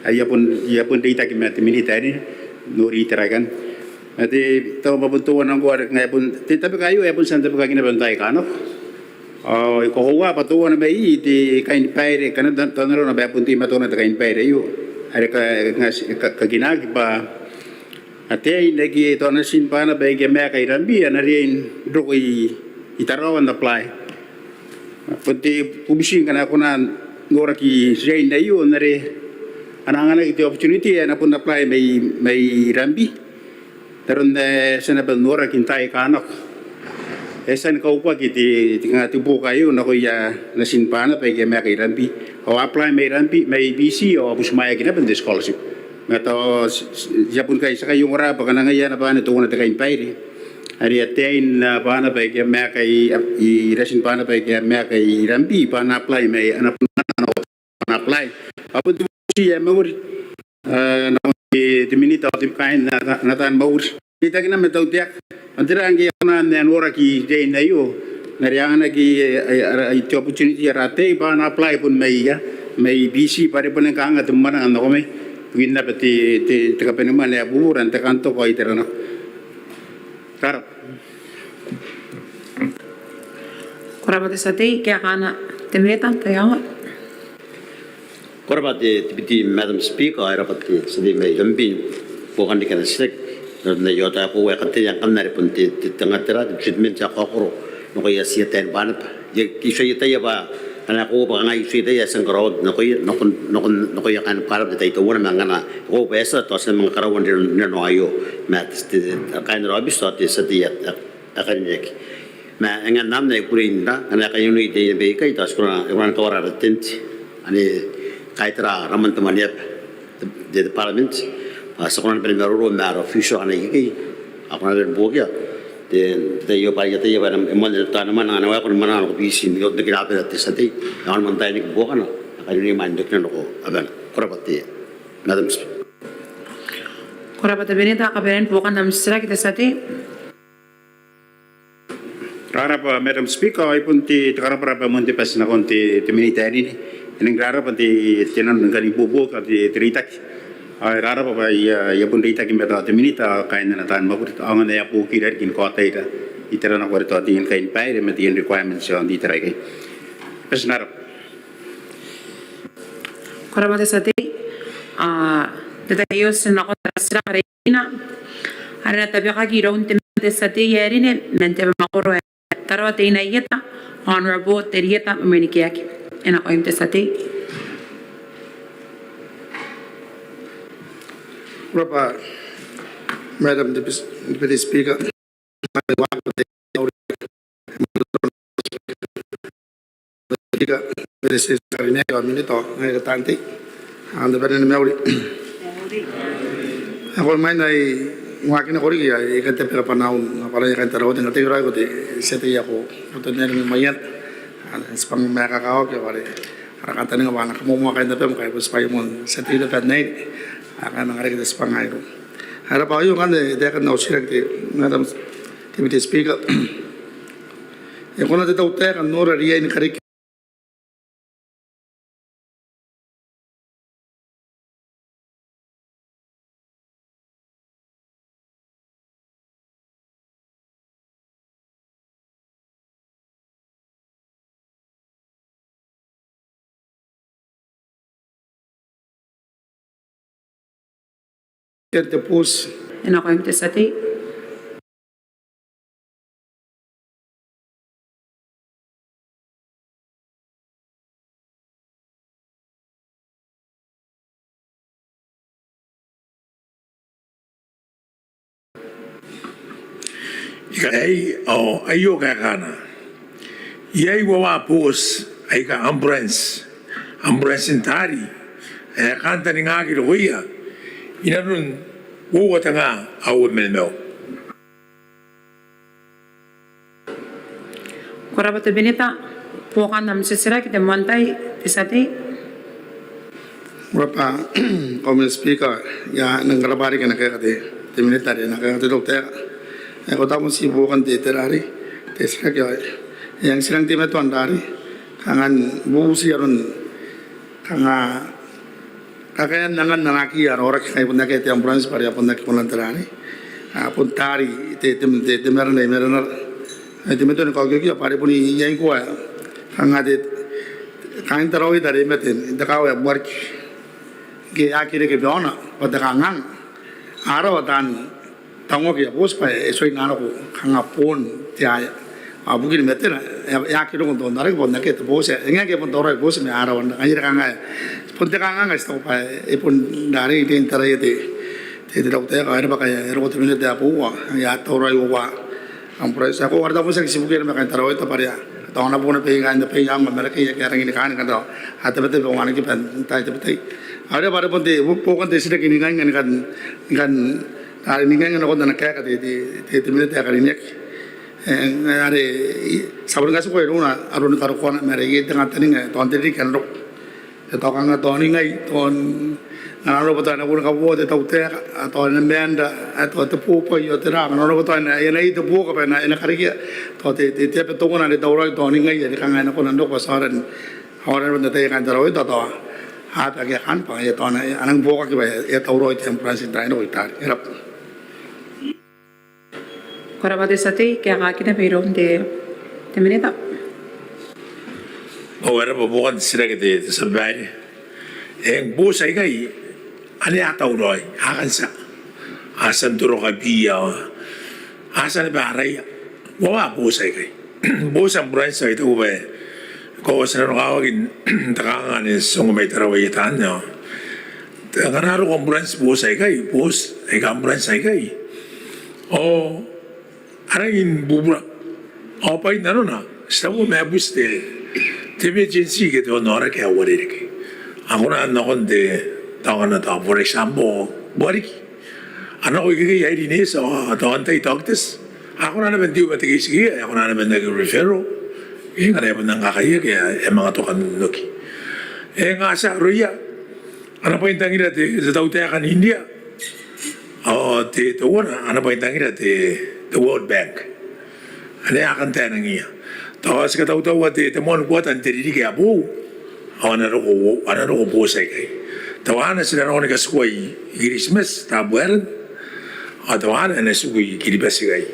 ae e a bon, e a bon reitaki ma te minita ae rine n nori itera aikanne. Ma te, tao bwa bon teuana ngkoa are ngaia bon te tabeka aio e a bon tia n tabekaki naba n taai aika nako. Ao I kakoaua bwa teuana mai iai te kainibaire, ngkana tao, tao n arona bwa e bon teimatoana te kainibaire aio are ka, ka, ka, kakinaki bwa ataein aike tao natin Banaba aike a maeka i Irambee a na riai n roko i, i Tarawa n apply. Bon te bubuti ngkana e kona n noraki riain aio n are a na anganaki te opportunity ae a na bon apply mai, mai Irambee. N aron ae e a tia naba n noraki n taai aika nako. E a tia ni kaukaki te, te kanga te buoka aio nakoia natin Banaba aike a maeka i Irambee. Ao a apply mai Irambee, mai Biti, ao a butimwaeaki naba n te scholarship. Ma tao ti, ti, ti a bon kai, ti a kai ongora bwa ngkana ngaia naba anne teuana te kainibaire are ataein, a, Banaba aike a maeka i, i, natin Banaba aike a maeka i Irambee bwa a na apply mai, a na bon, a na apply. Ao bon te bubuti ae mauri, a, nakon te, te minita ao te kaain, a, ana taan mwakuri. Reitaki naba ma te tautaeka bwa tera ngke e a kona n noraki riain aio n are a anganaki, e, e, e, te opportunity ara ataei bwa a na apply bon mai, a, mai Biti bwa are bon kanga te mwananga nako mai ibukin naba te, te, te kabanemwane ae bubura n te kantoko ao itera nako. Ko rabwa. Ko rabwa te tia tei, kaekaana te minita, te aonga. Ko rabwa te, te Deputy Madam Speaker, e rabwa te tia tei mai Irambee ni buokan riki ana titiraki. N aron ae I ota, e koaua e katerea ngkanne are bon te, te, te nga tera, te treatment ae kakaokoro nakoia tii ataein Banaba. I a, I tuai ataia bwa, ngkana e koaua bwa kanga I tuai ataia ae e a tia ni karaoaki nakoia, nakon, nakon, nakoia kaain Banaba n te tai teuana, ma ngkana e koaua bwa e a tia, tao ti na manga karaua n rinanoa aio ma te, te, kaain ara aobiti ao te tia tei ae, ae, ae karineaki. Ma e nga n am na e kukurei n ra, ngkana e kainnanoi te ina baikai, tao ti kona, e kona ni kawara ara tent ane kaitara raman te mwaneaba, te, te, te parliament, bwa ti kona ni bane ni maroro ma ara future ane ikekei, a kona ni bane ni buokia. Te, te tai aio bwa iai te tai aio bwa e na, e moan, e na taan mwananga, ngkana e waekoa ni mwananga nako Biti, n oki n aki naba te tia tei, e a kona ni moan tai n aki buokana, a kainnanoi man tokina nako abana. Ko rabwa te Madam Speaker. Ko rabwa te Minita. Kabanean buokan am titiraki te tia tei. Rarabwa Madam Speaker, ao ai bon te, te karabwarabwa moan te bati nakon te, te Minita ae rine. E nang rarabwa te, te nano ni kan ibuobuoki ao te, te reitaki. Ao e rarabwa bwa I a, I a bon reitaki ma tao te Minita ao kaain ana taan mwakuri, ao ngkana e a buokira riki ni kaotaira itera nako are tao taian kainibaire ma taian requirements iaon te itera aikai. Bati n rarabwa. Ko rabwa te tia tei. Ao n te tai aio ti nako n ara titiraki are ina, are e na tabekaki iroun te, te tia tei ae rine man te abamwakoro ae Tarawa Teinainano, Honourable Terieta Mwemwenikeaki. E nakoim te tia tei. Ko rabwa Madam Deputy, Deputy Speaker. Speaker, Beretitenti, Karineaki ao Minita, ngaira taan tei, ao n te bane ni mauri. Ao ko mwaing ae I waaki nako riki, I kan tabeka bwanaau, bwanaau ae kaain Tarawa Teinainano, te iraiko te tia tei ae ko, ko te neri mai maiana. Ao tibwanga ma e kakawaki bwa are ara kantaninga bwa a na kamoamoa kaain abam ngkai bon tibwai moan tia tei naba n aine. Ao kanga e manga reke te tibwanga aio. Ao e rabwa, ao I kan, e, taekan au titiraki te Madam Deputy Speaker. E kona te tautaeka n nora riain karekea te boti. E nakoim te tia tei. Ikai, ao aio kaekaana. Iai uoua boti aika ambulance, ambulance n taari, ae kantaningaaki rokoia inanon uoua te nga aua ma nimaua. Ko rabwa te Minita, buokan am titiraki te moan tai, te tia tei. Ko rabwa, Kauoman ni Speaker, I a nang karabwa riki ana kaeka te, te Minita are ana kaeka te tautaeka. E, ko taku moa ti buokan te, te rari, te titiraki, e, e ang titiraki te matoan rari, kanga n bubuti aron, kanga kakaean angan anaaki ara aoraki ngkai bon akea te ambulance bwa are a bon aki kona n tera anne. A bon taari te, te, te, te marana i maranara. Ai te matoa ni kaokiokia bwa are bon iai ngkoa kanga te, kaain Tarawa Ieta are mate n te kaawa ae Buariki. Ngke e aki reke baona bwa te kanganga. A rawa taan tangoaki aia boti bwa e tuai n nako kanga boon te aea. Ao bukini matena e aki roko n toontaraki bwa bon akea te boti ae e ngae ngke e bon tauraoi boti ma a rawa n ngaira kanga ae bon te kanganga ae ti taku bwa e bon rarei n taraia te, te, te tautaeka ao e raba ngkai e roko te minita ae boou ao e a tauraoi uoua ambulance ae ko a rata bon tiaki ti bukiira ma kaain Tarawa Ieta bwa are a taona boona baikai n te bwai ae Marakei ake a rangi ni kaan kanga a tabetabe ao a na kiba n taai tabetai. Ao e raba are bon te buokan te titiraki n ingainga ni kan, ni kan are n ingainga nakon ana kaeka te, te, te, te minita ae karineaki. E, are ti a bon katikua irouna aron karokoana ma are iai te kantaninga tao n te ririki ae na roko. E tao kanga tao ningai, tao n, ngkana arona bwa tao e na bon kaboa te tautaeka, a tao e na maanra, a tao te bobwai ao tera, ngkana arona bwa tao e na, e na iai te buoka bwa e na, e na karekea tao te, te, te aba teuana are tauraoi tao ningai are kanga e na kona n roko bwa ti aonga n, aonga n aron te tai ae kaain Tarawa Ieta tao a baki aekan bwa e tao a nang buokaki bwa e a tauraoi te ambulance n taai nako i taari. E raba. Ko raba te tia tei, kaekaakina mairoun te, te minita. Ao e raba buokan te titiraki te, te tia babaire. Eng, boti aikai ane a tauraoi, a kan tia, a tia n toro kabia, a tia naba araia. Uoua boti aikai. Boti ambulance aika I taku bwa e koaua ti nanokawaki n te kanganga ane ti ongo mai Tarawa Ieta anne ao ngkana a roko ambulance boti aikai, boti aika ambulance aikai ao a rangi ni bubura. Ao bwain nanona, ti taku ma e buti te, te emergency ke te onaoraki ae uarereke. A kona n nakon te, tao ana tao, for example, Buariki. A nako ikekei airi neeti, ao tao antai doctors. A kona naba n teu ma te case ikekei, a kona naba n aki referral. Ngkana e bon nang kakaiaki, e a manga toka n oki. E nga tia aroia, ana bwaintangira te, te tautaeka n India. Ao te, teuana, ana bwaintangira te, te World Bank. Anne a kan taenangiia. Tao ti katautaua te, te moan kuata n te ririki ae boou. Ao a na roko, a na roko booti aikai. Teuana ti na nako ni katikua i, i Kiritimati, Tabuaeran. Ao teuana e na tiku i Kiribati ikai.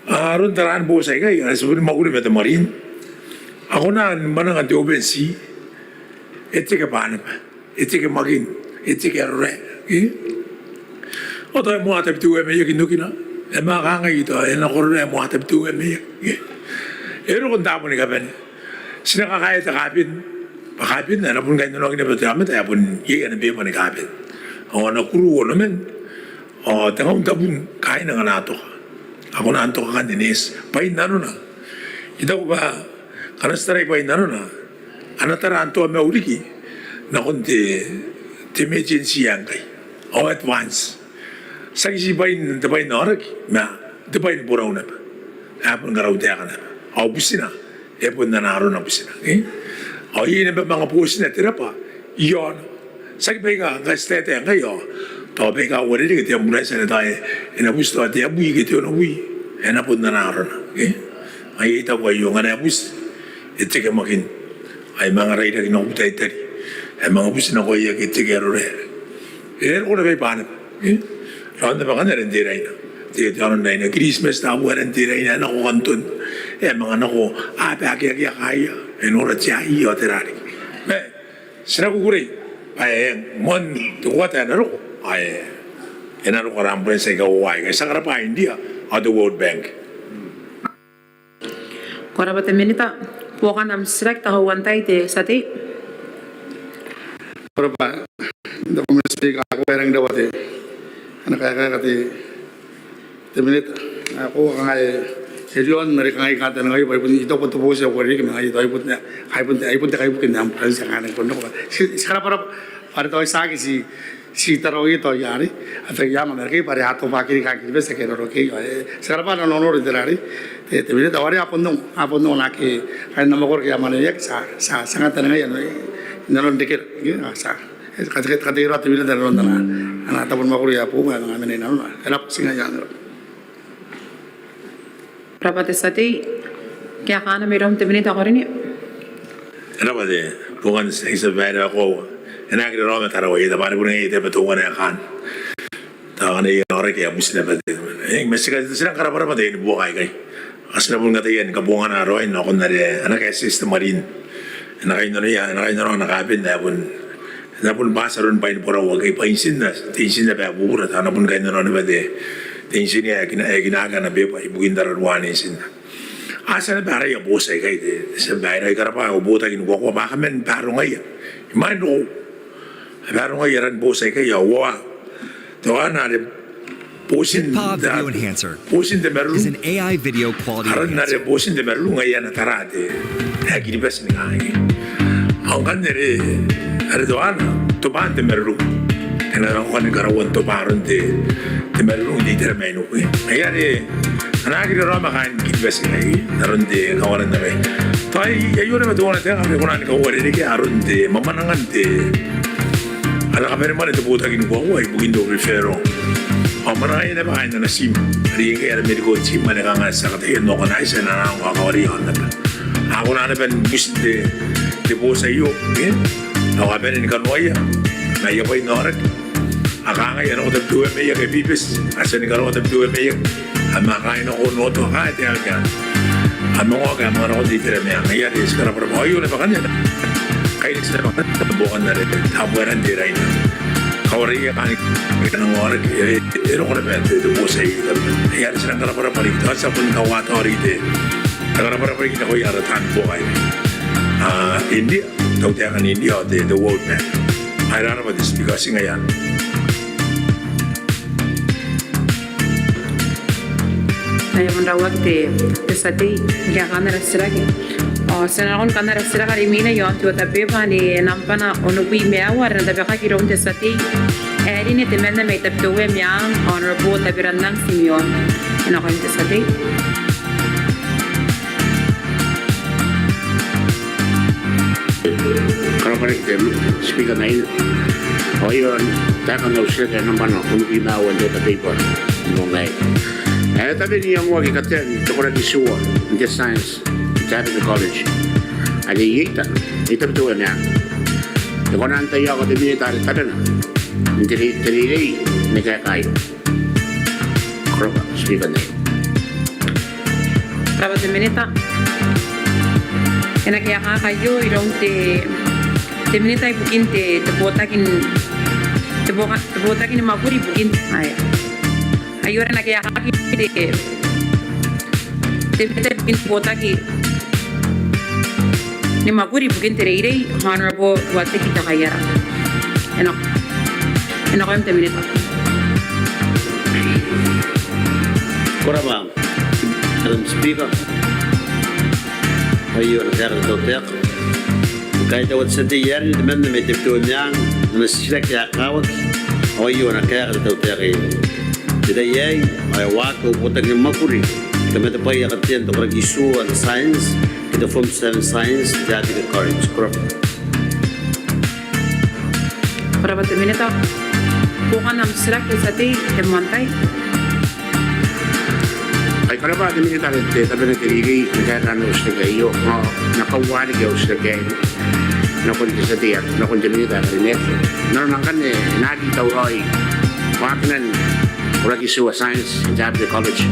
Aron taraan booti aikai, a na ti bon mwakuri ma te marine. A kona ni mwananga n te open sea. E teke bwa naba. E teke Makin, e teke Arorae, ke? Ao tao e moa Tabiteuea Maiaki n okina, e manga kangai tao e nako Arorae, e moa Tabiteuea Maiaki, ke? E roko n taabo ni kabane. Ti na kakaea te kaaben, bwa kaaben ae e na bon kainnanoaki naba te aomata ae bon iai ana beeba ni kaaben. Ao a na kuru onoman, ao tengaun tabun kaaina ngkana a toka. A kona n toka ngkanne neeti. Bwain nanona. I taku bwa, ngkana ti tarai bwain nanona, a na tara n toa maiu riki nakon te, te emergency ae ngkai. Ao advance. Tiaki ti bwain, te bwai n aoraki, ma te bwai ni borau naba. Ae bon karautaeka naba. Ao butina, e bon ana arona butina, ke? Ao iai naba manga bootina te raba, iaona. Tiaki baika ngkai ti taetae ngkai ao tao baika uarereke te ambulance anne tao e na buti tao te abwi ke te onobwi, e na bon ana arona, ke? Ai I taku aio ngkana e buti, e teke Makin. Ai manga rairaki nako Butaritari. Ai manga buti nakoia ke teke Arorae. E roko naba i Banaba, ke? Raon naba ngkanne are n te Raina. Te, te aono n Raina, Kiritimati, Tabuaeran, te Raina, e nako Kanton. E manga nako, a baki akea kaaia, e nora te ai, ao tera riki. Ma, ti na kukurei, bwa e, moan te kuata ae na roko, ae, e na roko ara ambulance aika uoua aikai, ti a karabwa India, ao te World Bank. Ko rabwa te Minita, buokan am titiraki, tao uantai te tia tei. Ko rabwa, n taku Mister Speaker, ao ko a rangi n rabwa te, ana kaekaeka te, te Minita, ao ko a kangai, e riaon are kangai I kantaningaia bwa e bon, I taku bwa te booti ae uarereke ma ngaia tao e bon, e bon, e bon te kaibuke n ambulance ae kangai ko nako. Ti, ti karabwarabwa, bwa are tao tiaki ti, ti taraoi tao iai, a tao iai ma ngke bwa are a tobwaki riki kaain Kiribati ake a roroko iai. E, ti karabwa ana nonoro te rari, te, te Minita, ao are a bon ongo, a bon ongo naake, ae n na mwakoro ke a mwaneweaki, ti a, ti a, ti a kantaningaia, inanon rekera, ke, a, ti a, e, kate, kate, katekeraoa te Minita inanon ana, ana tabo ni mwakuri ae boou, ae manga mena inanona. E rabwa, ti ngaia anne. Rabwa te tia tei, kaekaana mairoun te Minita ae karineaki. E rabwa te, buokan te tia babaire ae koaua. E na aki raraoma Tarawa Ieta bwa are bon ngaia te aba teuana ae kaan. Tao ngkana iai aoraki ae buti naba te. E, ma ti ka, ti rang karabwarabwa n te, ni buoka aikai. Ao ti na bon kataia ni kabongana raoi nakon are, ana kaetieti te marine. E na kainnanoia, e na kainnanoa ana kaaben ae bon E na bon bati aron bwain borau ake bwa intin, te intin naba ae bubura, tao a na bon kainnanoa naba te, te intin ae kina, ae kinaaki ana beeba ibukin tararuaan intin. A tia naba araia booti aikai te, te tia babaire, I karabwa au botaki ni kuakua bwa a kaman baarongaia. Imwain roko, a baarongaia aran booti aikai ao uoua. Teuana are bootin te, bootin te marurung. Aron are bootin te marurung ae ana tara te Air Kiribati ni kangai. Ao ngkanne are, are teuana, tobwaan te marurung. E na nako ngkanne karauan tobwaan aron te, te marurung n te itera mai nuku. Ngaia are, a na aki raraoma kaain Kiribati ngai, aron te kawaran aei. Tao aio naba teuana te anga are e kona ni kauarerekea aron te mwamwanangan te, ana kabanemwane te botaki ni kuakua ibukin te referral. Ao mwanangaia naba kaain ana team, are ngkai ara medical team, ane kanga ti a kataia n organize, e na nang kakawaria aon naba. A kona naba ni buti te, te booti aio, e? Ao a bane ni kanoaia, n aia bwai n aoraki. A kangai a nako Tabiteuea Maiaki, a bibiti, a tia ni karaoa Tabiteuea Maiaki. A manga kangai nako Notoa, kangai te anga. A manga oki, a manga nako n te itera mai anga. Ngaia are ti karabwarabwa. Ao aio naba kanga, kaineti naba kanga, buokan are Tabuaeran te Raina. Kawarai kaain, kaain ana aoraki, e, e roko naba te, te booti aei. Ngaia are ti rang karabwarabwa riki, tao ti a bon kauataori te. Ti karabwarabwa riki nakoia ara taan buoka aei. A, India, tautaekan India, ao te, te World Bank. Ai rarabwa te Speaker, ti ngaia. Ai bon rauaki te, te tia tei, kaekaan ara titiraki. Ao ti na nakon kaekaan ara titiraki are imwina iaon te order paper, anne nambana onobwi ma aua, are e na tabekaki iroun te tia tei ae rine, temanna mai Tabiteuea Meang, Honourable Tabirannang Timeon. E nakoim te tia tei. Ko rabwa riki te Speaker n aine. Ao aio taekan au titiraki ae nambana onobwi ma aua n te order paper n te moan aei. E tabe n iangoaki katean te koraki itiua n te science n te Tabiteuea College are e ita, e Tabiteuea Meang. E kona n taiaoka te minita are tabena n te rei-, te reirei ni kaekai? Ko rabwa, Speaker n aine. Ko rabwa te minita. E na kaekaaki aio iroun te, te minita ibukin te, te botaki n, te boka-, te botaki ni mwakuri ibukin, aia. Aio are e na kaekaaki te, te minita ibukin te botaki ni mwakuri ibukin te reirei, Honourable Ruateki Takaiara. E na-, e nakoim te minita. Ko rabwa, Madam Speaker. Aio ana kaeka te tautaeka. Ngkai tao te tia tei ae rine, temanna mai Tabiteuea Meang, ana titiraki e kakawaki. Ao aio ana kaeka te tautaeka. Te tai aei ao e waaki au botaki ni mwakuri ni kamatebwaia katean te koraki itiua n science ke te Form seven science n te Tabiteuea College. Ko rabwa. Ko rabwa te minita. Buokan am titiraki te tia tei, te moan tai. Ai ko rabwa te minita are e tabena te reirei ni kaekaan au titiraki aio. Ao e na kauareaki au titiraki aei nakon te tia tei, nakon te minita ae karineaki. Nanona ngkanne e na aki tauraoi waakinan koraki itiua science n te Tabiteuea College n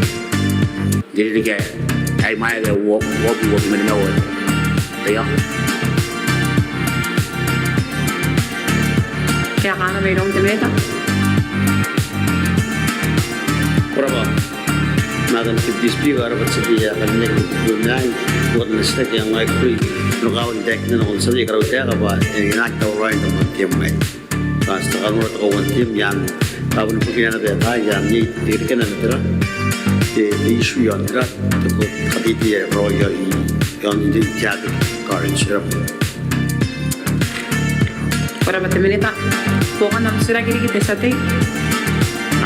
te ririki ae imwaira ae uobu, uobu ma nimaua. Aio. Kaekaana mairoun te minita. Ko rabwa, Madam Deputy Speaker. Ko rabwa te tia tei ae karineaki, bukin ana titiraki ae e nang kuri nokawaki n taekinna nakon te tia tei ae karineaki bwa e na aki tauraoi n te moan term aei. Bwa ti a tia ni kaonora te kauoua n term, iai tabeua bukina naba ae tao iai, iai te rikirake ma tera, te, te issue iaon tera, te ko-, kateitei ae e karaoia i, iaon te, te Tabiteuea College. Ko rabwa. Ko rabwa te minita. Buokan am titiraki riki te tia tei.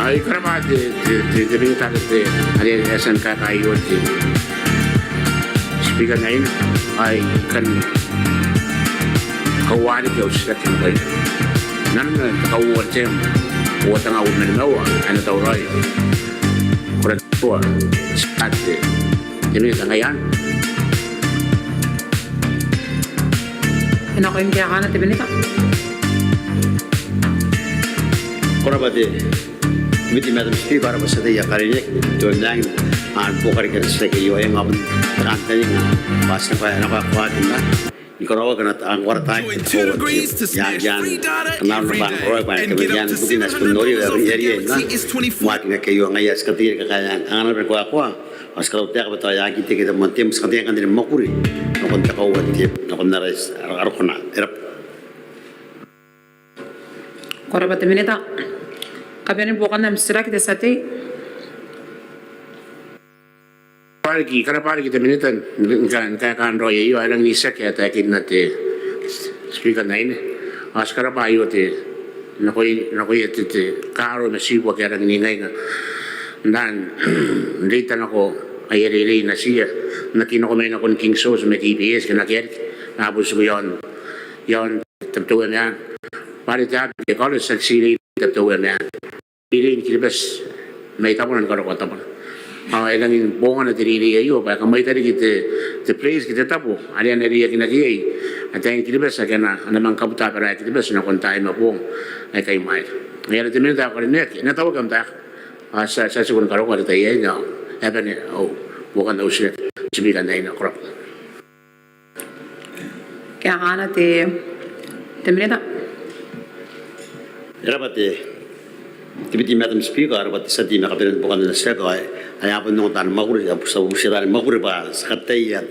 Ai ko rabwa te, te, te, te minita are te, are e a tia ni kaeka aio te Speaker n aine. Ai kan kauareaki au titiraki nakoina. Nanona te kauoua n term uoua tenga uabwi ma nimaua ae e na tauraoi. Ko rabwa te, te minita. Ngaia anne. E nakoim kaekaana te minita. Ko rabwa te, te Deputy Madam Speaker. Ko rabwa te tia tei ae karineaki, te tia tei ae karineaki, ana buoka riki ana titiraki aio. Ao e nga bon te kantaninga bwa ti na, e na kakoauakinna ni karaoaki ana, ana karaoaki te kauoua n term. Iai, iai, ana karaoaki bwa e na kaman iai bukina ae ti bon noria bwa e riai n waakinaki aio. Ngaia ae ti kataia ni kakaea angana bwa e kakoaua. Ao ti karautaeka bwa tao e aki teke te moan term, ti kataia ngkanne ni mwakuri nakon te kauoua n term, nakon ara, ara, ara kona. E rabwa. Ko rabwa te minita. Kabanean buokan am titiraki te tia tei. Ko rabwa riki, ko rabwa riki te minita n, n, n kaekaan raoi aio. E rangi n itiaki ae e taekinna te Speaker n aine. Ao ti karabwa aio te, nakoia, nakoia te, te kaaro ma tibu ake a rangi n ingainga n, n reita nako aia reirei natiia n aki nako mai nakon King George ma K B S ke n akea riki, a bon tiku iaon, iaon Tabiteuea Meang. Bwa are te Tabiteuea College tiaki ti reirei Tabiteuea Meang, reirei ni Kiribati mai tabona ni karokoa tabona. Ao e rangi ni bongana te reirei aio bwa e kamwaita riki te, te place ke te tabo are a na reiakinaki iai ataein Kiribati ake a na, a na manga kabuta abara ae Kiribati nakon taai ma boong aika imwaira. Ngaia are te minita ae karineaki, e na tauaki am taeka. Ao ti a, ti a tiku ni karokoa te tai aei. Ao e a bane au, buokan au titiraki, Speaker n aine. Ko rabwa. Kaekaana te, te minita. E rabwa te, te Deputy Madam Speaker. E rabwa te tia tei ma kabanean buokan ana titiraki. Ao e a bon ongo taan mwakuri, a bon tia, a bon tia taan mwakuri bwa ti a kataia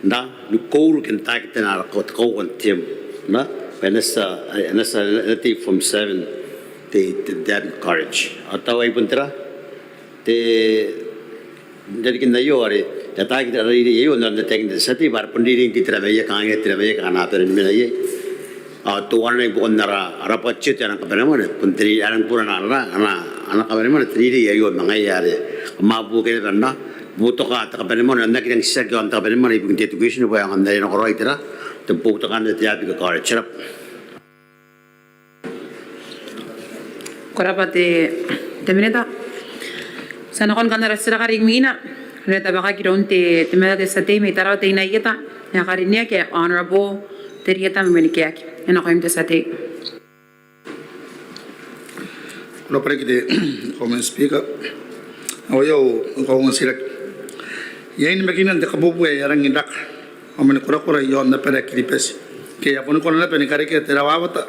n, ni kouru ke n taekina ara ko-, te kauoua n term. N na, bwa e na tia, e na tia, e na tei Form seven te, te, te Tabiteuea College. Ao tao ai bon tera, te N rarikin aio are te ataaki te reirei aio n aron te ataaki te tia tei bwa are bon reirei ngke te ira mai ikai, kangai te ira mai ikai, kanga a bane ni mena iai. Ao teuana i buakon ara, ara budget ae e nang kabanemwane, bon te reirei ae e nang bura ana, ana, ana kabanemwane te reirei aio ma ngaia are kam a buoka naba n ra boutoka te kabanemwane, n aki rangi n titiraki iaon te kabanemwane ibukin te education bwa e aonga n aia nakoraoi te ra, te boutokaan te Abika College. Ko rabwa. Ko rabwa te, te minita. Ti a nakon kanoan ara titiraki are imwina are e na tabekaki iroun te, te minita te tia tei mai Tarawa Teinainano Ieta, e a karineaki ae Honourable Terieta Mwemwenikeaki. E nakoim te tia tei. Ko rabwa riki te Kauoman ni Speaker. Ao iai au kaungaun titiraki. Iai namakinan te kabuebue ae e a rangi n raka ao mani korakora iaon abara ae Kiribati ke e a boni kona naba ni karekea te rawawata,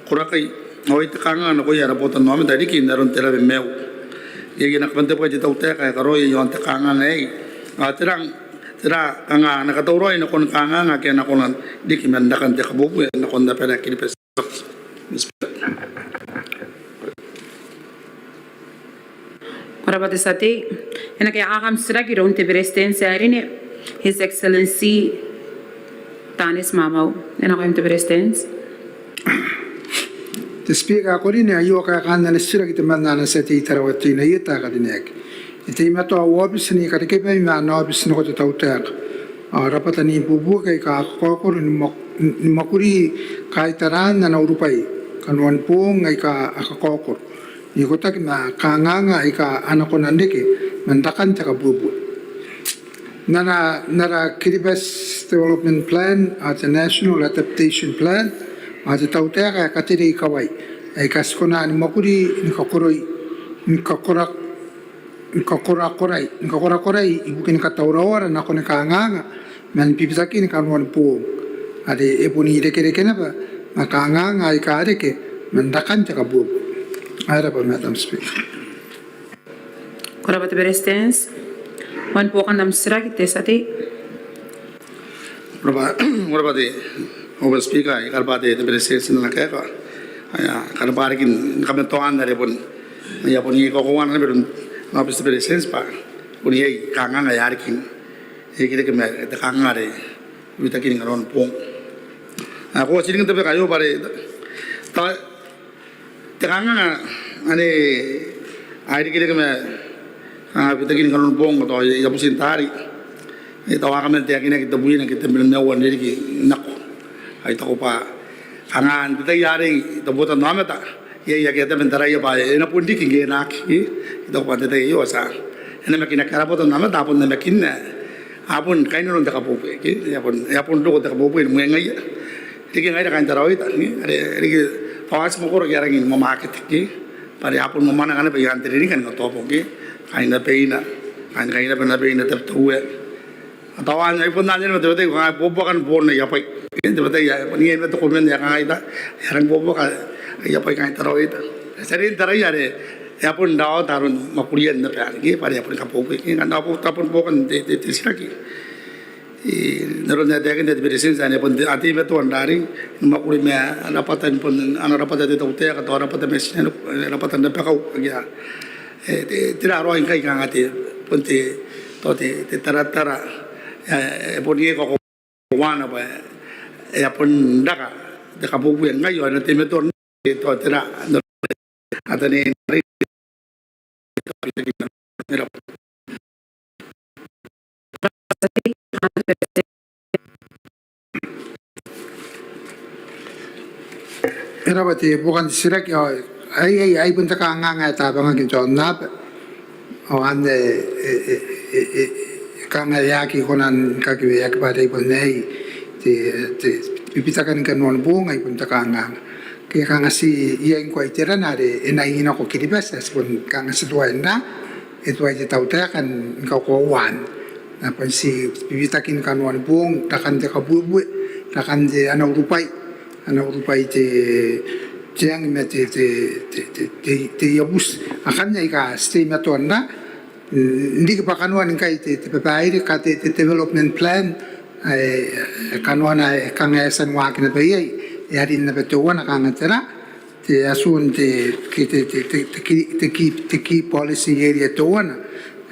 korakai ao ai te kanganga nakoia ara botannaomata riki n aron te rawe maiu. Iai ana kabantebwai te tautaeka ae karaoia iaon te kanganga aei, ao tera, tera kanga ana katauraoi nakon kanganga ake a na kona n riki man rakan te kabuebue nakon abara ae Kiribati? Ko rabwa te tia tei. E na kaekaaki am titiraki iroun te Beretitenti ae rine, His Excellency Taneti Maamau. E nakoim te Beretitenti. Te Speaker ae ko rine, aio kaekaan ana titiraki temanna ana tia tei Tarawa Teinainano Ieta ae karineaki. E teimatoa au aobiti ni karekebai ma ana aobiti nako te tautaeka ao rabwata n ibuobuoki aika a kakaokoro ni mwak-, ni mwakuri kaitaraan ana urubwai kanoan boong aika a kakaokoro n ikotaki ma kanganga aika a na kona n reke man rakan te kabuebue. N ana, n ara Kiribati Development Plan ao te National Adaptation Plan ao te tautaeka e katerei kawai aika ti kona ni mwakuri ni kakoroi, ni kakora-, ni kakorakorai, ni kakorakorai ibukin katauraoara nakon kanganga man bibitakin kanoan boong are e bon irekereke naba ma kanganga aika a reke man rakan te kabuebue. Ko rabwa, Madam Speaker. Ko rabwa te Beretitenti. Moan buokan am titiraki te tia tei. Ko rabwa, ko rabwa te Honourable Speaker, I karabwa te, te Beretitenti n ana kaeka. Ao I karabwa riki ni kamatoaan are bon, aia bon iai kakoauana naba iroun ana aobiti te Beretitenti bwa bon iai kanganga ae a riki n irekereke ma te kanganga are bibitakin kanoan boong. Ao ko a tia n ringi n tabeka aio bwa are ta-, te kanganga anne ae irekereke ma, a, bibitakin kanoan boong, tao i abutin taari. E tao a kaman taekinaki tebwina ke tebwina ma uoua n ririki nako. Ao I taku bwa kanga n te tai arei te botannaomata iai ake a tabe n taraia bwa e na bon riki ngke e na aki. I taku bwa n te tai aio a tia, e namakinaki ara botannaomata, a bon namakinna, a bon kainnano n te kabuebue ke, e a bon, e a bon roko te kabuebue ni mwengaia riki ngaira kaain Tarawa Ieta, are riki bwa a tia mwakoro ake a rangi ni mwamwakete ke, bwa are a bon mwamwananga naba i aan te ririki ni katoa boki, kaain Nabeina, kaain, kaain Nabeina, Tabiteuea. Ao tao anne ai bon anne naba te bwai ae kangai, buabuakan boon aia bwai. Te bwai ae bon iai ma te comment ae kangai, e a rangi buabuaka aia bwai kaain Tarawa Ieta. Ti a riai n taraia are e a bon rawawata aron mwakurian naba arei ke, bwa are e a bon kabuebue ke, ngkana a bon, a bon buokan te, te, te titiraki. N aron ae taekinna te Beretitenti anne, bon te, a teimatoa n rarei ni mwakuri ma rabwata, bon ana rabwata te tautaeka, tao rabwata ma tinaniku, rabwata n rabakau, ake a, e, te, tera raoi ngkai kanga te, bon te, tao te, te taratara, e, e bon iai kakoauana bwa e a bon raka te kabuebue ngkai ao e na teimatoa n tao tera, n aron ae taekinna. E rabwa te buokan titiraki, ao ai, ai, ai bon te kanganga ae tabangaki n te aonnaba. Ao anne, e, e, e, e, kanga e aki kona ni kakeweaki bwa are ai bon aei te, te bibitakin kanoan boong, ai bon te kanganga. Ke kanga ti iai ngkoa iterana are e na inako Kiribati, ae ti bon kanga ti tuai n ra, e tuai te tautaeka ni kakoauaa. Ao bon ti bibitakin kanoan boong, rakan te kabuebue, rakan te ana urubwai, ana urubwai te, te ang ma te, te, te iabuti. Akanne aika ti teimatoa n ra, n riki bwa kanoan ngkai te, te babaire ke te, te development plan, ae, e kanoana, e kanga e a tia n waaki naba iai, e a rin naba teuana kanga tera, te atun te, te, te key, te key policy area teuana,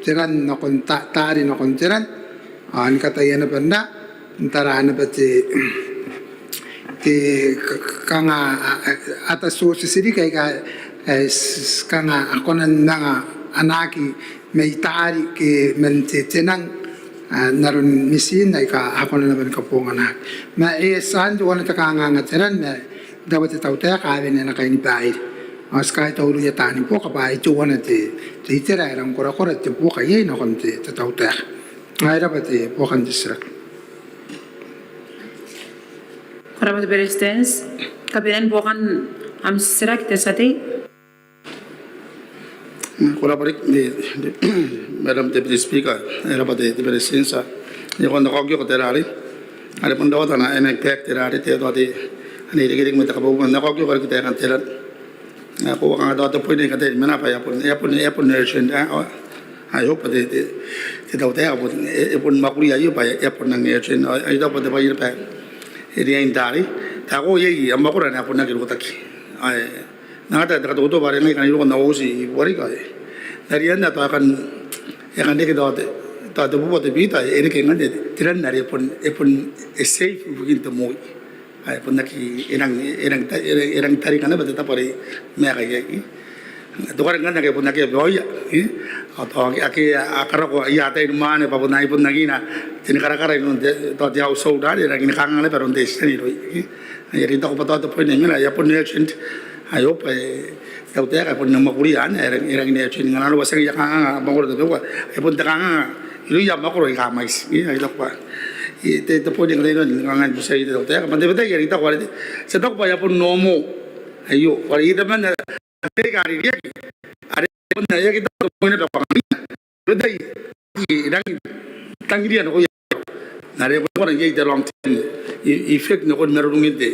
te ran nakon ta-, taari nakon te ran, ao ni kataia naba n ra, n tara naba te, te k- k- kanga a- a- ata sources riki aika e s- kanga a kona n anga anaaki mai taari ke man te tenang, a, n aron mitin aika a kona naba ni kabonganaaki. Ma e tia n teuana te kanganga te ran ma tao te tautaeka a wene ana kainibaire ao ti kaitau irouia taani buoka bwa ai teuana te te itera ae rang korakora te buoka iai nakon te te tautaeka. Ao e raba te buokan te titiraki. Ko rabwa te Beretitenti. Kabanean buokan am titiraki te tia tei. Ko rabwa riki Madam Deputy Speaker, e raba te te Beretitenti. I a kona n okioki te rari are bon rawata ana ana impact te rari te tua te ana irekereke ma te kabubua n okioki riki taekan te rari. Ao ko a kanga tao te point ae I kataia ni mena bwa e a bon e a bon e a bon urgent. I hope te te te tautaeka e bon e bon mwakuria aio bwa e a bon nang urgent. I taku bwa te bwai ae e riai n taari, tao iai a mwakuri ae a bon aki rotaki. Ao n anga te te katoto bwa are ngai I kan roko n au auti i Buariki ao e na rianna tao e kan e kan reke tao te tao te bubua te bita e reke ngkanne te ran are e bon e bon e safe ibukin te moi. Ae bon aki e rang e rang e rang tarika naba te tabo are e maeka iai. Tokara ngkanne ake bon aki baoia ao tao ake a karako aia tai ni mwaane bwa bon ai bon aki na te ni karakara inanon te tao te household are e rangi ni kanganga naba aron te titiraki irouia. Ai are I taku bwa tao te point ae I mena e a bon urgent. I hope e tautaeka e bon na mwakuria anne e rang e rang n urgent ngkana arona bwa tiaki aia kanganga a mwakoro tabeua. E bon te kanganga irouia a mwakoro aika mwaiti. Ai I taku bwa te te point ae I kataia ni kanga ni butia iai te tautaeka ma te bwai ae I taku are te ti a taku bwa e a bon normal aio are I taku bwa n te ika are riaki are bon na iaki taku te point ae bwa kanga te tai e rangi n tangiria nakoia are e kona iai te long term effect nakon marurungin te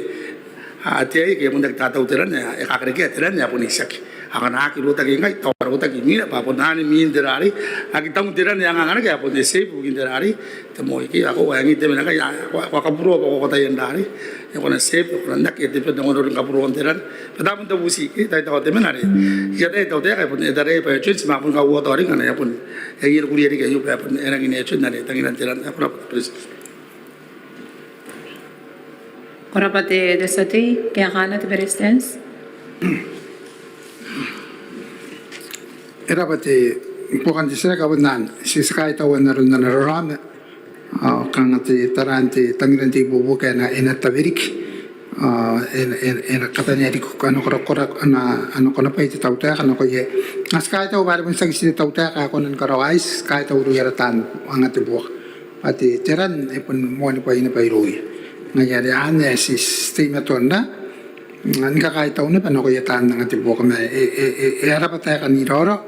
a te aike e bon aki tatau te ran ae e kakarekea te ran ae a bon itiaki. Akana aki rotaki ngkai tao a rotaki imwina bwa bon anne imwin te rari aki tau te ran ae anganganaki ae bon te safe ibukin te rari. Te moi ke a ko a ngi te mena kai a ko a kaburua bwa ko kataia n rari e kona safe e kona n aki e te bwai n ongoron kaburuan te ran. Bwa tabun te buti ke tai tao te mena are I ataia te tautaeka e bon e tarai bwa e urgent ma bon kauoua tao ringa ngkana e bon e iai kuria riki aio bwa e bon e rangi n urgent are tangiran te ran. Ko rabwa te Beretitenti. Ko rabwa te te tia tei. Kaekaana te Beretitenti. E raba te buokan te titiraki. Ao bon anne ti ti kaitaua n aron ana raraoma ao kanga te taraan te tangiran te ibuobuoki ae e na tawe riki ao e na e na e na kabanea riki ana korakora ana ana konabwai te tautaeka nako iai. Ao ti kaitaua bwa are bon tiaki ti te tautaeka ae kona ni karaoa aei, ti kaitau irouia ara taan anga te buoka bwa te te ran e bon moanibwai naba irouia. Ngaia are anne ae ti ti teimatoa n ra ni kakaitau naba nakoia taan anga te buoka ma e e e e a raba taeka n iraorao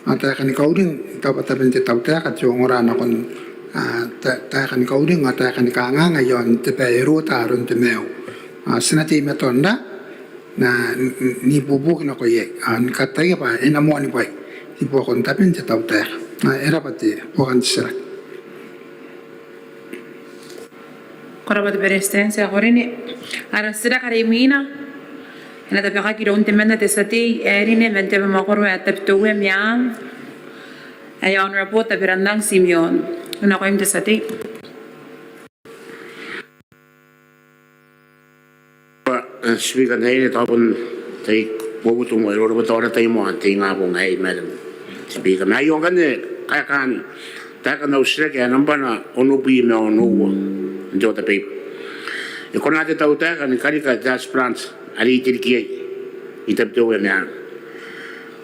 ao taeka ni kauring. I taku bwa taben te tautaeka te ongora nakon a ta taeka ni kauring ao taeka ni kanganga iaon te bwai ae rota aron te maiu. Ao ti na teimatoa n ra na n n n ibuobuoki nako iai ao ni kataia bwa e na moanibwai ibuakon taben te tautaeka. Ao e raba te buokan te titiraki. Ko rabwa te Beretitenti. Ae karineaki, ara titiraki are imwina e na tabekaki iroun temanna te tia tei ae rine man te abamwakoro ae Tabiteuea Meang ae Honourable Taberannang Timeon. Nakoim te tia tei. Speaker n aine, tabun tai bobutu moa iroro bwa tao ara tai moa n te ingabong aei Madam Speaker. Ma aio ngkanne kaekaan taekan au titiraki ae nambana onobwi ma onoua n te order paper. E kona te tautaeka ni karika te aspirant are e riki iai i Tabiteuea Meang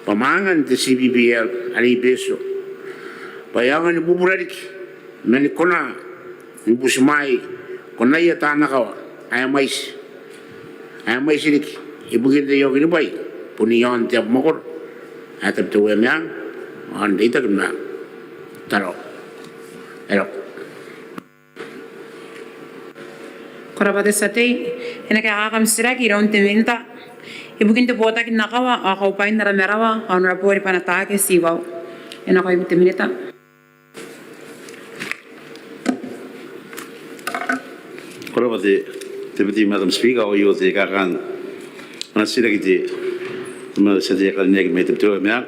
bwa mwaangan te C P P L are i Betio bwa e aonga ni bubura riki ma ni kona ni butimwaei konaia taan akawa ae mwaiti ae mwaiti riki ibukin te iokinibwai bon iaon te abamwakoro ae Tabiteuea Meang ao n reitaki ma Tarawa. E raba. Ko rabwa te tia tei. E na kaekaaki am titiraki iroun te Minita ibukin te Botaki n Akawa ao Kaubwain ara Marawa, Honourable Ribanataake Tiwau. E nakoim te Minita. Ko rabwa te Deputy Madam Speaker, ao aio te kaekaan ana titiraki te mwaane ae karineaki mai Tabiteuea Meang.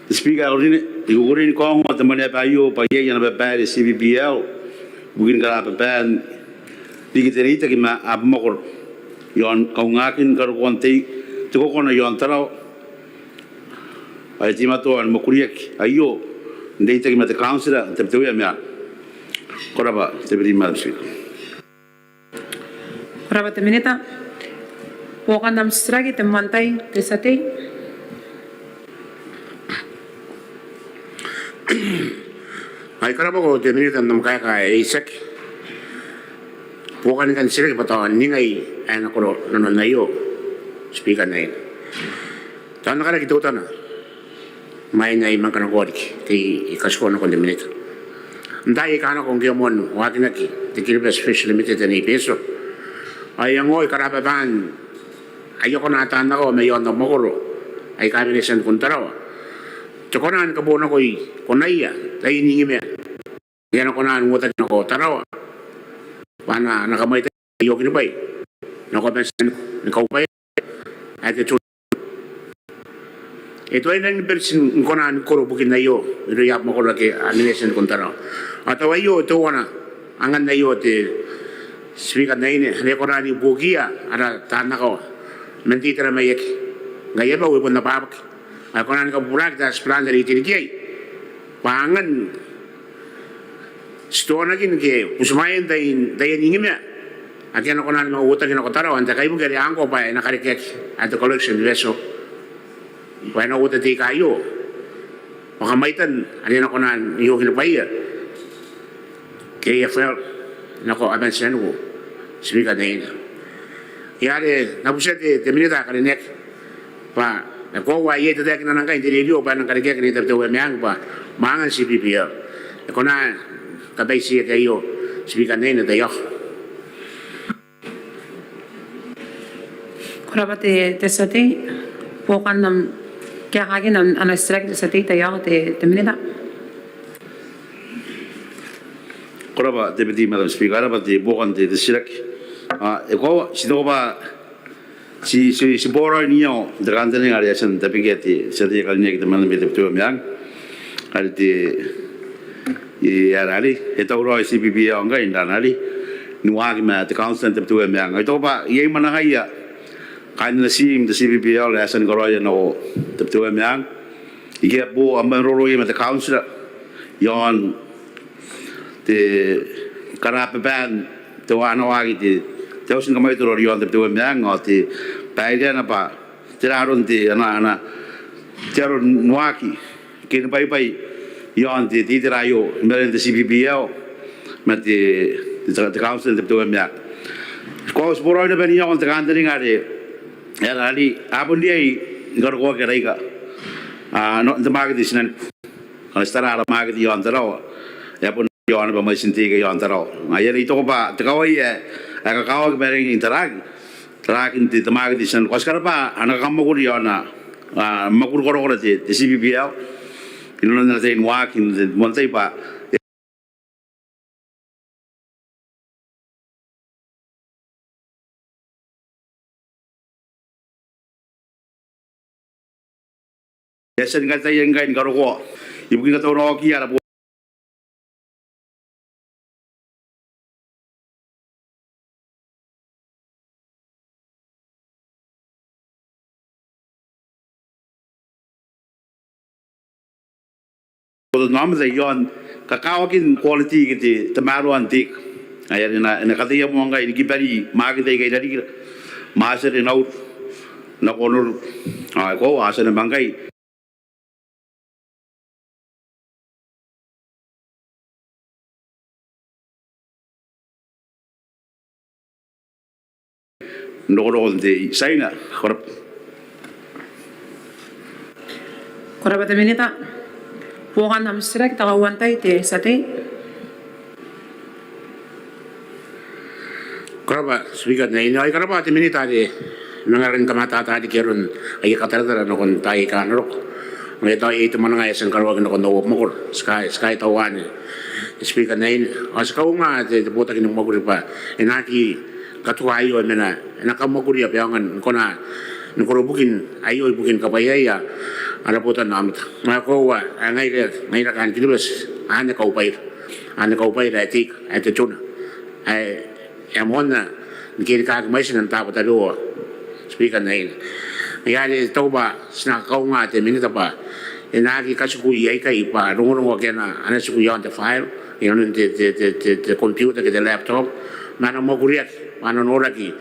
Te Speaker ae karineaki, I kukurei ni kaongoa te mwaneaba aio bwa iai ana babaire te C P P L ibukin karababaan riki te reitaki ma abamwakoro iaon kaungaakin karokoan te kokona iaon Tarawa. Ao e teimatoa ni mwakuriaki aio n reitaki ma te kauntira n Tabiteuea Meang. Ko rabwa te Deputy Madam Speaker. Ko rabwa te Minita. Buokan am titiraki te moan tai te tia tei. Ai ko rabwa ko te Minita n am kaeka ae itiaki. Buokan kan titiraki bwa tao ningai ae na koro nanon aio, Speaker n aine. Tao N na karaki teutana imwain ae I manga kanakoa riki ke I katikua nakon te Minita. N taai aika nako ngke e a moan waakinaki te Kiribati Fish Limited ane i Betio, ao e a ngoi karababaan aia kona taan akawa mai aon abamwakoro aika a mena i Tianikun Tarawa. Te kona ni kabonakoi konaia taian ingimea ake a na kona n uotaki nako Tarawa bwa a na kamwaita aia okinibwai nako aban Tianiku ni kaubwaia ae te tuna. E tuai n rangi ni beriti ni kona ni koro bukin aio irouia abamwakoro ake a mena i Tianikun Tarawa. Ao tao aio teuana angan aio te Speaker n aine, are e kona ni buokiia ara taan akawa man te itera maiaki. Ngaia bwa e bon ababaki ao e kona ni kabuburaki te aspirant are e iteriki iai bwa angan titoonakin ke butimwaean taian ingimea ake a na kona ni manga uotaki nako Tarawa n te kaibuke are ngkoa bwa e na karekeaki ae te collection vessel bwa e na uota te ika aio bwa kamwaitan are e na kona n okinibwaia K F L nako aban Tianiku, Speaker n aine. Ia are N na butiia te Minita ae karineaki bwa e koaua ae iai te taekana ngkai n te rerio bwa e nang karekeaki Nei Tabiteuea Meang bwa mwangan C P P L. E kona ni kabaitiaki aio, Speaker n aine, taiaoka. Ko rabwa te tia tei. Buokan am kaeka n ana titiraki te tia tei, taiaoka te Minita. Ko rabwa Deputy Madam Speaker, ko rabwa te buokan te titiraki. Ao e koaua, ti taku bwa ti, ti, ti boraoi n iango n te kantaninga are e a tia n tabekia te tia tei ae karineaki te Madam Tabiteuea Meang are te, e, are e tauraoi C P P L ngkai n aron are ni waaki ma te kauntira n Tabiteuea Meang. Ao I taku bwa iai mwanangaia kaain ana tiim te C P P L ae e a tia ni karaoia nako Tabiteuea Meang ike a boo a maroroia ma te kauntira iaon te karababaan te waaki, te auti ni kamwaitoro iaon Tabiteuea Meang, ao te baere anne bwa tera aron te, ana, ana, te aro ni waaki ke ni bwaibwai iaon te, te itera aio i marenan te C P P L ma te, te, te kauntira n Tabiteuea Meang. Ko a, ti boraoi naba n iango n te kantaninga are, are a bon riai ni karokoaki ara ika n te market i Tianiku. Ao ti tara ara market iaon Tarawa e a bon iaona bwa mwaitin te ika iaon Tarawa. Ngaia are I taku bwa te kawai ae, ae kakawaki bwa e rangi n taraaki, taraakin te, te market i Tianiku. Ao ti karabwa ana kakamwakuri iaona, a, mwakuri korakora te, te C P P L inanon ana tai ni waaki n te moan tai bwa e a tia ni kataia ngkai ni karokoa ibukin katauraoakiia ara bo Botannaomata iaon kakawakin quality ke te tamaroan te ika. Ai are e na, e na kataia moa ngkai ni kibari market aika i rarikira. Mwaati are Nauru nako Onotoa. Ao e koaua a tia naba ngkai n rokoroko n te Tiaina. Ko rabwa. Ko rabwa te Minita. Buokan am titiraki te kauoua n tai te tia tei. Ko rabwa Speaker n aine, ao I karabwa te Minita are e manga rangi ni kamatata riki aron aia kataratara nakon taai aika a na roko. Ma e tao iai te mwananga ae e a tia ni karaoaki nakon au abamwakoro. Ti kaai, ti kaai tauan, Speaker n aine. Ao ti kaunga te, te botaki ni mwakuri bwa e na aki katuka aio, e mena, e na kamwakuria bwa e aonga ni kona ni koro bukin aio ibukin kabwaiaia ara botannaomata. Ma e koaua ae ngaira, ngaira kaain Kiribati anne kaubwaira. anne kaubwaira ae te ika, ae te tuna, ae e a moanna ni kerikaaki mwaitina n taabo tabeua, Speaker n aine. Ngaia are I taku bwa ti na kakaunga te Minita bwa e na aki katikui aikai bwa rongorongo ake a na, a na tiku iaon te file, iaon te, te, te, te, te computer ke te laptop, ma a na mwakuriaki, ma a na noraki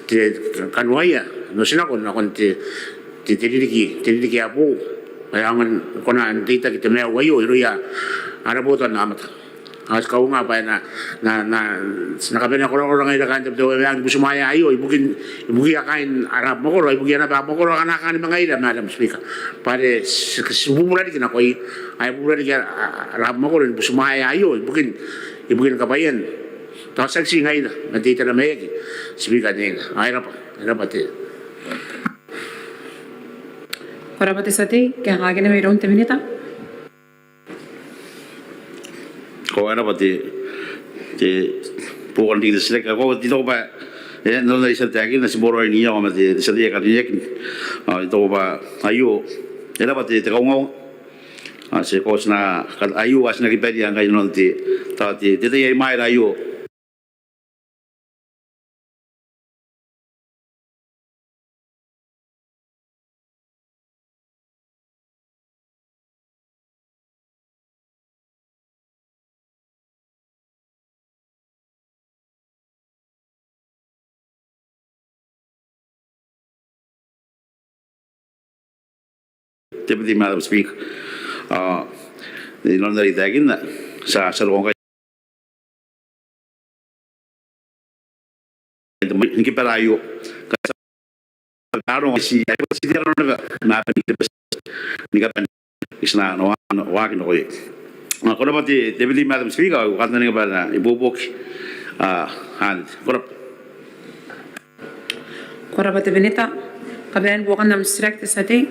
te kanoaia n otinako nakon te, te, te ririki, te ririki ae boou, ae aonga ni kona n reitaki te maiu aio irouia ara botannaomata. Ao ti kaunga bwa e na, na, na, ti na kabanea korakora ngaira kaain Tabiteuea Meang ni butimwaea aio ibukin, ibukia kaain ara abamwakoro, ibukia naba abamwakoro akana kaan ma ngaira, Madam Speaker. Bwa are ti, ti bubura riki nakoia, ae bubura riki ara, ara abamwakoro ni butimwaea aio ibukin, ibukin kabwaian, tao tiaki ti ngaira ma te itera maiaki, Speaker n aine. Ao e rabwa, e rabwa te. Ko rabwa te tia tei, kaekaakina mairoun te Minita. Ko rabwa te, te buokan riki te titiraki. Ao I taku bwa, e, nanona I tia n taekinna, ti boraoi n iango ma te, te tia tei ae karineaki. Ao I taku bwa aio, e rabwa te, te kaungaunga. Ao ti, ko ti na, ka, aio, a ti na kibaria ngkai nanon te, tao te, te tai ae imwaira aio. Deputy Madam Speaker, a, I nanona I taekinna, ti a, ti a roko ngkai ni kabara aio. Ka ti a aronga ti, ti a aronga naba, ma bane ni kabane, ti na, na, na waaki nakoia. A, ko rabwa te, te Deputy Madam Speaker, ao I kantaninga bwa e na ibuobuoki, a, anne. Ko rabwa. Ko rabwa te Minita. Kabanean buokan am titiraki te tia tei.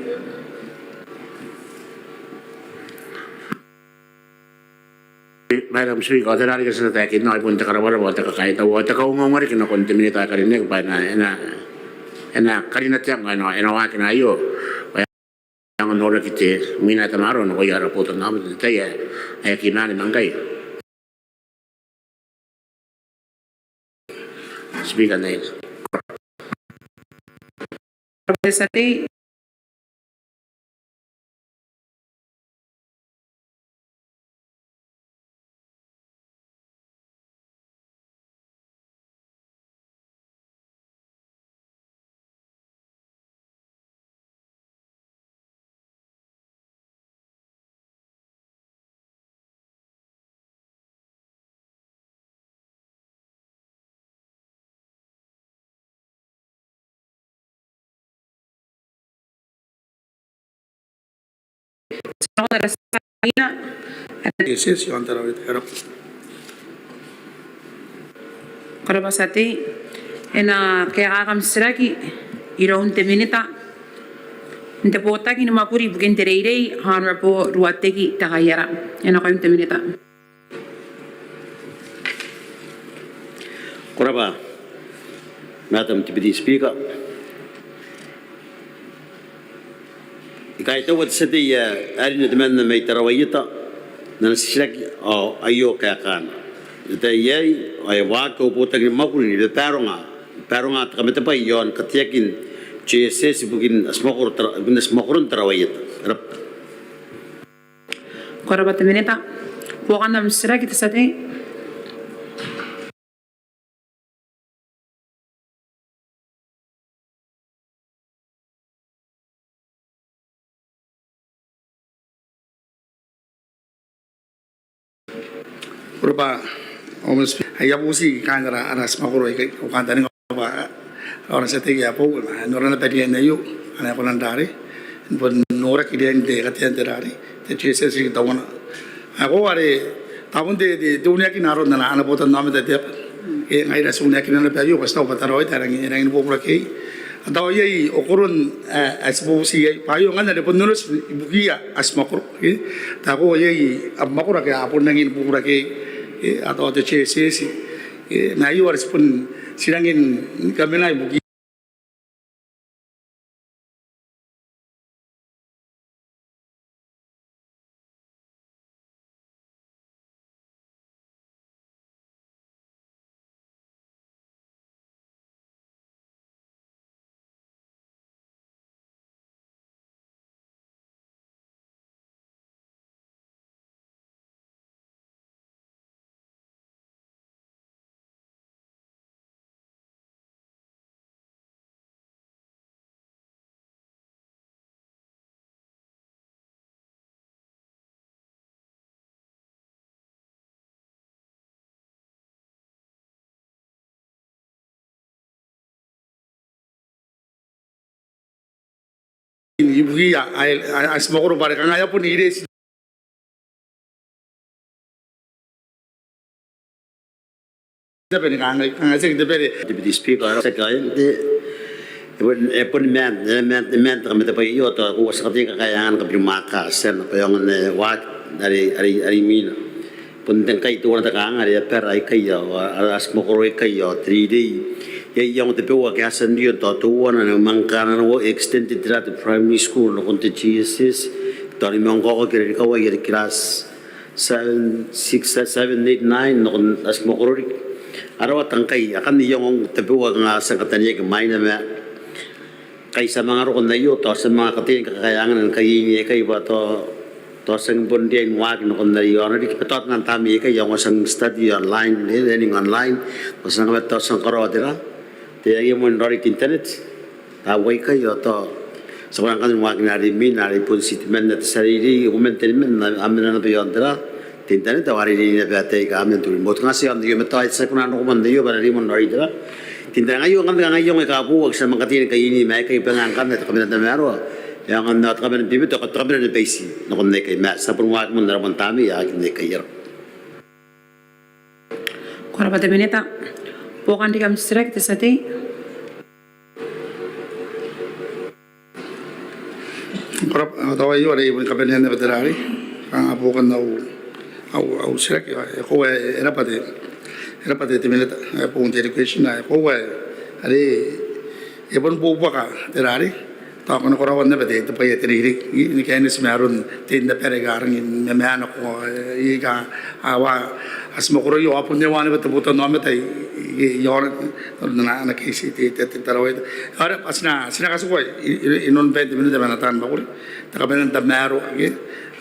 Madam Speaker, ao tera riki ae ti na taekinna, ao bon te karabwarabwa ao te kakaitau ao te kaungaunga riki nakon te Minita ae karineaki bwa e na, e na, e na karina te anga, e na, e na waakina aio. Bwa e aonga n noraki te mwina ae tamaroa nakoia ara botannaomata n te tai ae, ae aki maan ma ngkai. Speaker n aine. Ko rabwa te tia tei. E na kaekaaki am titiraki iroun te Minita n te botaki ni mwakuri ibukin te reirei, Honourable Ruateki Tekaiara. E nakoim te Minita. Ko rabwa Madam Deputy Speaker. I kaitaua te tia tei ae karineaki temanna mai Tarawa Ieta n ana titiraki ao aio kaekaana. N te tai aei ao e waaki au botaki ni mwakuri ni babaronga, babaronga te kamatebwai iaon kateakin JSS ibukin abamwakoro Tara-, ibukin abamwakoron Tarawa Ieta. Ko rabwa. Ko rabwa te Minita. Buokan am titiraki te tia tei. Ko rabwa, Madam Speaker. Aia bubuti kaain ara, ara abamwakoro aikai, au kantaninga bwa ara tia tei ae boou e na nora naba riain aio, a na kona n rarei, n bon noraki riain te katean te rarei, te JSS riki teuana. Ao are, tao bon te, te, te uneakina aron ana, ana botannaomata te aba. E ngaira ti uneakina naba aio, bwa ti taku bwa Tarawa Ieta e rangi, e rangi ni bubura iai. Ao tao iai okoron, e, ae ti bubuti iai, bwa aio ngkanne are bon onoti ibukiia abamwakoro. E, tao iai abamwakoro ake a bon rangi ni bubura iai, e, ao tao te JSS, e, ma aio are ti bon ti rangi ni kamena ibukiia. ibukia ae ti mwakoro bwa are kanga e a bon ireti. Te bwai ae kanga, kanga tiaki te bwai. Deputy Speaker, ara tiaki ae te, e bon, e bon maan, e maan, e maan te kamatabe aio, tao ko a tia n kataia n kakaean kabirimwaaka, ti a na bwa e aonga n waaki are, are, are imwina. Bon te ngkai teuana te kanganga are a bwara aikai ao, ara, ara ti mwakoro aikai ao te reirei. Iai aonga tabeua ake a tia n rion tao teuana, ao manga kanga n extended tera te primary school nakon te G S S. Tao ni manga kaoka kira ni kawai are kirati seven, six, seven, eight, nine nakon ara ti mwakoro riki. Ara wata ngkai akanne aonga tabeua kanga ti a kataneiaki maina ma ngkai ti a manga roko n aio, tao ti a manga kataia ni kakaean ngkai iai aikai bwa tao, tao ti a bon riai ni waaki nakon are iaona riki bwa tao taian tamnei aikai a aonga n study online, learning online, tao ti a manga, tao ti a manga karaoa tera, te, aia moan raoi te internet. Tao aikai ao tao ti a kona ngkanne ni waaki n are imwina, are bon ti temanna te tia reirei, uoman teniman, a mena naba iaon tera, te internet, ao a reirei naba ataei aika a mena n te remote. Kanga ti a aonga n aio ma tao ti a kona n roko man aio bwa are imwin raoi tera. Te internet aio ngkanne, kanga aio ngkai kabooaki, ti a manga kataia ni kainia ma aikai bwa ngkanne te kabanea n tamaroa, e aonga n te kabanea n bebete, te kabanea ni baiti nakon aikai ma ti a bon waaki man ara moan tamnei aika aikai. Ko rabwa te minita. Buokan riki am titiraki te tia tei. Ko rabwa, tao aio are I bon kabanea naba te rarei. Kanga buokan au, au, au titiraki, e koaua, e rabwa te, e rabwa te minita, e, bukin te education, e koaua are e bon buobuaka te rarei. Tao ko na karaoa naba te, te bwai ae te reirei ni kaineti ma aron te, n te bwai ae a rangi ni mamaanako, e, ika a wa, a ti mwakoro aio, a bon ewa naba te botannaomata i, i, i aon ana, ana case te, te, te Tarawa Ieta. Ao are bwa ti na, ti na katikua i, i, inanon bain te minita ma ana taan mwakuri, te kabanea n tamaroa, ke?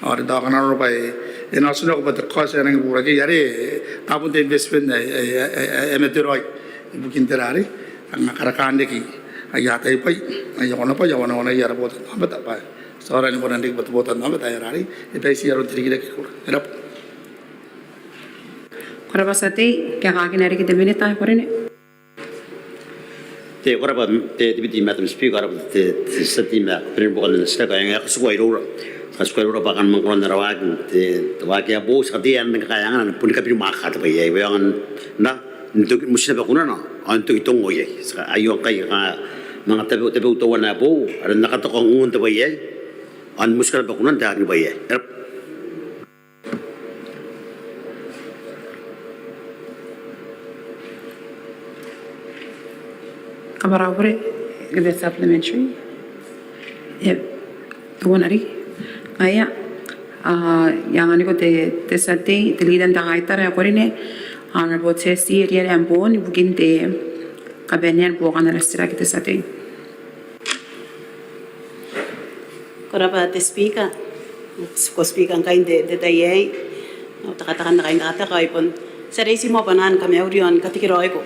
Ao are tao kanga nanona bwa e, e na otinako bwa te cost ae rangi ni bubura ke, are tao bon te investment ae, ae, ae, ae, ae e mate raoi ibukin te rarei. Kanga karakaan riki aia ataei bwai, aia konabwai, aia wanawanai ara botannaomata bwa ti aonga ni kona n riki bwa te botannaomata ae rarei e baiti aron te rikirake iroura. E rabwa. Ko rabwa te tia tei, kaekaakina riki te minita ae ko karineaki. Te, ko rabwa te, te Deputy Madam Speaker, ko rabwa te, te tia tei ma kabanean buokan ana titiraki, ao e katikua iroura. Katikua iroura bwa kanga manga kona n ara waaki, te, te waaki ae boou, ti kataia ni kakaean ngkai a na bon kabirimwaaka te bwai aei, bwa e aonga n na n toki, motinnaba kunana ao n toki te ongo iai. Ti a, aio ngkai kanga manga tabeua, tabeua teuana ae boou are N na katoka n ongon te bwai aei ao ni motinnaba kunana te aeka ni bwai aei. E rabwa. Kabwara au bure, ke te supplementary? Iai teuana riki. Ngaia, a, I anganiko te, te tia tei, te Leader n te Kaitara ae ko karineaki, Honourable Tessie Eria Lambourne, ibukin te kabanean buokan ana titiraki te tia tei. Ko rabwa te Speaker. Ko Speaker ngkai n te, te tai aei. Ao tekateka n te kaintekateka ao I bon tia reiti moa bwanaan kamauri ao ni katekeraoiko.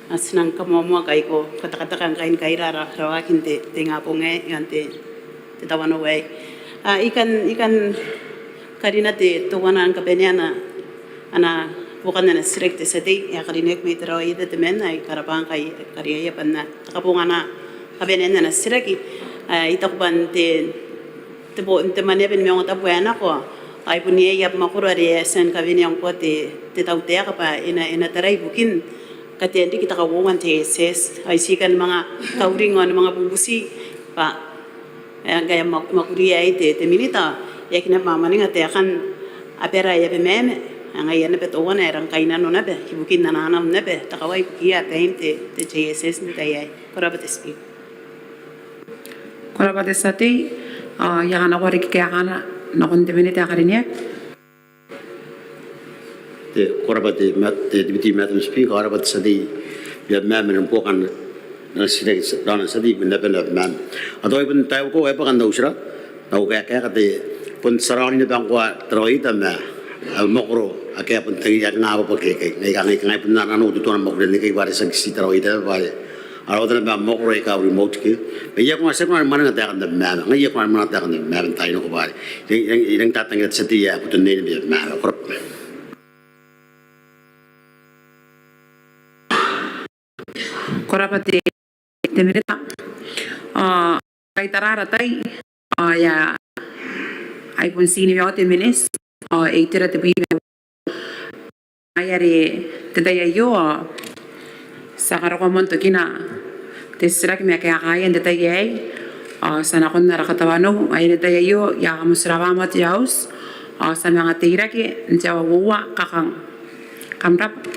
Ao ti nang kamoamoa ngkai ko katekateka ngkai ni kaira ara, ara waaki n te, te ingabong aei, i aan te, te tawanou aei. A, I kan, I kan karina te, teuana ni kabanean ana, ana buokan ana titiraki te tia tei ae karineaki mai Tarawa Ieta temanna, I karabwa ngkai e kariaia bwa N na kabongana kabanean ana titiraki. A, I taku bwa n te, te bo, n te Mwaneaba ni Maungatabu ae nako, ao e bon iai abamwakoro are e a tia ni kawenea ngkoa te, te tautaeka bwa e na, e na tarai ibukin katean riki te kauoua n te S S. Ao I tii kan manga kauring ao ni manga bubuti bwa e, ngkai e a mwa, mwakuria iai te, te Minita, e aki naba mwaninga taekan abara ae abamwakoro, ngaia naba teuana ae rang kainnano naba ibukin ana, ana naba te kawai ibukiia ataein te, te J S S n te tai aei. Ko rabwa te Speaker. Ko rabwa te tia tei, ao I a kanakoa riki kaekana nakon te Minita ae karineaki. Te, ko rabwa te, ma, te Deputy Madam Speaker, ko rabwa te tia tei, I a mena man buokan ana titiraki, raona te tia tei, I a mena man. Ao tao I bon taekinna bwa kanga au tira, au kaeka, kaeka te, bon ti a raonii naba ngkoa Tarawa Ieta ma abamwakoro ake a bon tangiria ngkai a bwabwaka aikai. Ngaia, ngaia, ngaia bon ana, ana, ana, tutuana mwakuri aikai bwa are tiaki ti Tarawa Ieta bwa are a rawata naba abamwakoro aika remote ke. Ngaia ko na, ti a kona ni mwaninga taekan abamwakoro. Ngaia ko na mwaninga taekan abamwakoro n taai nako bwa are I, I, I rang tatangira te tia tei ae boton nei naba abamwakoro. Ko rabwa te, te Minita. A, kaitara ara tai, ao e a, ai bon tiniua te miniti ao e itera te bwi ma ngaia are n te tai aio ao ti a karokoa moa n tokina te titiraki ma kaekaia n te tai aei. Ao ti a nakon ara katawanou ae n te tai aio I a kamotirawa moa te auti ao ti a manga teirake n te aua uoua kakang. Kam rabwa.